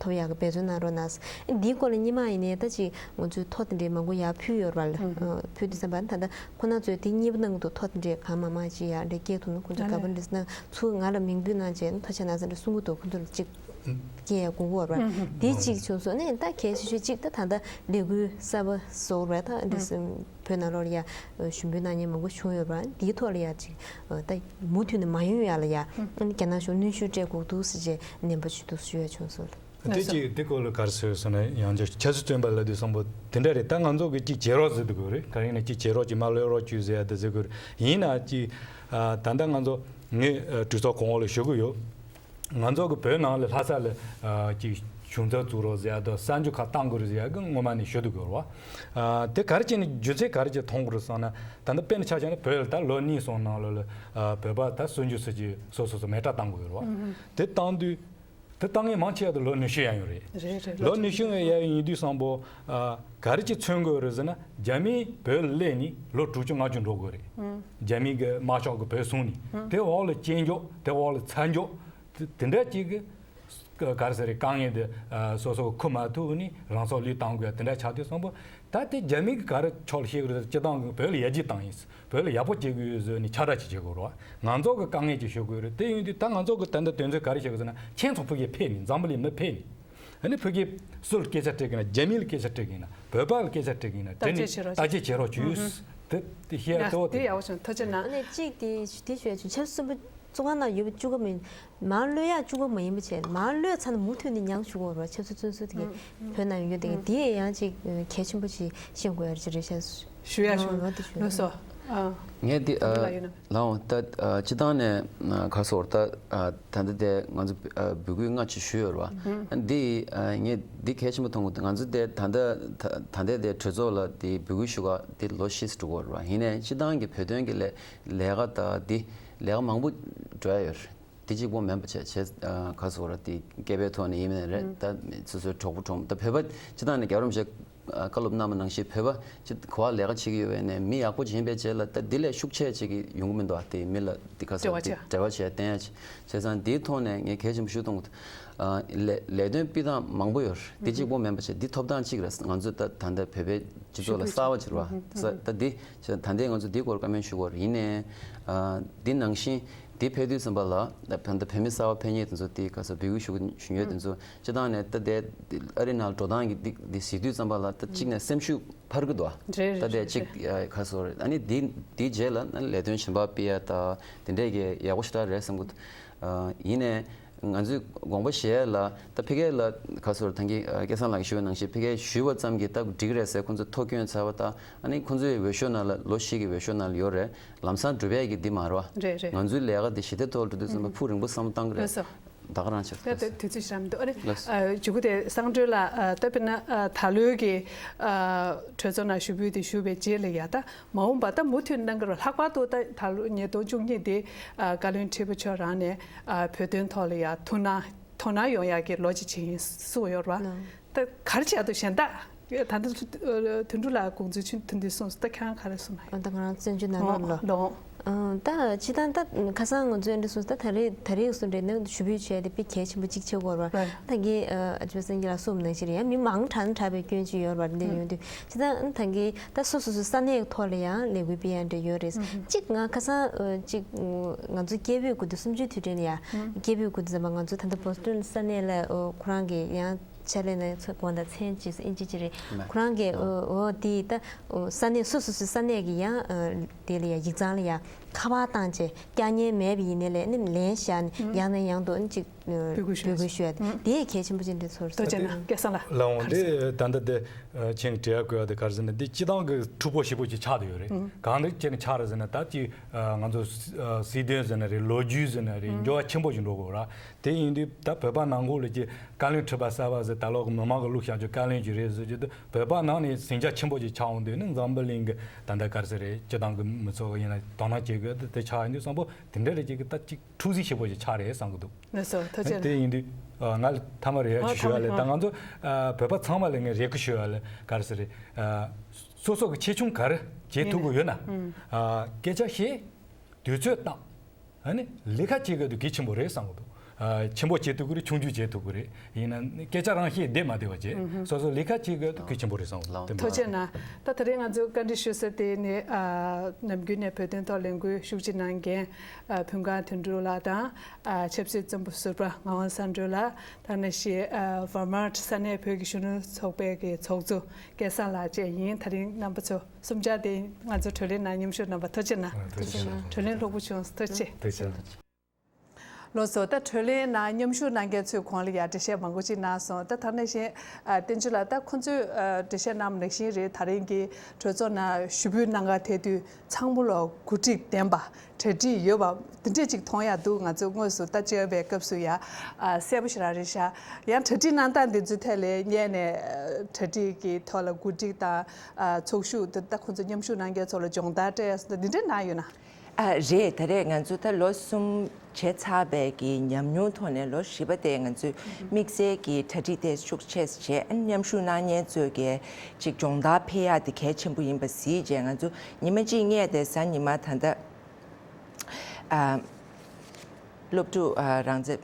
ཐོབ་ཡག་གི་འབད་བརྩོན་གནང་རོགས་གནང་། འདིའི་སྐོར་ལ་སྔོན་མ་ཡིན་ནའི་ད་ཅིག་ང་ཚོས་ཐོ་དེ་འདྲའི་མང་པོ་ཡར་ཕུལ་ཡོད་རེད་པ་ལ། ཕུལ་དུས་ཙམ་པ་ད་ལྟ་ཁོ་ན་ཚོས་དེ་གཉིས་པ་གནང་གི་འདུག་ཐོ་དེ་འདྲའི་གང་མང་མང་ཅིག་ཡར་འདྲ་སྐྱེལ་ཐུབ་ན་ཁོ་ཚོ་དགའ་པོ་འདྲ་ཟེར་ན་ཚུར་ང་ལ་མིང་འབོད་གནང་བྱས་ཐོ་ཆད་གནང་ཟེར་འདྲ་གསུང་གི་འདུག་ཁོ་ཚོ་ལ་ཅིག་སྐྱེལ་ཡག་དགོས་ཀྱི་ཡོད་རེད་པ། དེ་གཅིག་བྱུང་སོང་ནས་ད་གལ་ཆེ་ཤོས་གཅིག་ད་ད་ལྟ་ལས་འགུལ་གསར་པ་བཟོ་རེད་ད་འདྲ་ཟེར། བོད་ནང་ལོགས་ལ་ཡ་ཞུ་འབོད་གནང་མཁན་མང་པོ་བྱུང་ཡོད་པ་འདིའི་ཐོག་ལ་ཡ་ཅིག་ད་མུ་མཐུད་ནས་མ་ཡོང་ཡ་ལ་ཡ་རྒྱ་ནག་གཞུང་གནོན་ཤུགས་སྤྲད་དགོས་འདུག་ཟེར་བྱས་ནན་པོ་ཞུ་འདུག་ཞུ་ཡ་བྱུང་སོང་། དེ་ཅིག་དེ་སྐོར་ལ་ག་རེ་ཟེར་ཟེར་ན་ཡང་ཅིག་ཆབ་སྲིད་བཙོན་པ་ལབ་དུས་བསམ་པ་དེ་འདྲ་རེད། ད་ང་ཚོ་གི་ཅིག་བྱེད་རོགས་ཟེར་དུས་གོ་རེད། ག་རེ་ཡིན་ན་ཅིག་བྱེད་རོགས་ཅིག་མ་གློད་རོགས་བྱོས་ཟེར་ཡ་དེ་ཟེར་དགོས་རེད། ཡིན་ན་ཅིག་ད་ལྟ་ང་ཚོ་ངས་གྲོས་ཚོགས་གོང་འོག་ལ་ཞུ་གི་ཡོད། ང་ཚོ་གི་བོད་ནང་ལ་ལྷ་ས་ལ་ཅིག་གཞུང་ཚབ་བཙུགས་རོགས་ཟེར་ཡ་དང་གསར་འགྱུར་ཁག་བཏང་དགོས་རེད་ཟེར་ཡ་གི་སྔོན་མ་ནས་ཞུ་འདུག་གི་རེད་བ། དེ་ག་རེ་བྱས་ནས་རྒྱུ་མཚན་ག་རེ་བྱས་མཐོང་དགོས་རེད་བསམ་ན་ད་ལྟ་དཔེར་ན་ཆ་བཞག་ན་བོད་ལ་ད་ལོ་གཉིས་གསུམ་ནང་ལོགས་ལ་བོད་པ་ད་སུམ་ཅུ་ཙམ་ཅིག་སོ་སོ་སོ་མེ་སྲེག་བཏང་དགོས་ཡོད་རེད་བ། དེ་བཏང་དུས་དེ་བཏང་མཁན་མང་ཆེ་བ་དེ་ལོ་ཉི་ཤུ་ཡན་ཡོད་རེད། རེད་རེད། ལོ་ཉི་ཤུ་ཡན་ཡོད་ཡིན་དུས་བསམ་པ་ག་རེ་བྱས་མཚོན་དགོས་རེད་ཟེར་ན་རྒྱ་མི་བོད་ལ་སླེབས་ནས་ལོ་དྲུག་ཅུ་ལྔ་བཅུ་འགྲོ་དགོས་རེད། རྒྱ་མི་གི་དམར་ཤོག་གི་བོད་བཟུང་ནས་དེ་འོག་ལ་སྐྱེལ་འཇོག་དེ་འོག་ལ་ཚར་འཇོག་དེ་དེ་འདྲ་ཅིག་གི་ག་རེ་ཟེར་རེད། དཀའ་ངལ་དེ་སོ་སོ་ཁུར་མ་ཐུབ་ནས་རང་སྲོག་བློས་བཏང་དགོས་དེ་འདྲ་ཆགས་དུས་བསམ་པ་ ད་དེ་རྒྱ་མི་གི་ག་རེ་ཕྱོགས་ལ་བཤད་གི་རེད། སྤྱི་བཏང་གི་བོད་ལ་ཡར་རྒྱས་བཏང་ཡིན། བོད་ལ་ཡག་པོ་བྱེད་གི་ཡོད་ཟེར་ནས་ཁྱབ་བསྒྲགས་ཅིག་བྱེད་དགོས་རེད་བ། ང་ཚོ་གི་དཀའ་ངལ་ཅིག་ཤོད་དགོས་རེད། དེ་ཡིན་དུས་ད་ང་ཚོ་གི་ད་ལྟ་དོན་ཚན་ག་རེ་བཤད་གི་ཟེར་ན། ཁྱེད་ཚོ་ཕ་གིར་ཕེབས་ནས། འཛམ་བུ་གླིང་མི་ཕེབས་ནས། ཨ་ནི་ཕ་གིར་སུ་ལ་སྐད་ཆ་དྲི་གི་ན། རྒྱ་མི་ལ་སྐད་ཆ་དྲི་གི་ན། བོད་པ་ལ་སྐད་ཆ་དྲི་གི་ན། དེ་ནས་བརྟག་དཔྱད་བྱེད་རོགས་བྱོས། དེ་དེ་བཤད་ཡ་གཙོ་བོ་དེ། ཡག་པོ་བྱུང་། ཐུགས་རྗེ་གནང་། ཨ་ནི་གཅིག་དེ་དེ་ཞུ་ཡ་བྱུང་། ཆབ་སྲིད་པ་བཙོན་ཁང་ནང་ཡོད་པ་བཅུག་གི་མིན། མར་གློད་ཡག་བཅུག་གི་མ་ཡིན་པ་བྱས། མར་གློད་ཚར་ན་མུ་མཐུད་ནས་མྱངས་བཅུག་གི་རེད་བ། ཆབ་སྲིད་བཙོན་ཟུར་དེ་གས་བོད་ནང་ཡོད་དེ་གས། དེ་ཡང་ཅིག་གལ་ཆེན་པོ་ཞིག་ཤེས་དགོས་ཡ་ཅིག་རེད་ཤག་ཞུ་ཡ་བྱུང་། ལགས་སོ། ཨ། ངས་འདི་ཨ་ལགས་འོང་། ད་ཨ་སྤྱི་བཏང་ནས་ཨ་ག་རེ་ཟེར། ད་ཨ་ད་ལྟ་དེ་ང་ཚོ་ཨ་འབོད་སྐུལ་སྔ་ཕྱི་ཞུས་ཡོད་རེད་བ། ཨ་འདི་ཨ་ངས་འདི་གལ་ཆེན་པོ་མཐོང་གི་འདུག། ང་ཚོ་དེ་ད་ལྟ་ད་ད་ལྟའི་དེ་གྲོས་ཚོགས་ལ་དེ་འབོད་སྐུལ་ཞུ་ག་དེ་ལོ་བཞི་ཙམ་འགྲོ་གི་ཡོད་རེད་བ། ཡིན་ནའི་སྤྱི་བཏང་གི་བོད་དོན་གྱི་ལས་ལས་ཀ་དང་དེ་ལས་ཀ་མང་པོ་འགྲོ་ཡ་ཡོད་རེད། དེ་གཅིག་པོ་མིན་པ་བྱས། བྱས་ཨ་ག་རེ་ཟེར། དེ་སྐད་འབོད་ཐོག་ནས་ཡིན་ནའི་རེད། ད་སོ་སོའི་གྲོགས་པོ་གྲོགས་མོ། ད་བོད་པ་སྤྱི་བཏང་ནས་རྒྱལ་བ་རིན་པོ་ཆེ་ཨ་བཀའ་སློབ་གནང་བ་ནང་བཞིན། བོད་པ་སྤྱི་ག་པར་ལས་ཀ་བྱེད་ཀྱི་ཡོད་པ་ཡིན་ནའི་མི་ཡག་པོ་ཅིག་ཡིན་པའི་རྗེས་ལ་ད་དེ་ལས་ཤུགས་ཆེ་ཅིག་གི་ཡོང་གི་མི་འདུག་ཨ། དེ་མི་ལ་དེ་ག་རེ་ཟེར། འབྲེལ་བ་དེ་བྱས། འབྲེལ་བ་བྱས་བསྟན་ཡ་བྱས། བྱས་ཙང་དེའི་ཐོག་ནས་ངས་གལ་ཆེན་པོ་ཞིག་མཐོང་གི་འདུག། ཨ་ལས་ལས་དོན་སྤེལ་སྟངས་མང་པོ་ཡོད་རེད། དེ་གཅིག་པོ་མིན་པ་བྱས། འདི་ཐོབ་ཐང་གཅིག་རེད། ང་ཚོ་ད་ད་ལྟ་བོད་པའི་སྤྱི་ཚོགས་ལ་གསར་པ་ཅིག་རེད་བ། ད་འདི་ད་ལྟའི་ང་ཚོ་འདིའི་སྐོར་བཀའ་མོལ་ཞུ་དགོས་རེད། ཡིན་ནའི་ཨ་འདི་ནང་བཞིན་འདི་ཕེབས་དུས་ཙམ་པ་ལ། ད་ད་ལྟ་བོད་མི་གསར་པ་ཕེབས་མཁན་དེ་ཚོ་དེ་ག་ཚོད་འབོད་སྐུལ་ཞུ་ཞུ་མཁན་དེ་ཚོ་སྤྱི་བཏང་ནས་ད་དེ་ཨ་རི་ནང་འགྲོ་སྟངས་ཀྱི་འདི་འདི་གཟིགས་དུས་ཙམ་པ་ལ། ད་གཅིག་ནས་སེམས་ཤུགས་འཕར་གི་འདུག་ཨ། རེད་རེད། ད་དེ་རེད་གཅིག་རེད། ཨ་ག་ཚོད་རེད། ཨ་ནི་འདི་འདིའི་རྗེས་ལ་ཨ་ནི་ལས་དོན་གཞན་པ་སྤེལ་ཡ་ད་དེ་འདྲས་ཀྱི་ཡག་པོ་ཞེ་དྲག་རེད་བསམ་གི་འདུག། ཨ་ཡིན་ནའི་ང་ཚོས་དགོངས་པ་བཞེས་ལ། ད་ཕ་གི་ལ་ག་ཚོད་ད་གིན་ཨ་སྐལ་བཟང་ལགས་ཀྱིས་ཞུས་པ་ནང་བཞིན་ཕ་གིར་ཞུས་པ་ཙམ་གྱིས་ད་འགྲིག་གི་རེད་ཟེར། ཁོང་ཚོས་ཐོ་བསྐྱོན་ཚར་བ་དང་། ཨ་ནི་ཁོང་ཚོའི་འོས་ཤོག་ནང་ལ། ལོ་བཞི་གི་འོས་ཤོག་ནང་ལ་ཡོད་རེད། ལམ་སང་འགྲུབ་ཡས་ཀྱི་འདི་མ་རེད་བ། རེད་རེད། ང་ཚོའི་ལས་ཀ་འདི་ཞི་བདེ་ཐོག་ལ་འགྲོ་དུས་ཙམ་པ་ཕུགས་རིང་པོ་བསམ་བློ་བཏང་གི་རེད། ལགས་སོ། ད་ག་རང་ཆགས། ད་ལྟ་དུས་ཚོད་ཞིག་རག་མི་འདུག། ཨ་རེད། ལགས་སོ། ཨ་མཇུག་གུ་དེ་གསང་སྒྲོན་ལགས། ཨ་ད་དཔེར་ན་ཨ་ད་ལོའི་གི་ཨ་གྲོས་ཚོགས་ནང་ཞུ་འབོད་དེ་ཞུས་པའི་རྗེས་ལ་ཡ། ད་མ་འོངས་པ་ད་མུ་མཐུད་གནང་གི་རེད། ལྷག་པར་དུ་ད་ད་ལོ་ཉིས་སྟོང་བཅུ་གཉིས་དེ་ཨ་བཀའ་བློན་ཁྲི་པ་མཆོག་རང་ནས་ཨ་བོད་དོན་ཐོག་ལ་ཡ་ཐུགས་སྣང་དོ་སྣང་ཡོང་ཡག་གི་ལོ་གཅིག་བྱས་ཡིན་གསུངས་ཡོད་རེད་བ། ལགས། ད་ག་རེ་བྱས་འདུག་གཞན་དག་ད་ལྟ་དོན་གྲུབ་ལགས་དགོངས་ཚུལ་ཆུང་ཐུང་འདི་གསུངས་སོང་། ད་ཁྱེད་རང་ག་རེ་གསུངས་ན། ཨ་ད་ང་རང་བཙན་བྱོལ་ནང་ལོགས་ལ། ལགས། ཨ་ད་སྤྱིར་བཏང་ད་ཁ་སང་ང་ཚོས་འདི་གསུངས་སོང་། ད་ད་རེས་ད་རེས་གསུངས་རེད་ན། ཞུ་འབོད་བྱས་ཏེ་དཔེ་གལ་ཆེན་པོ་གཅིག་ཆགས་ཀྱི་ཡོད་རེད་བ། ད་གིན་ཨ་ཅོ་སེང་གེ་ལགས་གསུངས་ནང་བཞིན་རེད། ཡང་མི་མང་དྲགས་ན་དྲགས་པའི་སྐྱོན་ཅིག་ཡོད་རེད་བ། འདི་ཡོང་དུས་སྤྱིར་བཏང་ད་གིན་ད་སོ་སོ་སོའི་ས་གནས་ཀྱི་ཐོག་ལ་ཡང་ལས་འགུལ་སྤེལ་ཡ་འདྲ་ཡོད་རེད། གཅིག་ང་ཁ་སང་ཨ་གཅིག་ང་ཚོ་སྐད་འབོད་དགོས་དུས། གསུམ་བཅུའི་དུས་དྲན་ལ་ཡ་སྐད་འབོད་དགོས་དུས་ཙམ་པ། ང་ཚོ་ད་ལྟ་བོ་སི་ཊོན་ས་གནས་ལ་ཨ་ཁོ་རང་གི་ཡང་ཕྱག་ལས་གནང་ཚོ་དགོངས་དག་མཚན་ཅིག་ཨིན་ཇི་ཅིག་རེད། ཁོ་རང་གིས་འོ་འོ་དེ་ད་ས་གནས་སོ་སོ་སོའི་ས་གནས་ཀྱི་ཡང་དེ་ལ་ཡ་ཡིག་ཚང་ལ་ཡ་ཁ་པར་བཏང་བྱས། བཀྱག་ཉར་མེད་པ་ཡིན་ནའི་ལས་ནི་ལན་བཞག་ནས་ཡང་ནས་ཡང་དུ་ཨ་ནི་ཅིག་འབོད་སྐུལ་ཞུ་ཡ་དེ་གལ་ཆེན་པོ་ཅིག་འདྲ་ཚོར་སོང་། ཐུགས་རྗེ་གནང་། སྐལ་བཟང་ལགས། ལགས་འོང་། འདི་ད་ལྟ་འདི་ཁྱེད་དྲི་ཡ་དགོས་ཡ་དེ་ག་རེ་ཟེར་ན། འདི་སྤྱིར་བཏང་གི་འཁྲུག་པོ་ཞེ་པོ་ཅིག་ཆགས་བསྡད་ཡོད་རེད། གང་འདྲ་བྱས་ནས་ཆགས་རེད་ཟེར་ན། ད་ཅིག་ང་ཚོ་སྲིད་དོན་ཟེར་ན་རེད། ལོ་རྒྱུས་ཟེར་ན་རེད། འགྱུར་བ་ཆེན་པོ་ཞིག་འགྲོ་དགོས་ར། དེ་ཡིན་དུས་ད་བོད་པ་ནང་ཁུལ་ལ་ཅིག་བཀའ་བློན་ཁྲི་པ་གསར་པ་ཟེར། ད་ལོ་གི་མི་མང་གི་བླུགས་བཞག་རྒྱུ་བཀའ་བློན་ཅིག་རེད་ཟེར་རྒྱུ་དེ། བོད་པ་ནང་ནས་ཟིང་ཆ་ཆེན་པོ་ཅིག་ཆགས་འོང་དུས་ནི། འཛམ་བུ་གླིང་གི་ད་ལྟ་ག་རེ་ཟེར་རེད། སྤྱི་བཏང་གི་མི་ཚོགས་ཡིན་ན་དོ་སྣང་བྱེད་དགོས། དེ་དེ་ཆགས་ཡིན་དུས་བསམ་པོ་དེ་འདྲ་རེད། ཅིག་གི་ད་ཅིག་འཁྲུག་ཟིང་ཞེ་པོ་ཅིག་ཆགས་རེད་བསམ་གི་འདུག། ལགས་སོ། ཐུགས་རྗེ་གནང་། དེ་ཡིན་དུས་ང་ལ་ཐ་མ་རེ་ཡ་ཅིག་ཞུ་ཡ་ལ། ད་ང་ཚོ་བོད་པ་ཚང་མ་ལ་ངས་རེ་སྐུལ་ཞུ་ཡ་ལ་ག་རེ་ཟེར་རེད། སོ་སོ་གི་ཆེ་ཆུང་ག་རེ་བྱེད་ཐུབ་ཀྱི་ཡོད་ན། སྐད་ཆ་བཤད། དུས་ཚོད་བཏང་། ཨ་ནི་ལས་ཀ་བྱེད་དགོས་དུས་གལ་ཆེན་པོ་རེད་བསམ་གི་འདུག། ཨ་ཆེན་པོ་བྱེད་ཐུབ་ཀྱི་རེད། ཆུང་ཆུང་བྱེད་ཐུབ་ཀྱི་རེད། ཡིན་ན་སྐད་ཆ་རང་བཤད་བསྡད་མ་བསྡད་པ་བྱས། སོ་སོ་ལས་ཀ་བྱེད་དགོས་དུས་གལ་ཆེན་པོ་རེད་བསམ་གི་འདུག། ཐུགས་རྗེ་གནང་། ད་ད་རེས་ང་ཚོ་བཀའ་འདྲི་ཞུ་ས་དེ་ནི་ཨ་ནམ་རྒྱུན་ནས་བོད་དོན་ཐོག་ལས་འགུལ་ཤུགས་ཆེ་གནང་མཁན་ཨ་བོད་སྒང་དོན་གྲུབ་ལགས་དང་། ཨ་ཆབ་སྲིད་བཙོན་པ་ཟུར་པ་ངག་དབང་བསམ་གྲུབ་ལགས། ད་ནང་བཞིན་ཨ་ཝར་མཱ་ཊི་ས་གནས་བོད་ཀྱི་གཞོན་ནུ་ཚོགས་པའི་གི་ཚོགས་གཙོ་སྐལ་བཟང་ལགས་བཅས་ཡིན། ད་རིང་རྣམ་པ་ཚོ་གསུམ་ཆར་དེ་ང་ཚོ་བགྲོ་གླེང་ནང་མཉམ་ཞུགས་གནང་བ་ཐུགས་རྗེ་གནང་། ཐུགས་རྗེ་གནང་། བགྲོ་གླེང་ལྷུག་པོ་བྱུང་། ཐུགས་རྗེ་ཆེ། ཐུགས་རྗེ་གནང་། ལགས་སོ། ད་བགྲོ་གླེང་ནང་མཉམ་ཞུགས་གནང་མཁན་ཚོས་གོང་ལ་ཡ་འགྲེལ་བཤད་མང་པོ་ཅིག་གནང་སོང་། ད་ད་ནང་བཞིན་ཨ་བསྟན་ཆོས་ལགས། ད་ཁོང་ཚོས་ཨ་འགྲེལ་བཤད་གནང་བ་ནང་བཞིན་རེད། ད་རིང་གི་གྲོས་ཚོགས་ནང་ཞུ་འབོད་གནང་གར་ཐད་དུས་ཚང་མ་ལ་གོ་སྒྲིག་ལྡན་པ། གྲ་སྒྲིག་ཡོད་པ་འདི་འདྲས་ཅིག་མཐོང་ཡག་འདུག། ང་ཚོས་དངོས་སུ་ལྟ་བཅར་བའི་སྐབས་སུ་ཡ་ཨ་གསལ་པོ་ཞེ་དྲག་རེད་ཤག། ཡང་གྲ་སྒྲིག་གནང་སྟངས་འདི་ཚོའི་ཐད་ལ་སྔོན་ནས་ཨ་གྲ་སྒྲིག་གི་ཐོག་ལ་གོ་སྒྲིག་དང་ཨ་ཚོགས་ཞུགས། ད་ད་ཁོང་ཚོ་མཉམ་ཞུགས་གནང་མཁན་ཚོ་ལ་སྦྱོང་བརྡར་སྤྲད་ཡག་སོགས་འདི་འདྲས་གནང་ཡོད་ན། ཨ་རེད། ད་རེས་ང་ཚོ་ད་ལོ་གསུམ་བྱས་ཚར་བའི་གི་ཉམས་མྱོང་ཐོག་ནས་ལོ་བཞི་པ་དེ་ང་ཚོས་དམིགས་བསལ་གྱི་གྲ་སྒྲིག་དེ་ཤུགས་ཆེ་བྱས། མཉམ་ཞུགས་གནང་མཁན་ཚོས་གི་ཅིག་སྦྱོང་བརྡར་སྤེལ་ཡག་དེ་གལ་ཆེན་པོ་ཡིན་པ་གཟིགས་བྱས། ང་ཚོ་ཉི་མ་གཅིག་སྔོན་དེ་གཟའ་ཉི་མ་ད་ལྟ་ཨ་སློབ་ཕྲུག་ཨ་རང་བཙན།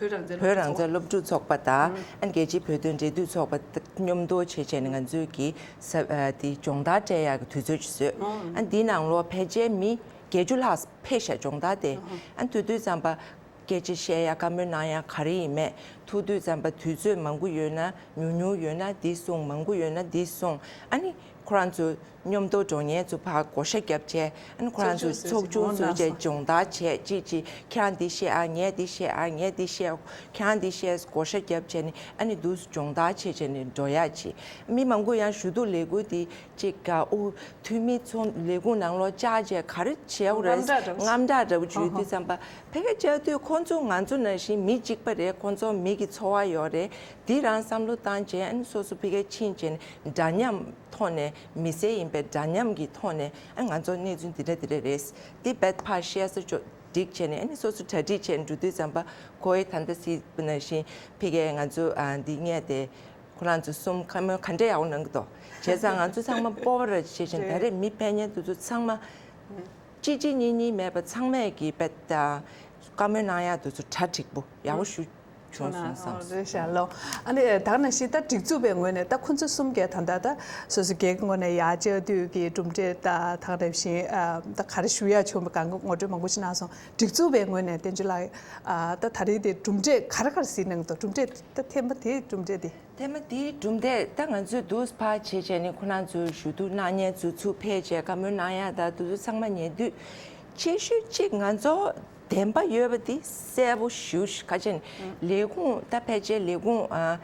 བོད་རང་བཙན་སློབ་ཕྲུག་ཚོགས་པ་དང་ཨ་ནི་རྒྱལ་སྤྱིའི་བོད་དོན་འབྲེལ་མཐུད་ཚོགས་པ་མཉམ་དུ་བྱས་བྱས་ནས་ང་ཚོས་ཀྱི་ས་ཨ་དེ་སྦྱོང་བརྡར་སྤྲད་ཡག་གི་དུས་ཚོད་ཅིག་བཟོས། ཨ་ནི་འདིའི་ནང་ལོགས་ཕལ་ཆེར་མི་བརྒྱད་ཅུ་ལྷག་ཕེབས་ཤག་སྦྱོང་བརྡར་དེ། ཨ་ནི་དུས་དུས་ཙམ་པ་སྐད་ཆ་བཤད་ཡ་བཀའ་མོལ་གནང་ཡ་ག་རེ་ཡིན་མེད། ཐུག་དུས་ཙམ་པ་དུས་ཚོད་མང་པོ་ཡོད་ན་ཉུང་ཉུང་ཡོད་ན་འདི་གསུང་། མང་པོ་ཡོད་ན་འདི་གསུང་། ཨ་ནི་ཁོ་རང་ཚོ་མཉམ་དུ་འགྲོ་མཁན་ཚོ་ཕར་བགོ་བཤའ་བརྒྱབ་བྱས། ཨ་ནི་ཁོ་རང་ཚོ་ཚོགས་ཆུང་བཟོས་བྱས་སྦྱོང་བརྡར་བྱས། གཅིག་གཅིག་ཁྱེད་རང་འདི་བཤད་ཨ། ངས་འདི་བཤད་ཨ། ངས་འདི་བཤད། ཁྱེད་རང་འདི་བཤད། བགོ་བཤའ་བརྒྱབ་བྱས་ནས་ཨ་ནི་འདུག་སྦྱོང་བརྡར་བྱས་བྱས་ནས་འགྲོ་ཡག་ཅིག་མི་མང་པོ་ཡང་ཞུ་གཏུག་ལས་འགུལ་འདི་གཅིག་ག་ཨུ་འཐུས་མི་ཚོ་ལས་ཁུངས་ནང་ལོགས་བཅར་བྱས་ག་རེ་བྱས་འོ་རེད། དངངས་སྐྲག་འདྲ་བོ་བྱུང་དུས་ཙམ་པ་ཕ་གིར་བཅར་དུས་ཁོང་ཚོ་ང་ཚོ་ནང་བཞིན་མི་གཅིག་པ་རེད། ཁོང་ཚོ་མི་གི་ཚོར་བ་ཡོད་རེད། འདི་རང་བསམ་བློ་བཏང་བྱས་ཨ་ནི་སོ་སོ་ཕ་གིར་ཕྱིན་བྱས་ནས་འདྲ་མཉམ་ཐོག་ནས་མི་སེར་ཡིན་པའི་འདྲ་མཉམ་གྱི་ཐོག་ནས་ཨ་ང་ཚོ་གནས་ཚུལ་འདི་འདྲ་འདི་འདྲ་རེད། འདི་བེད་ཕར་བཤད་ས་ཅོ་སྒྲིག་བྱས་ནས་ཨ་ནི་སོ་སོ་གྲ་སྒྲིག་བྱས་ནས་འགྲོ་དུས་ཙམ་པ་ཁོའི་ད་ལྟ་སྲིད་ནང་བཞིན་ཕ་གིར་ང་ཚོ་ཨ་འདི་ངས་དེ་ཁོ་རང་ཚོ་གསུམ་བཀའ་མོལ་ག་འདྲ་ཡག་པོ་གནང་གི་འདུག་བྱས་ཙང་ང་ཚོ་ཚང་མ་སྤོབས་པ་ར་བྱས་ཤིང་ད་རེས་མི་ཕལ་ཉེར་དེ་ཚོ་ཚང་མ་གཅིག་གཅིག་གཉིས་གཉིས་མེད་པ་ཚང་མས་ཀྱི་བེད་བཀའ་མོལ་གནང་ཡག་དེ་ཚོ་གྲ་འགྲིག་པོ་ཡག་པོ་ཞུ། བྱུང་སོང་བསམ། རེད་ཤག་ལོ། ཨ་ནི་ད་ག་ནང་བཞིན་ད་སྒྲིག་འཛུགས་པའི་ངོས་ནས་ད་ཁོ་ཚོ་གསུམ་གས་ད་ལྟ་ད་སོ་སོ་སྒེར་གྱི་ངོས་ནས་ཡར་བཅར་དུས་ཀྱི་གྲུབ་འབྲས་ད་ད་ག་ནང་བཞིན་ཨ་ད་ག་རེ་ཞུ་ཡ་བྱུང་བའི་སྒང་ག་ངོ་སྤྲོད་མང་པོ་ཞིག་གནང་སོང་། སྒྲིག་འཛུགས་པའི་ངོས་ནས་བསྟན་ཆོས་ལགས་ཨ་ད་ད་རེས་དེ་གྲུབ་འབྲས་ག་རེ་ག་རེ་གཟིགས་གནང་འདུག་གྲུབ་འབྲས་ད་ཐེངས་མ་དེའི་གྲུབ་འབྲས་དེ། ཐེངས་མ་དེའི་གྲུབ་འབྲས་ད་ང་ཚོས་འདུག་ཕར་བྱས་བྱས་ནས་ཁོ་རང་ཚོའི་ཞུ་གཏུག་གནང་མཁན་ཚོ་ཚུར་ཕེབས་བྱས་བཀའ་མོལ་གནང་ཡ་ད་དེ་ཚོ་ཚང་མ་ཉན་དུས་ཆེ་ཤོས་གཅིག་ང་ཚོ་བདེན་པ་ཡོད་པ་དེ་གསལ་པོ་ཞུ་ཤ་ཆེན། ལས་ཁུངས་ད་ཕལ་ཆེར་ལས་ཁུངས་ཨ་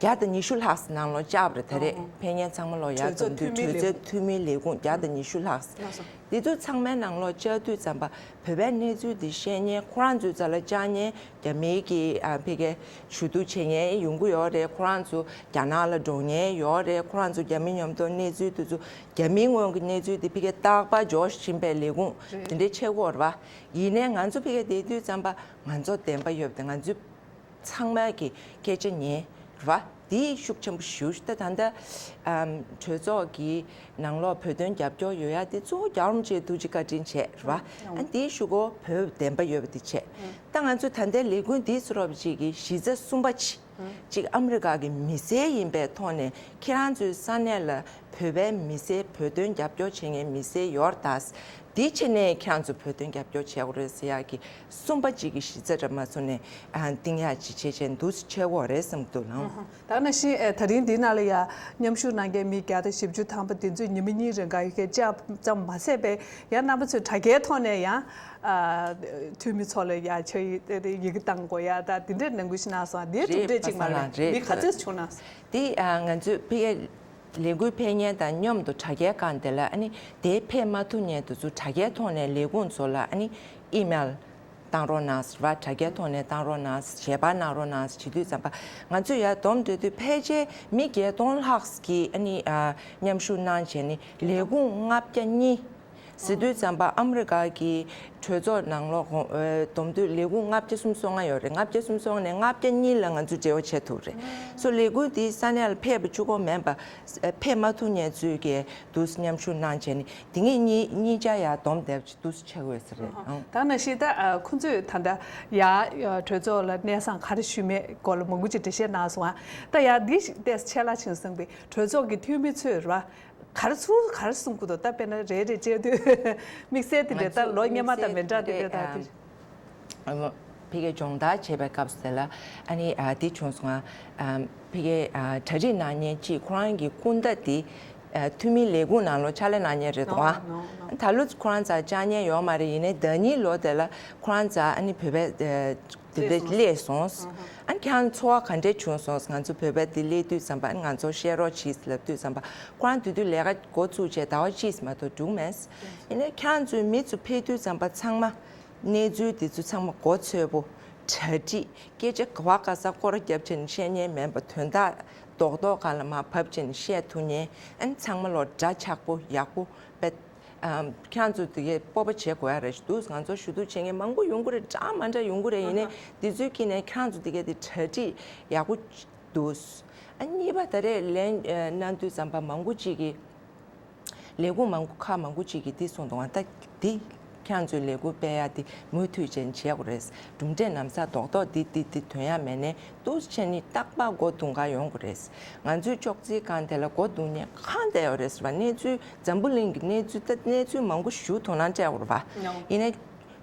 བརྒྱ་དང་ཉི་ཤུ་ལྷག་ཙམ་ནང་ལོགས་བཅར་བ་རེད། ད་རེས་ཨོ་ཕེབས་མཁན་ཚང་མ་ལོག་ཡར་གྲོས་ཚོགས་འཛོམས་དུས་འཐུས་མི་གྲོས་ལས་ཚོགས་ཁུངས་འཐུས་མིའི་ལས་ཁུངས་བརྒྱ་དང་ཉི་ཤུ་ལྷག་ཙམ། ལགས་སོ། འདི་ཚོ་ཚང་མའི་ནང་ལོགས་བཅར་དུས་ཙམ་པ་བོད་པའི་གནས་ཚུལ་འདི་བཤད་མཁན་ཁོ་རང་ཚོའི་རྩ་ལ་བཅར་མཁན་རྒྱ་མིའི་གི་ཨ་ཕ་གིར་ཞུ་གཏུག་བྱེད་མཁན་ཡོང་གི་ཡོད་རེད། ཁོ་རང་ཚོ་རྒྱ་ནག་ལ་འགྲོ་མཁན་ཡོད་རེད། ཁོ་རང་ཚོ་རྒྱ་མི་མཉམ་དུ་གནས་ཚུལ་དེ་ཚོ་རྒྱ་མིའི་ངོས་ཀྱི་གནས་ཚུལ་དེ་ཕ་གིར་རྟག་པར་འབྱོར་བཞིན་པའི་ལས་ཁུངས་རེད། དེ་འདྲའི་ཆེ་བོ་རེད་པ། ཡིན་ནའི་ང་ཚོ་ཕ་གིར་བསྡད་དུས་ཙམ་པ་ང་ཚོ་བདེན་པ་ཡོད་པ་དེ་ང་ཚོས་ཚང་མ་གི་སྐད་ཆ་ཉན་རེད་པ། དེ་ཤུགས་ཆེན་པོ་ཞུ་ཞུ་ད་ད་ལྟ་ཨམ་གྲོས་ཚོགས་ཀྱི་ནང་ལོགས་བོད་དོན་རྒྱབ་སྐྱོར་ཡོད་ཡ་དེ་གཙོ་བོ་རྒྱལ་བ་རིན་པོ་ཆེ་ཐུགས་རྗེ་བཀའ་དྲིན་བྱས་རེད་པ། ཨ་དེའི་གཞུག་གུ་བོད་བདེན་པ་ཡོད་པ་དེ་བྱས། ད་ང་ཚོ་ད་ལྟའི་ལས་འགུལ་འདི་བཟོ་འདྲ་ཅིག་གི་གཞི་རྩ་གསུམ་པ་ཅིག་ཅིག་ཨ་མི་རི་ཀ་གི་མི་སེར་ཡིན་པའི་ཐོག་ནས་ཁྱེད་རང་ཚོའི་ས་གནས་ལ་བོད་པའི་མི་སེར་བོད་དོན་རྒྱབ་སྐྱོར་བྱེད་མཁན་མི་སེར་ཡོད་རེད་ད། དེ་བྱས་ནས་ཁྱེད་རང་ཚོ་བོད་དོན་རྒྱབ་སྐྱོར་བྱེད་དགོས་རེད་ཟེར་ཡག་གི་གསུམ་པ་གཅིག་གི་གཞི་རྩ་ར་མ་བཟོ་ནས་ཨ་བཏིང་ཡག་ཅིག་བྱེད་བྱེད་འདུག་ཆེ་བོ་རེད་བསམ་གྱི་འདུག་ལགས། ད་ནང་བཞིན་ཨེ་ད་རིང་འདི་ནང་ལ་ཡ་མཉམ་ཞུགས་གནང་མཁན་མི་བརྒྱ་དང་བཞི་བཅུ་ཐམ་པ་འདི་ཚོས་ཉི་མ་གཉིས་རིང་ག་ཡོད་མཁན་བཅར་ཙམ་མ་ཟད་པའི་ཡང་རྣམ་པ་ཚོས་དྲ་རྒྱའི་ཐོག་ནས་ཡང་ཨ་འཐུས་མི་ཚོ་ལ་ཡ་ཆ་ཡི་ཡི་གེ་བཏང་དགོས་ཡ་ད་འདི་འདྲའི་ནང་ཁུལ་ཞིག་གནང་སོང་། འདིའི་གྲུབ་འབྲས་གཅིག་མ་རེད། མི་ག་ཚོད་བྱུང་ན། དེ་ཨ་ང་ཚོས་ཕ་གིར་ལས་འགུལ་ཕེབས་མཁན་དང་མཉམ་དུ་དྲ་རྒྱའི་སྒང་དེ་ལ་ཨ་ནི་དེ་ཕེབས་མ་ཐུབ་མཁན་དེ་ཚོ་དྲ་རྒྱའི་ཐོག་ནས་ལས་ཁུངས་ཚོ་ལ་ཨ་ནི་ཨི་མེལ་བཏང་རོགས་གནང་ཟེར་བ། དྲ་རྒྱའི་ཐོག་ནས་བཏང་རོགས་གནང་ཟེར། ཞལ་པར་གནང་རོགས་གནང་ཟེར་བྱེད་དུས་ཙམ་པ་ང་ཚོས་ཡར་བསྡོམས་འགྲོ་དུས་ཕལ་ཆེར་མི་བརྒྱད་སྟོང་ལྷག་གིས་ཨ་ནི་ཨ་མཉམ་ཞུགས་གནང་བྱས་ནས་ལས་ཁུངས་ལྔ་བརྒྱ་གཉིས་ཟེར་དུས་ཙམ་པ་ཨ་མི་རི་ཀ་གི་གྲོས་ཚོགས་ནང་ལོགས་ཧོ་ཨེ་བསྡོམས་དུས་ལས་ཁུངས་ལྔ་བརྒྱ་སུམ་ཅུ་སོ་ལྔ་ཡོད་རེད། ལྔ་བརྒྱ་སུམ་ཅུ་སོ་ལྔ་ནས་ལྔ་བརྒྱ་གཉིས་ལ་ང་ཚོས་འབྲེལ་བ་བྱེད་ཐུབ་རེད། སོ་ལས་ཁུངས་དེ་ས་གནས་ལ་ཕེབས་པ་གཅིག་པོ་མིན་པ་ཨེ་ཕེབས་མ་ཐུབ་མཁན་ཚོས་ཀྱི་འདུག་མཉམ་ཞུགས་གནང་བྱས་ནས་དེ་ངེད་གཉིས་གཉིས་ཆ་ཡར་བསྡོམས་བསྡད་པ་ཅིག་འདུག་ཆགས་ཡོད་ས་རེད། ཨང་། ད་ནང་བཞིན་ད་ཨ་ཁོང་ཚོས་ད་ལྟ་ཡ་གྲོས་ཚོགས་ལ་གནས་སྟངས་ག་རེ་ཞུས་མེད་སྐོར་ལ་མང་པོ་ཅིག་འགྲེལ་བཤད་གནང་སོང་ཨ། ད་ཡ་འདི་ཞིག་ཏོག་ཙམ་ཆད་ལྷག་བྱུང་སོང་པས། གྲོས་ཚོགས་ཀྱི་འཐུས་མི་ཚོས་ར་ག་རེ་ཚུར་ག་རེ་གསུང་གི་འདུག་ད་དཔེར་ན་རེ་རེ་བྱས་དུས་དམིགས་བསལ་དེ་འདྲ་ད་ལོ་སྔོན་མ་དང་མི་འདྲ་དེ་འདྲ་ད་དེ། ཕ་གིར་སྦྱོང་བརྡར་བྱེད་པའི་སྐབས་སུ་དེ་ལ་ཨ་ནི་ཨ་འདི་བྱུང་སོང་ཨ། ཕ་གིར་ཨ་གྲ་སྒྲིག་གནང་མཁན་གཅིག་ཁོ་རང་གི་སྐུ་ཟླ་དེ་ཨ་འཐུས་མི་ལས་ཁུངས་ནང་ལོགས་ཕྱག་ལས་གནང་མཁན་རེད་དོ། ད་ལོ་ཁོ་རང་རྩར་བཅར་མཁན་ཡོད་མ་རེད། ཡིན་ནའི་ཟླ་ཉིན་ལོ་དེ་ལ་ཁོ་རང་རྩར་ཨ་ནི་བོད་པའི་ཨ་དེ་འདྲ་སླེབས་སོང་། ཨ་ནི་ཁྱེད་རང་ཚོར་བ་ག་འདྲས་བྱུང་སོང་། ང་ཚོ་བོད་པ་འདི་སླེབས་དུས་ཙམ་པ་ཨ་ནི་ང་ཚོར་བཤད་རོགས་གྱིས་ལབ་དུས་ཙམ་པ་ཁོ་རང་དེ་དུས་ལས་ཀ་འགོ་བཙུགས་བྱས་ཟླ་བ་གཅིག་མ་གཏོགས་འགྲོ་མེད། ཡིན་ནའི་ཁྱེད་རང་ཚོའི་མི་ཚོ་ཕེབས་དུས་ཙམ་པ་ཚང་མ་གནས་ཚུལ་དེ་ཚོ་ཚང་མ་མགོ་ཚོས་པོ་གྲ་སྒྲིག་སྐད་ཆ་ག་བ་ག་ས་སྐོར་ར་བརྒྱབ་བྱས་ནས་བཤད་མཁན་མིན་པ་དོན་དག་རྡོག་རྡོག་སྒང་ལ་མར་བབས་བྱས་ནས་བཤད་ཐུབ་མཁན་ཨ་ནི་ཚང་མ་ལོ་འདྲ་ཆགས་པོ་ཡག་པོ་དཔེ། ཨམ། ཁྱེད་རང་ཚོ་དེ་གའི་སྤོབས་པ་བྱེད་དགོས་ཡ་རེད་འདུག་ང་ཚོ་ཞུ་གཏུག་བྱེད་མཁན་མང་པོ་ཡོང་གི་རེད། འདྲ་མ་འདྲ་ཡོང་གི་རེད། ཡིན་ནའི་དེ་ཚོའི་དཀྱིལ་ནས་ཁྱེད་རང་ཚོ་དེ་གའི་དེ་གྲ་སྒྲིག་ཡག་པོ་འདུག་ཨ་གཉིས་པ་ད་རེས་ལན་ཨ་གནང་དུས་ཙམ་པ་མང་པོ་ཅིག་གིས་ལས་ཁུངས་མང་པོ་ཁག་མང་པོ་ཅིག་གིས་དེ་གསུངས་འདུག་ད་དེ་ ཁྱེད་ཚོས་ལས་འགུལ་སྤེལ་ཡ་དེ་མུ་མཐུད་བྱས་ནས་བྱེད་དགོས་རེད། གྲུབ་འབྲས་ནམ་ཟླ་རྡོག་རྡོག་འདི་འདི་འདི་ཐོན་ཡ་མེད་ནའི་འདུག་སེ་བྱས་ནས་རྟག་པར་སྒོ་རྡུང་ག་ཡོང་དགོས་རེད། ང་ཚོའི་ཅོག་ཙེའི་སྒང་དེ་ལ་སྒོ་རྡུང་མཁན་གང་བསྡད་ཡོད་རེད་ཟེར་བ། གནས་ཚུལ་འཛམ་བུ་གླིང་གི་གནས་ཚུལ་ད་གནས་ཚུལ་མང་པོ་ཞིག་དོ་སྣང་སྤྲད་དགོས་རེད་པ། ཡིན་ནའི་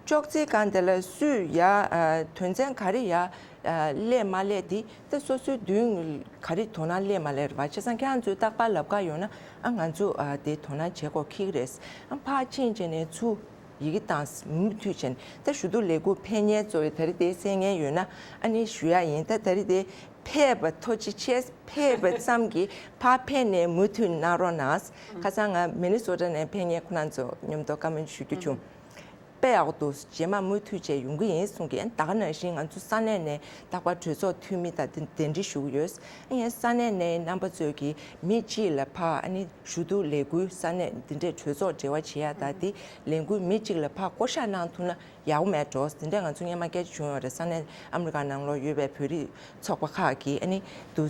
ཅོག་ཙེའི་སྒང་དེ་ལ་སུས་ཡ་ཨ་དོན་ཚན་ག་རེ་ཡ་ཨ་སླེབས་མ་སླེབས་དེ་ད་སོ་སོའི་མདུན་ག་རེ་དོ་སྣང་སླེབས་མ་སླེབས་རེད་པ། བྱས་ཙང་ཁྱེད་རང་ཚོས་རྟག་པར་ལབ་ག་ཡོང་ན་ཨ་ང་ཚོ་ཨ་དེ་དོ་སྣང་བྱེད་དགོས་ཁེལ་གི་རེད། ཨ་ཕར་ཕྱིན་བྱས་ནས་ཚུར་ཡི་གེ་བཏང་མུ་མཐུད་བྱས་ནས་ད་ཞུ་གཏུག་ལས་འགུལ་ཕེབས་མཁན་ཚོ་ཡི་ད་རེས་དེ་གསན་མཁན་ཡོད་ན་ཨ་ནི་ཞུ་ཡ་ཡིན། ད་ད་རེས་དེ་ཕེབས་པ་ཐུགས་རྗེ་ཆེ། ཕེབས་པ་ཙམ་གྱིས་ཕར་ཕེབས་ནས་མུ་མཐུད་གནང་རོགས་གནང་། ཁ་སང་ང་མི་ནི་སོ་ཊ་ནས་ཕེབས་མཁན་ཁོ་རང་ཚོ་མཉམ་དུ་བཀའ་མོལ་ཞུ་རྒྱུ་བྱུང་། དཔེ་ཡག་པོ་འདུག་རྗེས་མ་མུ་མཐུད་བྱས་ཡོང་གི་ཡིན་གསུང་གི། ད་ག་ནང་བཞིན་ང་ཚོ་ས་གནས་ནས་རྟག་པར་གྲོས་ཚོགས་འཐུས་མི་དང་གདན་འདྲེན་ཞུ་གི་ཡོད། ངས་ས་གནས་ནས་རྣམ་པ་ཚོས་ཀྱིས་མི་གཅིག་ལ་ཕར་ཨ་ནི་ཞུ་གཏུག་ལས་འགུལ་ས་གནས་འདི་འདྲས་གྲོས་ཚོགས་འབྲེལ་བ་བྱེད་ཡ་དང་དེ་ལས་འགུལ་མི་གཅིག་ལ་ཕར་བསྐོ་བཞག་གནང་ཐུབ་ན་ཡག་པོ་མེད་འགྲོ། དེ་འདྲས་ང་ཚོ་སྔོན་མ་སྐད་ཆ་བྱུང་ཡོད་རེད། ས་གནས་ཨ་མི་རི་ཀ་ནང་ལོགས་ཡོད་པའི་བོད་རིགས་ཚོགས་པ་ཁག་གིས་ཨ་ནི་དུ་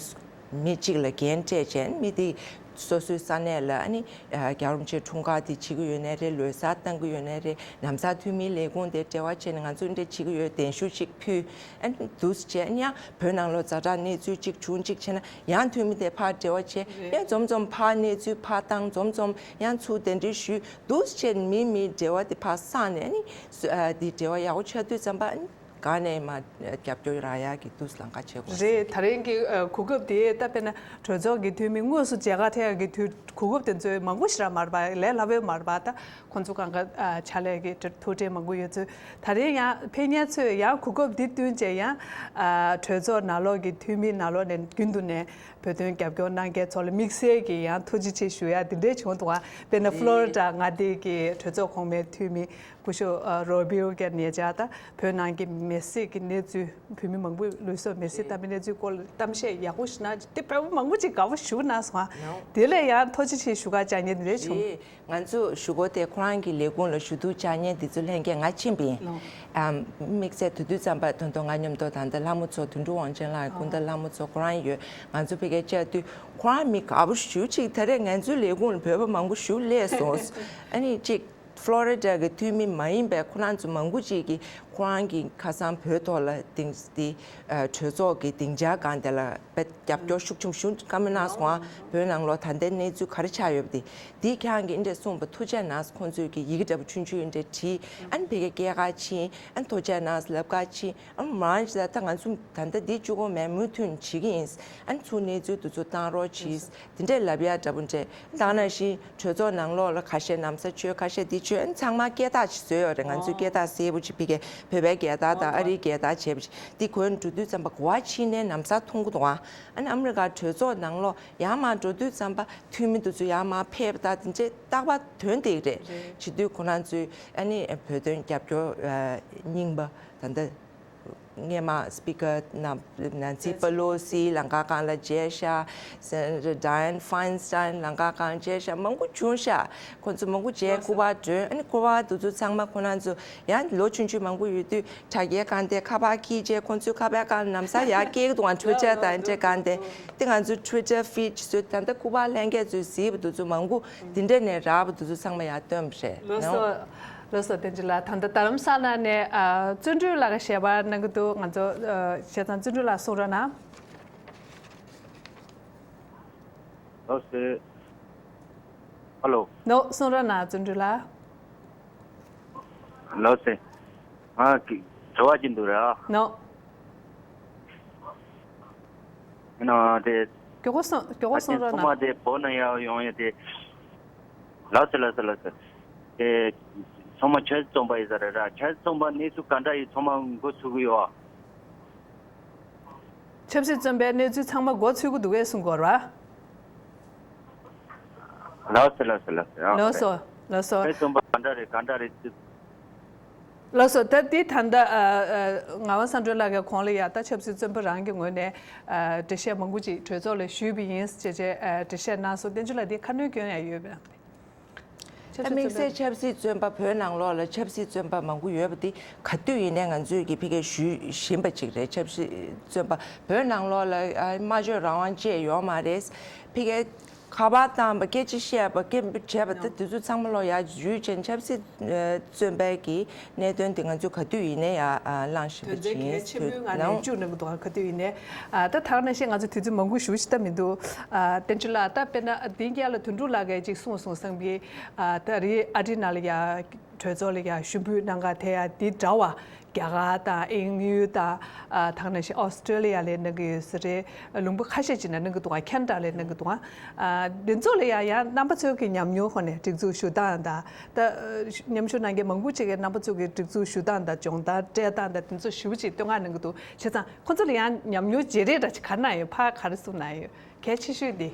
མི་གཅིག་ལ་འགན་སྤྲད་བྱས་མི་དེ་སོ་སོའི་ས་གནས་ལ་ཨ་ནི་རྒྱལ་བ་རིན་པོ་ཆེའི་འཁྲུངས་སྐར་དེ་བྱེད་ཀྱི་ཡོད་ནའི་རེད། ལོ་གསར་བཏང་གི་ཡོད་ནའི་རེད། ལམ་སང་འཐུས་མིའི་ལས་ཁུངས་དེ་འབྲེལ་བ་བྱས་ནས་ང་ཚོ་འདི་འདྲས་བྱེད་ཀྱི་ཡོད། གདན་ཞུ་ཅིག་ཕུལ། ཨ་ནི་འདུག་སེ་བྱས་ཡང་བོད་ནང་ལོགས་ཛ་དྲག་གནས་ཚུལ་གཅིག་བྱུང་གཅིག་བྱས་ན་ཡང་འཐུས་མི་དེ་ཕར་འབྲེལ་བ་བྱས། ཡང་འཛོམས་འཛོམས་ཕར་གནས་ཚུལ་ཕར་བཏང་། འཛོམས་འཛོམས་ཡང་ཚུར་གདན་འདྲེན་ཞུས། འདུག་སེ་བྱས་མི་མི་འབྲེལ་བ་དེ་ཕར་སངས་ནས་ཨ་ནི་སུ་ཨ་དེ་འབྲེལ་བ་ཡག་པོ་ཆགས་དུས་ཙམ་པ་ཨ་ནི་གང་ནས་མ་རྒྱབ་སྐྱོར་རག་ཡག་གི་འདུག་སེ་ལམ་ཁ་ཕྱེ་དགོས་རེད། ད་རེས་ཀྱི་ཨ་གོ་སྐབས་དེ་ད་དཔེར་ན་གྲོས་ཚོགས་ཀྱི་འཐུས་མི་དངོས་སུ་མཇལ་ཁ་འཕྲད་ཡག་གི་དུས་གོ་སྐབས་དེ་ཚོ་མང་པོ་ཞིག་རག་མ་རེད་པ། ལས་སླ་པོ་མ་རེད་པ། ད་ཁོང་ཚོ་གང་ག་ཨ་ཕྱག་ལས་ཀྱི་ཐུགས་ཁྲལ་མང་པོ་ཡོད་ཚུལ། ད་རེས་ཡང་ཕེབས་མཁན་ཚོས་ཡང་གོ་སྐབས་འདི་བསྟུན་བྱས་ཡང་ཨ་གྲོས་ཚོགས་ནང་ལོགས་ཀྱི་འཐུས་མི་ནང་ལོགས་ནས་རྒྱུན་དུ་ནས་བོད་དོན་རྒྱབ་སྐྱོར་གནང་མཁན་ཚོ་ལ་དམིགས་བསལ་གྱི་ཡང་ཐུགས་རྗེ་ཆེ་ཞུ་ཡ་འདི་འདྲའི་བྱུང་འདུག་ག་དཔེར་ན་ཕློ་རི་ཌ་མངའ་སྡེ་གི་གྲོས་ཚོགས་གོང་མའི་འཐུས་མི་སྐུ་ཞབས་ཨ་རོ་བྷི་རོ་ཀྱི་ཉེ་ཆར་ད་བོད་ནང་གི་མེ་བསྲེགས་ཀྱི་གནས་ཚུལ། བོད་མི་མང་པོས་ལུས་སྲོག་མེར་སྲེག་བཏང་བའི་གནས་ཚུལ་སྐོར་ལ་གཏམ་བཤད་ཡག་པོ་ཞིག་གནང་། དེ་བོད་པ་མང་པོ་ཅིག་དགའ་པོ་ཞེ་པོ་གནང་སོང་། དེ་ལས་ཡང་ཐུགས་རྗེ་ཆེ་ཞུ་ག་བཅར་མཁན་དེ་འདྲ་བྱུང་། ང་ཚོ་ཞུ་སྒོ་དེ་ཁོ་རང་གི་ལས་ཁུངས་ལ་ཞུ་གཏུག་བཅར་མཁན་དེ་ཚོ་ལྷན་རྒྱས་ང་ཕྱིན་པ་ཡིན། ཨམ་དམིགས་བསལ་དེ་དུས་ཙམ་པ་ད་དུང་ང་མཉམ་དུ་ད་ལྟ་ལྷ་མོ་མཚོ་དོན་གྲུབ་དབང་ཆེན་ལགས་སྐུ་ཟླ་ལྷ་མོ་མཚོ་ཁོ་རང་ཡོད། ང་ཚོ་ཕ་གིར་བཅར་དུས་ཁོ་རང་མི་དགའ་པོ་ཞེ་པོ་ཅིག་ད་རེས་ང་ཚོའི་ལས་ཁུངས་ལ་བོད་པ་མང་པོ་ཞེ་པོ་སླེབས་སོང་། ཨ་ནི་ཅིག་ཕློ་རི་ཌ་གི་འཐུས་མི་མ་ཡིན་པའི་ཁོ་རང་ཚོ་མང་པོ་ཅིག་གིས་ཁོ་རང་གི་ཁ་སང་བོད་ཐོག་ལ་སྡིངས་དེ་གྲོས་ཚོགས་ཀྱི་སྡིངས་ཆ་སྒང་དེ་ལ་དཔེ་རྒྱབ་སྐྱོར་ཤུགས་ཆེན་པོ་ཞུ་བཀའ་མོལ་གནང་སོང་ང་། བོད་ནང་ལོགས་ད་ལྟའི་གནས་ཚུལ་ག་རེ་ཆགས་ཡོད་པ་དེ། དེ་ཁྱེད་རང་གིས་འདི་འདྲས་གསུངས་པ་ཐུགས་རྗེ་གནང་། ཁོང་ཚོས་ཀྱི་ཡི་གེ་འདྲ་པོ་ཆུང་ཆུང་འདི་འདྲས་བྲིས། ཨ་ནི་ཕ་གིར་སྐྱེལ་ག་ཕྱིན། ཨ་ནི་ཐུགས་རྗེ་གནང་ལབ་ག་ཕྱིན། ཨ་མང་ཆེ་ད་ང་ཚོ་ད་ལྟ་འདི་བཅུ་དགུ་མའི་མུ་མཐུད་བྱེད་ཀྱི་ཡིན། ཨ་ནི་ཚུར་གནས་ཚུལ་དེ་ཚོ་བཏང་རོགས་གྱིས། དེ་འདྲས་ལབ་ཡ་འདྲ་པོ་འདྲས། ད་ག་ནང་བཞིན་གྲོས་ཚོགས་ནང་ལོགས་ལ་ཁ་ཤས་ན་བཟའ་བཅོས། ཁ་ཤས་འདི་བཅོས། ཨ་ནི་ཚང་མ་སྐད་གྲགས་ཅིག་བཟོས་ཡོད་རེད། ང་ཚོའི་སྐད་གྲགས་གསལ་པོ་ཅིག་ཕ་གིར་བོད་པའི་སྐད་གྲགས་དང་ཨ་རིའི་སྐད་གྲགས་བྱས་པ་ཅིག་འདི་གོན་འགྲོ་དུས་ཙམ་པ་ག་པར་ཕྱིན་ནའི་ན་བཟའ་མཐོང་གི་འདུག་ཨ། ཨ་ནི་ཨ་མི་རི་ཀ་གྲོས་ཚོགས་ནང་ལོགས་ཡར་མར་འགྲོ་དུས་ཙམ་པ་འཐུས་མི་དེ་ཚོ་ཡར་མར་ཕེབས་པ་དང་དེ་འདྲས་རྟག་པར་ཐོན་བསྡད་ཀྱི་རེད། བྱེད་དུས་ཁོ་རང་ཚོའི་ཨ་ནི་བོད་དོན་རྒྱབ་སྐྱོར་རྙིང་པ་ད་ལྟ་སྔོན་མ་སི་པི་ཀར་ནན་སི་པེ་ལོ་སི་ལམ་ཁ་སྒང་ལ་མཇལ་ཤག་ཌ་ཡན་ཕའིན་སི་ཊེན་ལམ་ཁ་སྒང་མཇལ་ཤག་མང་པོ་བྱུང་ཤག་ཁོང་ཚོ་མང་པོ་མཇལ་སྐུ་པར་སྒྲོན། ཨ་ནི་སྐུ་པར་དེ་ཚོ་ཚང་མ་ཁོ་རང་ཚོ་ཡང་ལོ་ཆུང་ཆུང་མང་པོ་ཡོད་དུས་དྲ་རྒྱའི་སྒང་དེ་ཁ་པར་འཁྱེར་བྱས་ཁོང་ཚོའི་ཁ་པར་སྒང་ན་བཟའ་ཡར་སྐྱེལ་གི་འདུག་ཨ། ཊུ་ཝི་ཊར་དང་འདྲ་སྒང་དེ། དེ་ང་ཚོའི་ཊུ་ཝི་ཊར་ཕིཌ་ཅིག་བཟོས། ད་ལྟ་སྐུ་པར་ལེན་མཁན་ཚོས་གཟིགས་པ་དེ་ཚོ་མང་པོ་འདི་འདྲ་ནས་རག་པ་དེ་ཚོ་ཚང་མ་ཡར་བཏོན་པ་རེད། ལགས་སོ། ལགས་སོ། བསྟན་འཛིན་ལགས། ད་ལྟ་རྡ་རམ་ས་ལ་ནས་ཨ་བརྩོན་འགྲུས་ལགས་ཀྱིས་ཞལ་པར་གནང་གི་འདུག་ང་ཚོ་ཨ་བྱས་ཙང་བརྩོན་འགྲུས་ལགས་གསུང་རོགས་གནང་། ལགས་སོ། ཧ་ལོ། ནོ། གསུང་རོགས་གནང་བརྩོན་འགྲུས་ལགས། ལགས་སེ། ང་གི་དྲི་བ་ཅིག་འདུག་ར། ནོ། ཡིན་ནའང་དེ། མགྱོགས་པོ་གསུང་། མགྱོགས་པོ་གསུང་རོགས་ཚང་མ་གནང་། དེ་བོད་ནང་ཡར་ཡོང་ཡ་དེ། ལགས་སེ་ལགས་སེ་ལགས་སེ། དེ། ཚང་མ་ཆབ་སྲིད་བཙོན་པ་ཡིན་ས་རེད་ར། ཆབ་སྲིད་བཙོན་པ་གནས་ཚུལ་ག་འདྲ་ཡིན་ཚང་མ་མགོ་ཚོས་ཀྱི་ཡོད། ཆབ་སྲིད་བཙོན་པའི་གནས་ཚུལ་ཚང་མ་མགོ་ཚོས་ཀྱི་འདུག་གས་གསུང་དགོས་ར། ལགས་སོ་ལགས་སོ་ལགས་སོ། ཡང་ལགས་སོ་ལགས་སོ། ཆབ་སྲིད་བཙོན་པ་ག་འདྲ་རེད་ག་འདྲ་རེད། ལགས་སོ། ད་འདི་ད་ལྟ་ཨ་ཨ་ངག་དབང་བསམ་གྲུབ་ལགས་ཀྱིས་གོང་ལ་ཡ་ད་ཆབ་སྲིད་བཙོན་པ་རང་གི་ངོས་ནས་ཨ་འགྲེལ་བཤད་མང་པོ་ཅིག་གྲོས་ཚོགས་ལ་ཞུས་པ་ཡིན་ཅེས་བྱས་ཨ་འགྲེལ་བཤད་གནང་སོང་། བསྟན་ཆོས་ལགས་འདི་ཁ་སྣོན་སྐྱོན་ཡ་ཡོད་པས། ད་དམིགས་བསལ་ཆབ་སྲིད་བཙོན་པ་བོད་ནང་ལོགས་ལ་ཆབ་སྲིད་བཙོན་པ་མང་པོ་ཡོད་པ་འདི་ག་དུས་ཡིན་ནའི་ང་ཚོས་ཀྱི་ཕ་གིར་ཞུ་བཞིན་པ་ཅིག་རེད། ཆབ་སྲིད་བཙོན་པ་བོད་ནང་ལོགས་ལ་ཨ་སྨྲ་བརྗོད་རང་དབང་བཅས་ཡོད་མ་རེད། ཕ་གིར་ ཁ་པར་བཏང་བ། སྐད་ཆ་བཤད་པ། སྐད་འབོད་བྱས་པ། ད་དེ་ཚོ་ཚང་མ་ལོ་ཡ་ཞུས་བྱས། ཆབ་སྲིད་ཨ་བཙོན་པའི་གི་གནད་དོན་དེ་ང་ཚོས་ག་དུས་ཡིན་ནའི་ཡ་ཨ་གླེང་བཞིན་པ་དོན་ཚན་གལ་ཆེན་པོའི་ཅིག་ཡིན། ནང་ནང་བཅུག་གནང་གི་འདུག་ག་དུས་ཡིན་ནའི། ཨ་ད་ད་ག་ནང་བཞིན་ང་ཚོ་དུས་ཚོད་མང་པོ་ཞེ་པོ་ཞིག་ད་མི་འདུག་ཨ་བསྟན་ཆོས་ལགས། ད་དཔེར་ན་འདི་རྒྱ་ལ་དོན་གྲུབ་ལགས་ཀྱིས་ཅིག་གསུངས་སོང་བསམ་གི། ཨ་ད་རེས་ཨ་རིའི་ནང་ལ་ཡ་གྲོས་ཚོགས་ལ་ཡ་ཞུ་འབོད་གནང་ག་དེ་ཡ་འདི་འདྲ་བ། རྒྱ་གར་དང་དབྱིན་ཡུལ་དང་། ཨ་ད་ག་ནང་བཞིན་ཨོ་སི་ཀྲེ་ལི་ཡ་ལ་གནང་གི་ཡོད་ས་རེད། ལུང་པ་ཁ་ཤས་ཅིག་ནང་གནང་གི་འདུག་ག་ཁེ་ན་ཌ་ལ་གནང་གི་འདུག་ག་ཨ་འདི་ཚོ་ལ་ཡང་ཡང་རྣམ་པ་ཚོའི་གི་ཉམས་མྱོང་ཐོག་ནས་སྒྲིག་འཛུགས་ཞུ་སྟངས་དང་། ད་མཉམ་ཞུགས་གནང་མཁན་མང་པོ་ཅིག་གིས་རྣམ་པ་ཚོའི་གི་སྒྲིག་འཛུགས་ཞུ་སྟངས་དང་སྦྱོང་བརྡར་སྤྲད་སྟངས་དང་དེ་ཚོ་ཞེ་པོ་ཅིག་བསྟོད་བསྔགས་གནང་གི་འདུག་བྱས་ཙང་ཁོ་ཚོ་ལ་ཡང་ཉམས་མྱོང་བརྗེ་རེས་འདྲ་ཅིག་ག་རེ་གནང་ཡོད། ཕར་ག་རེ་གསུངས་གནང་ཡོད། གལ་ཆེ་ཤོས་དེ།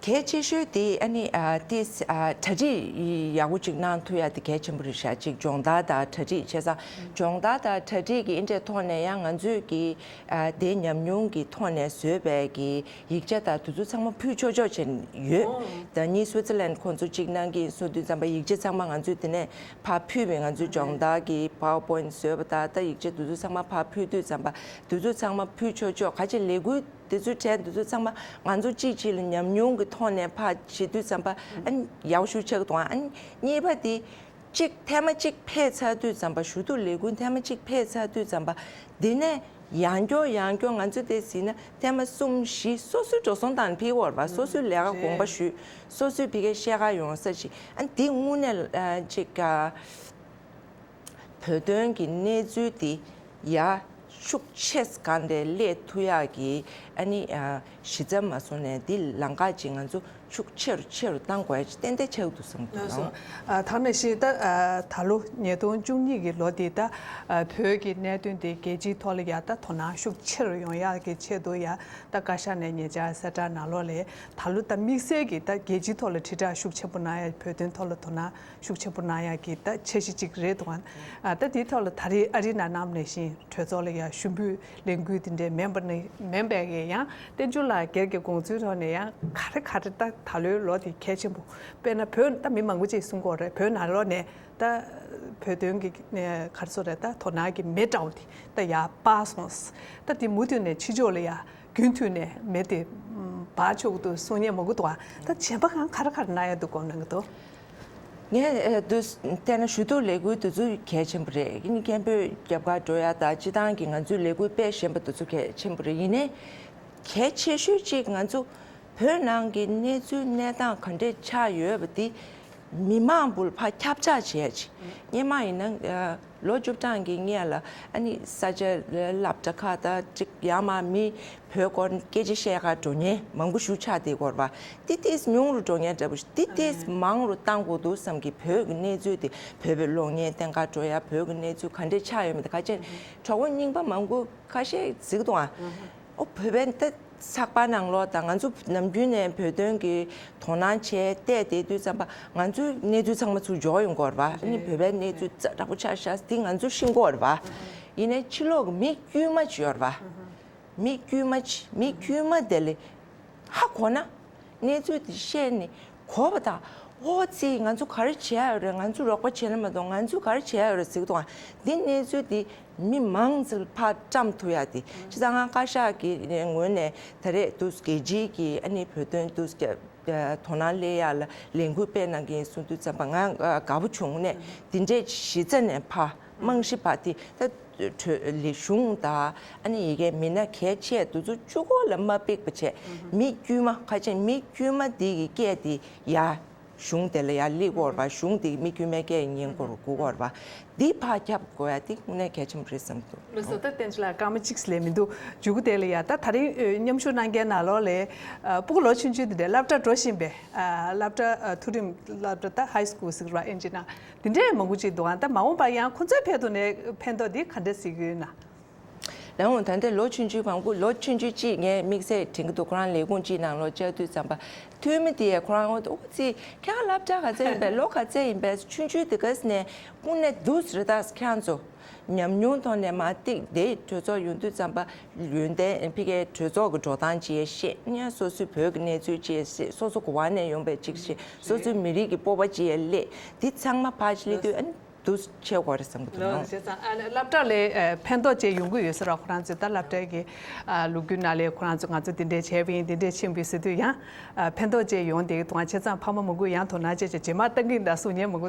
གལ་ཆེ་ཤོས་དེ་ཨ་ནི་ཨ་ཏིས་ཨ་གྲ་སྒྲིག་ཡག་པོ་ཅིག་གནང་ཐུབ་ཡ་དེ་གལ་ཆེན་པོ་རེད་ཤག་ཅིག་སྦྱོང་བརྡར་དང་གྲ་སྒྲིག་བྱས་ཙང་། སྦྱོང་བརྡར་དང་གྲ་སྒྲིག་གི་ཨེ་འདྲའི་ཐོག་ནས་ཡང་ང་ཚོས་ཀྱི་ཨ་དེ་ཉམས་མྱོང་གི་ཐོག་ནས་བཟོས་པའི་གི་ཡིག་ཆ་དང་དེ་ཚོ་ཚང་མ་ཕུལ་ཆོག་ཆོག་བྱས་ཡོད། ད་ནི་སུའི་ཙི་ལན་ཁོང་ཚོ་ཅིག་གནང་གི་སོང་དུས་ཙམ་པ་ཡིག་ཆ་ཚང་མ་ང་ཚོས་དེ་ནས་ཕར་ཕུལ་བའི། ང་ཚོས་སྦྱོང་བརྡར་གི་PowerPoint་བཟོས་པ་དང་ད་ཡིག་ཆ་དེ་ཚོ་ཚང་མ་ཕར་ཕུལ་དུས་ཙམ་པ་དེ་ཚོ་ཚང་མ་ཕུལ་ཆོག་ཆོག་ག་ཅིག་ལས་འགུལ་དེ་ཚོའི་གྲས་དེ་ཚོ་ཚང་མ་ང་ཚོ་གཅིག་གཅིག་ལ་ཉམས་མྱོང་གི་ཐོག་ནས་ཕར་བྱེད་དུས་ཙམ་པ་ཨ་ནི་ཡག་ཤོས་ཆགས་འདུག་ཨ་ནི་གཉིས་པ་དེ་གཅིག་ཐེངས་མ་གཅིག་ཕེབས་ཚར་དུས་ཙམ་པ། ཞུ་གཏུག་ལས་འགུལ་ཐེངས་མ་གཅིག་ཕེབས་ཚར་དུས་ཙམ་པ། དེ་ནས་ཡང་བསྐྱར་ཡང་བསྐྱར་ང་ཚོ་དེ་ཟིན་ན་ཐེངས་མ་གསུམ་བཞི་སོ་སོའི་འགྲོ་སོང་བཏང་ཕེབས་ཀྱི་ཡོད་རེད་པ། སོ་སོའི་ལས་ཀ་དགོངས་པ་ཞུས། སོ་སོའི་ཕ་གིར་བཤད་ག་ཡོང་ས་ཞིག་ཨ་ནི་དེ་དངོས་གནས་ཨ་ཅིག་ཨ། བོད་དོན་གྱི་གནས་ཚུལ་འདི་ཡ་ཤུགས་ཆེ་སྒང་དེ་སླེབས་ཐུབ་ཡག་གི་ཨ་ནི་ཨ་གཞི་རྩ་མ་བཟུང་ནས་འདི་ལམ་ཁ་ཅིག་ང་ཚོ་ཤུགས་ཆེ་རུ་ཆེ་རུ་གཏང་དགོས་ཡ་ཅིག་ཏན་ཏན་ཆགས་འདུག་བསམ་གྱི་ལགས་སོ། འདུག་ཨ་ད་ནང་བཞིན་ད་ཨ་ད་ལོ་ཉིས་སྟོང་བཅུ་གཉིས་ཀྱི་ལོ་འདི་ད་ཨ་བོད་ཀྱི་གནད་དོན་འདི་རྒྱལ་སྤྱིའི་ཐོག་ལ་ཡ་ད་དོ་སྣང་ཤུགས་ཆེ་རུ་ཡོང་ཡག་གི་ཆེད་དུ་ཡ་ད་བཀའ་ཤག་ནས་ཉེ་ཆར་གསལ་བསྒྲགས་ནང་ལོགས་ལ་ད་ལོ་ད་དམིགས་བསལ་གྱི་ད་རྒྱལ་སྤྱིའི་ཐོག་ལ་དྲིལ་བསྒྲགས་ཤུགས་ཆེན་པོ་གནང་ཡ། བོད་དོན་ཐོག་ལ་དོ་སྣང་ཤུགས་ཆེན་པོ་གནང་ཡག་གི་ད་འཆར་གཞི་གཅིག་རེད་འདུག་ཨ་ད་དེའི་ཐོག་ལ་ད་རེས་ཨ་རིའི་ནང་ནང་ནས་བཞིན་གྲོས་ཚོགས་ལ་ཡ་ཞུ་འབོད་ལས་འགུལ་དེ་འདྲས་མིན་པ་ནི་མིན་པའི་གི་ཡང་བསྟན་འཛིན་ལགས་སྒེར་གྱི་དགོངས་ཚུལ་ཐོག་ནས་ཡང་ག་རེ་ག་རེ་ད་ད་ལོའི་ལོ་དེ་གལ་ཆེན་པོ། དཔེར་ན་བོད་ད་མི་མང་པོ་ཅིག་གསུང་གི་ཡོད་རེད། བོད་ནང་ལོགས་ནས་ད་བོད་དོན་གྱི་ག་རེ་ཟེར་རེད། ད་དོ་སྣང་གི་མེ་འདྲ་བོ་དེ་ད་ཡར་སྤར་སོང་། ད་དེ་མུ་མཐུད་ནས་ཕྱི་ཕྱོགས་ལ་ཡ་རྒྱུན་མཐུད་ནས་མེ་དེ་འབར་ཆོག་གི་འདུག་གསུང་མཁན་མང་པོ་འདུག་ཨ་ད་གཞན་པ་གང་ག་རེ་ག་རེ་གནང་ཡ་འདུག་དགོངས་གནང་གི་འདུག་ངས་ཨ་འདུག་བལྟས་ན་ཞུ་གཏུག་ལས་འགུལ་དེ་ཚོ་གལ་ཆེན་པོ་རེད། ཡིན་ནའི་མཁན་པོས་རྒྱབ་ཁར་འགྲོ་ཡ་དང་སྤྱི་བཏང་གི་ང་ཚོའི་ལས་འགུལ་སྤེལ་བཞིན་པ་དེ་ཚོ་གལ་ཆེན་པོ་རེད། ཡིན་ནའི་གལ་ཆེ་ཤོས་གཅིག་ང་ཚོ་བོད་ནང་གི་གནས་ཚུལ་གནས་སྟངས་ག་འདྲས་ཆགས་ཡོད་པ་དེ་མི་མང་པོ་ལ་ཕར་ཁྱབ་བསྒྲགས་བྱེད་ཡ་ཅིག་སྔོན་མ་ཡིན་ན་ཨ་ལོ་བཅུ་གྲངས་ཀྱི་སྔོན་ལ་ཨ་ནི་ས་ཆ་སློབ་གྲྭ་ཁག་དང་ཅིག་ཡར་མར་མི་བོད་སྐོར་སྐད་ཆ་བཤད་ག་འགྲོ་མཁན་མང་པོ་ཞིག་ཆགས་བསྡད་ཡོད་རེད་པ། ཏིས་ཏིས་ཉུང་རུ་འགྲོ་མཁན་འདྲ་པོ་ཞིག་ཏིས་ཏིས་མང་རུ་གཏང་དགོས་འདུག་བསམ་གི། བོད་ཀྱི་གནས་ཚུལ་དེ་བོད་པའི་གློག་བརྙན་བསྟན་ག་འགྲོ་ཡ། བོད་ཀྱི་གནས་ཚུལ་ག་འདྲས་ཆགས་ཡོད་མེད་དེ་ཁ་ཆེ་གྲོགས་པོ་རྙིང་པ་མང་པོ་ཁ་ཤས་གཟིགས་འདུག་ཨ། ཨོ་བོད་པའི་ད་ཚགས་པར་ནང་ལོགས་དང་ང་ཚོ་ནམ་རྒྱུན་ནས་བོད་དོན་གྱི་དོ་སྣང་བྱས་བལྟས་བསྡད་དུས་ཙམ་པ་ང་ཚོའི་གནས་ཚུལ་ཚང་མ་ཚུར་འབྱོར་ཡོང་གི་ཡོད་རེད་པ། ཨ་ནི་བོད་པའི་གནས་ཚུལ་ཛ་དྲག་པོ་ཆགས་ཤག་དེ་ང་ཚོ་ཤེས་ཀྱི་ཡོད་རེད་པ། ཡིན་ནའི་ཕྱི་ལོགས་ཀྱི་མི་དཀྱུས་མ་ཅིག་ཡོད་རེད་པ། མི་དཀྱུས་མ་ཅིག་མི་དཀྱུས་མ་དེ་ལ་ཧ་གོ་ན། གནས་ཚུལ་དེ་ཤེས་ནས་གོ་བ་དང་། ཨོ་ཙི། ང་ཚོ་ག་རེ་བྱས་ཡོད་རེད། ང་ཚོ་རོགས་པ་བྱས་ན་མ་གཏོགས་ང་ཚོས་ག་རེ་བྱས་ཡོད་རེད་ཟེར་གི་འདུག་ཨ། འདི་གནས་ཚུལ་དེ་མི་མང་ཙམ་ལ་ཕར་བཀྲམ་ཐུབ་ཡ་དེ། བྱས་ཙང་ང་བཀའ་ཤག་གི་ངོས་ནས་ད་རེས་འདུག་རྒྱལ་སྤྱིའི་གི་ཨ་ནི་བོད་དོན་འདུག་དོ་སྣང་སླེབས་ཡ་ལ་ལས་འགུལ་སྤེལ་གནང་གི་ཡིན་གསུངས་དུས་ཙམ་པ་ང་དགའ་པོ་བྱུང་ནས་དེ་འདྲའི་གཞི་རྩ་ནས་ཕར་རྨང་གཞི་བར་དེ་ད་གྲོས་ལས་གཞུང་དང་ཨ་ནི་ཡ་གིའི་མི་སྣ་གལ་ཆེ་དེ་ཚོ་གཅིག་པོ་ལ་མ་དཔེ་བྱས། མི་དཀྱུས་མ་ཁ་ཆེ་མི་དཀྱུས་མ་འདི་གི་སྐད་དེ་ཡ་གཞུང་དེ་ལ་ཡ་སླེབས་ཀྱི་ཡོད་རེད་པ། གཞུང་དེ་མི་དཀྱུས་མའི་སྐད་ཉན་དགོས་རེད། གོ་གི་ཡོད་རེད་པ། འདི་ཕར་ཁྱབ་དགོས་ཡ་དེ་དངོས་གནས་གལ་ཆེན་པོ་རེད་བསམ་འདུག་ལགས་སོ། ད་བསྟན་འཛིན་ལགས་སྐར་མ་གཅིག་ལས་མི་འདུག་མཇུག་དེ་ལ་ཡ་ད་ད་རིང་མཉམ་ཞུགས་གནང་མཁན་ནང་ལོགས་ལ་ཨ་སྤུ་གུ་ལོ་ཆུང་ཆུང་དེ་འདྲ་སློབ་གྲྭ་འགྲོ་བཞིན་པའི་ཨ་སློབ་གྲྭ་ཨ་མཐོ་རིམ་སློབ་གྲྭ་ད་ཧའི་སི་ཀུལ་ཟེར་བ་ཨིན་ཇི་ནང་དེ་འདྲའི་མང་པོ་ཅིག་འདུག་ཨ། ད་མ་འོངས་པར་ཡང་ཁོང་ཚོའི་ཕན་ཐོགས་ནས་ཕན་ཐོགས་འདི་ག་འདྲ་གཟིགས་ཀྱི་ཡོད་ན། ལགས་འོང་། ད་ལྟ་ལོ་ཆུང་ཆུང་མང་པོ། ལོ་ཆུང་ཆུང་གཅིག་ངས་དམིགས་བསལ་དྲན་གྱི་འདུག་ཁོ་རང་ལས་ཁུངས་གཅིག་ནང་ལོགས་བཅར་དུས་ཙམ་པ་འཐུས་མི་དེས་ཁོ་རང་ཨོ་ཙི་ཁྱེད་རང་སློབ་གྲྭ་ག་ཚད་ཡིན་པས། ལོ་ག་ཚད་ཡིན་པས། ཆུང་ཆུང་དེ་ག་ནས་དངོས་གནས་འདུག་རེད་ད། ཁྱེད་རང་ཚོ་ཉམས་མྱོང་ཐོག་ནས་མར་ཏིག་དེ་གྲོས་ཚོགས་ཡོང་དུས་ཙམ་པ་ཡོན་ཏན་ཕ་གིའི་གྲོས་ཚོགས་ཀྱི་འགྲོ་སྟངས་ཅིག་ཡང་ཤེས། ཡང་སོ་སོའི་བོད་ཀྱི་གནས་ཚུལ་ཅིག་ཡང་ཤེས། སོ་སོ་ག་བ་ནས་ཡོང་པའི་ཅིག་ཤེས། སོ་སོའི་མི་རིགས་ཀྱི་སྤོབས་པ་ཅིག་ཡང་སླེབས། དེ་ཚང་མ་ཕར་ཅིག་སླེབས་དུས་ཨ་ནི། དུ་ཆེ་བ་རེད་བསམ་གི་འདུག་ནོ། བྱས་ཙང་ཨ་ནི་སློབ་གྲྭ་ལས་ཨ་ཕན་ཐོགས་ཅིག་ཡོང་གི་ཡོད་ཟེར་བ། ཁོ་རང་ཚོས་ད་སློབ་གྲྭ་གི་ཨ་ལོ་རྒྱུས་ནང་ལས་ཁོ་རང་ཚོ་ང་ཚོ་འདི་འདྲས་བྱས་པ་ཡིན། འདི་འདྲས་ཕྱིན་པ་ཡིན་ཟེར་དུས་ཡང་ཨ་ཕན་ཐོགས་ཅིག་ཡོང་བསྡད་ཀྱི་འདུག་ཨ། བྱས་ཙང་ཕ་མ་མང་པོས་ཡང་དོ་སྣང་བྱས་བྱས་རྗེས་མ་བཏང་གི་ཡིན་ད་གསུང་མཁན་མང་པོ།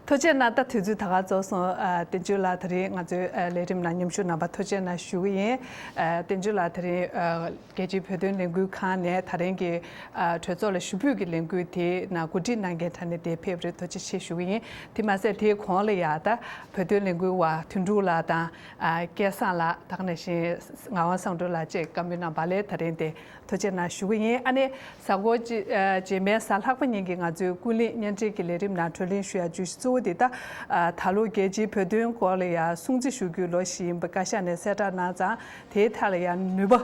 ཐུགས་རྗེ་གནང་། ད་དུས་ཚོད་ད་ག་རྫོགས་སོང་། ཨ་བསྟན་ཆོས་ལགས་དེ་རིང་ང་ཚོའི་ཨ་ལས་རིམ་ནང་མཉམ་ཞུགས་གནང་བར་ཐུགས་རྗེ་གནང་ཞུ་གི་ཡིན། ཨ་བསྟན་ཆོས་ལགས་དེ་རིང་ཨ་རྒྱལ་སྤྱིའི་བོད་དོན་ལས་འགུལ་ཁང་ནས་ད་རིང་གི་ཨ་གྲོས་ཚོགས་ལ་ཞུ་འབོད་ཀྱི་ལས་འགུལ་དེའི་ནང་གོ་སྒྲིག་གནང་མཁན་གྲས་ནས་དེ་ཕེབས་རེད། ཐུགས་རྗེ་ཆེ་ཞུ་གི་ཡིན། དེ་མ་ཟད་དེའི་གོང་ལ་ཡང་ད་བོད་དོན་ལས་འགུལ་བ་དོན་གྲུབ་ལགས་དང་ཨ་སྐལ་བཟང་ལགས། ད་ག་ནང་བཞིན་ངག་དབང་བསམ་གྲུབ་ལགས་བཅས་བཀའ་མོལ་གནང་བ་ལ་ད་རིང་དེ་ཐུགས་རྗེ་གནང་ཞུ་གི་ཡིན། ཨ་ནི་གཟའ་འཁོར་གཅིག་ཨ་རྗེས་མའི་གཟའ་ལྷག་པ་ཉིན་གྱི་ང་ཚོའི་ཀུན་གླེང་བརྙན་འཕྲིན་གྱི་ལས་རིམ་ནང་གྲོས་གླེང་ཞུ་ཡ་བརྗོད་གཞི་གཙོ་བོ་འདི་ད་ཨ་ད་ལོ་རྒྱལ་སྤྱིའི་བོད་དོན་སྐོར་ལ་ཡ་སྲུང་བརྩི་ཞུ་རྒྱུའི་ལོ་ཞིག་ཡིན་པ་བཀའ་ཤག་ནས་གསལ་བསྒྲགས་གནང་ཙང་། དེའི་ཐད་ལ་ཡང་ནུས་པ་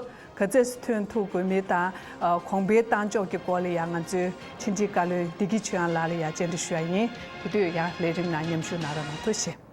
ག་ཚད་ཐོན་ཐུབ་དགོས་མིན་དང་། ཨ་གོང་འཕེལ་གཏང་ཕྱོགས་ཀྱི་སྐོར་ལ་ཡང་ང་ཚོའི་ཕྱི་དྲིལ་བཀའ་བློན་བདེ་སྐྱིད་ཆོས་དབྱངས་ལགས་ལ་ཡང་བཅར་འདྲི་ཞུ་ཡ་ཡིན། དེ་དུས་ཡང་ལས་རིམ་ནང་མཉམ་ཞུགས་གནང་རོགས་གནང་། ཐུགས་རྗེ་ཆེ།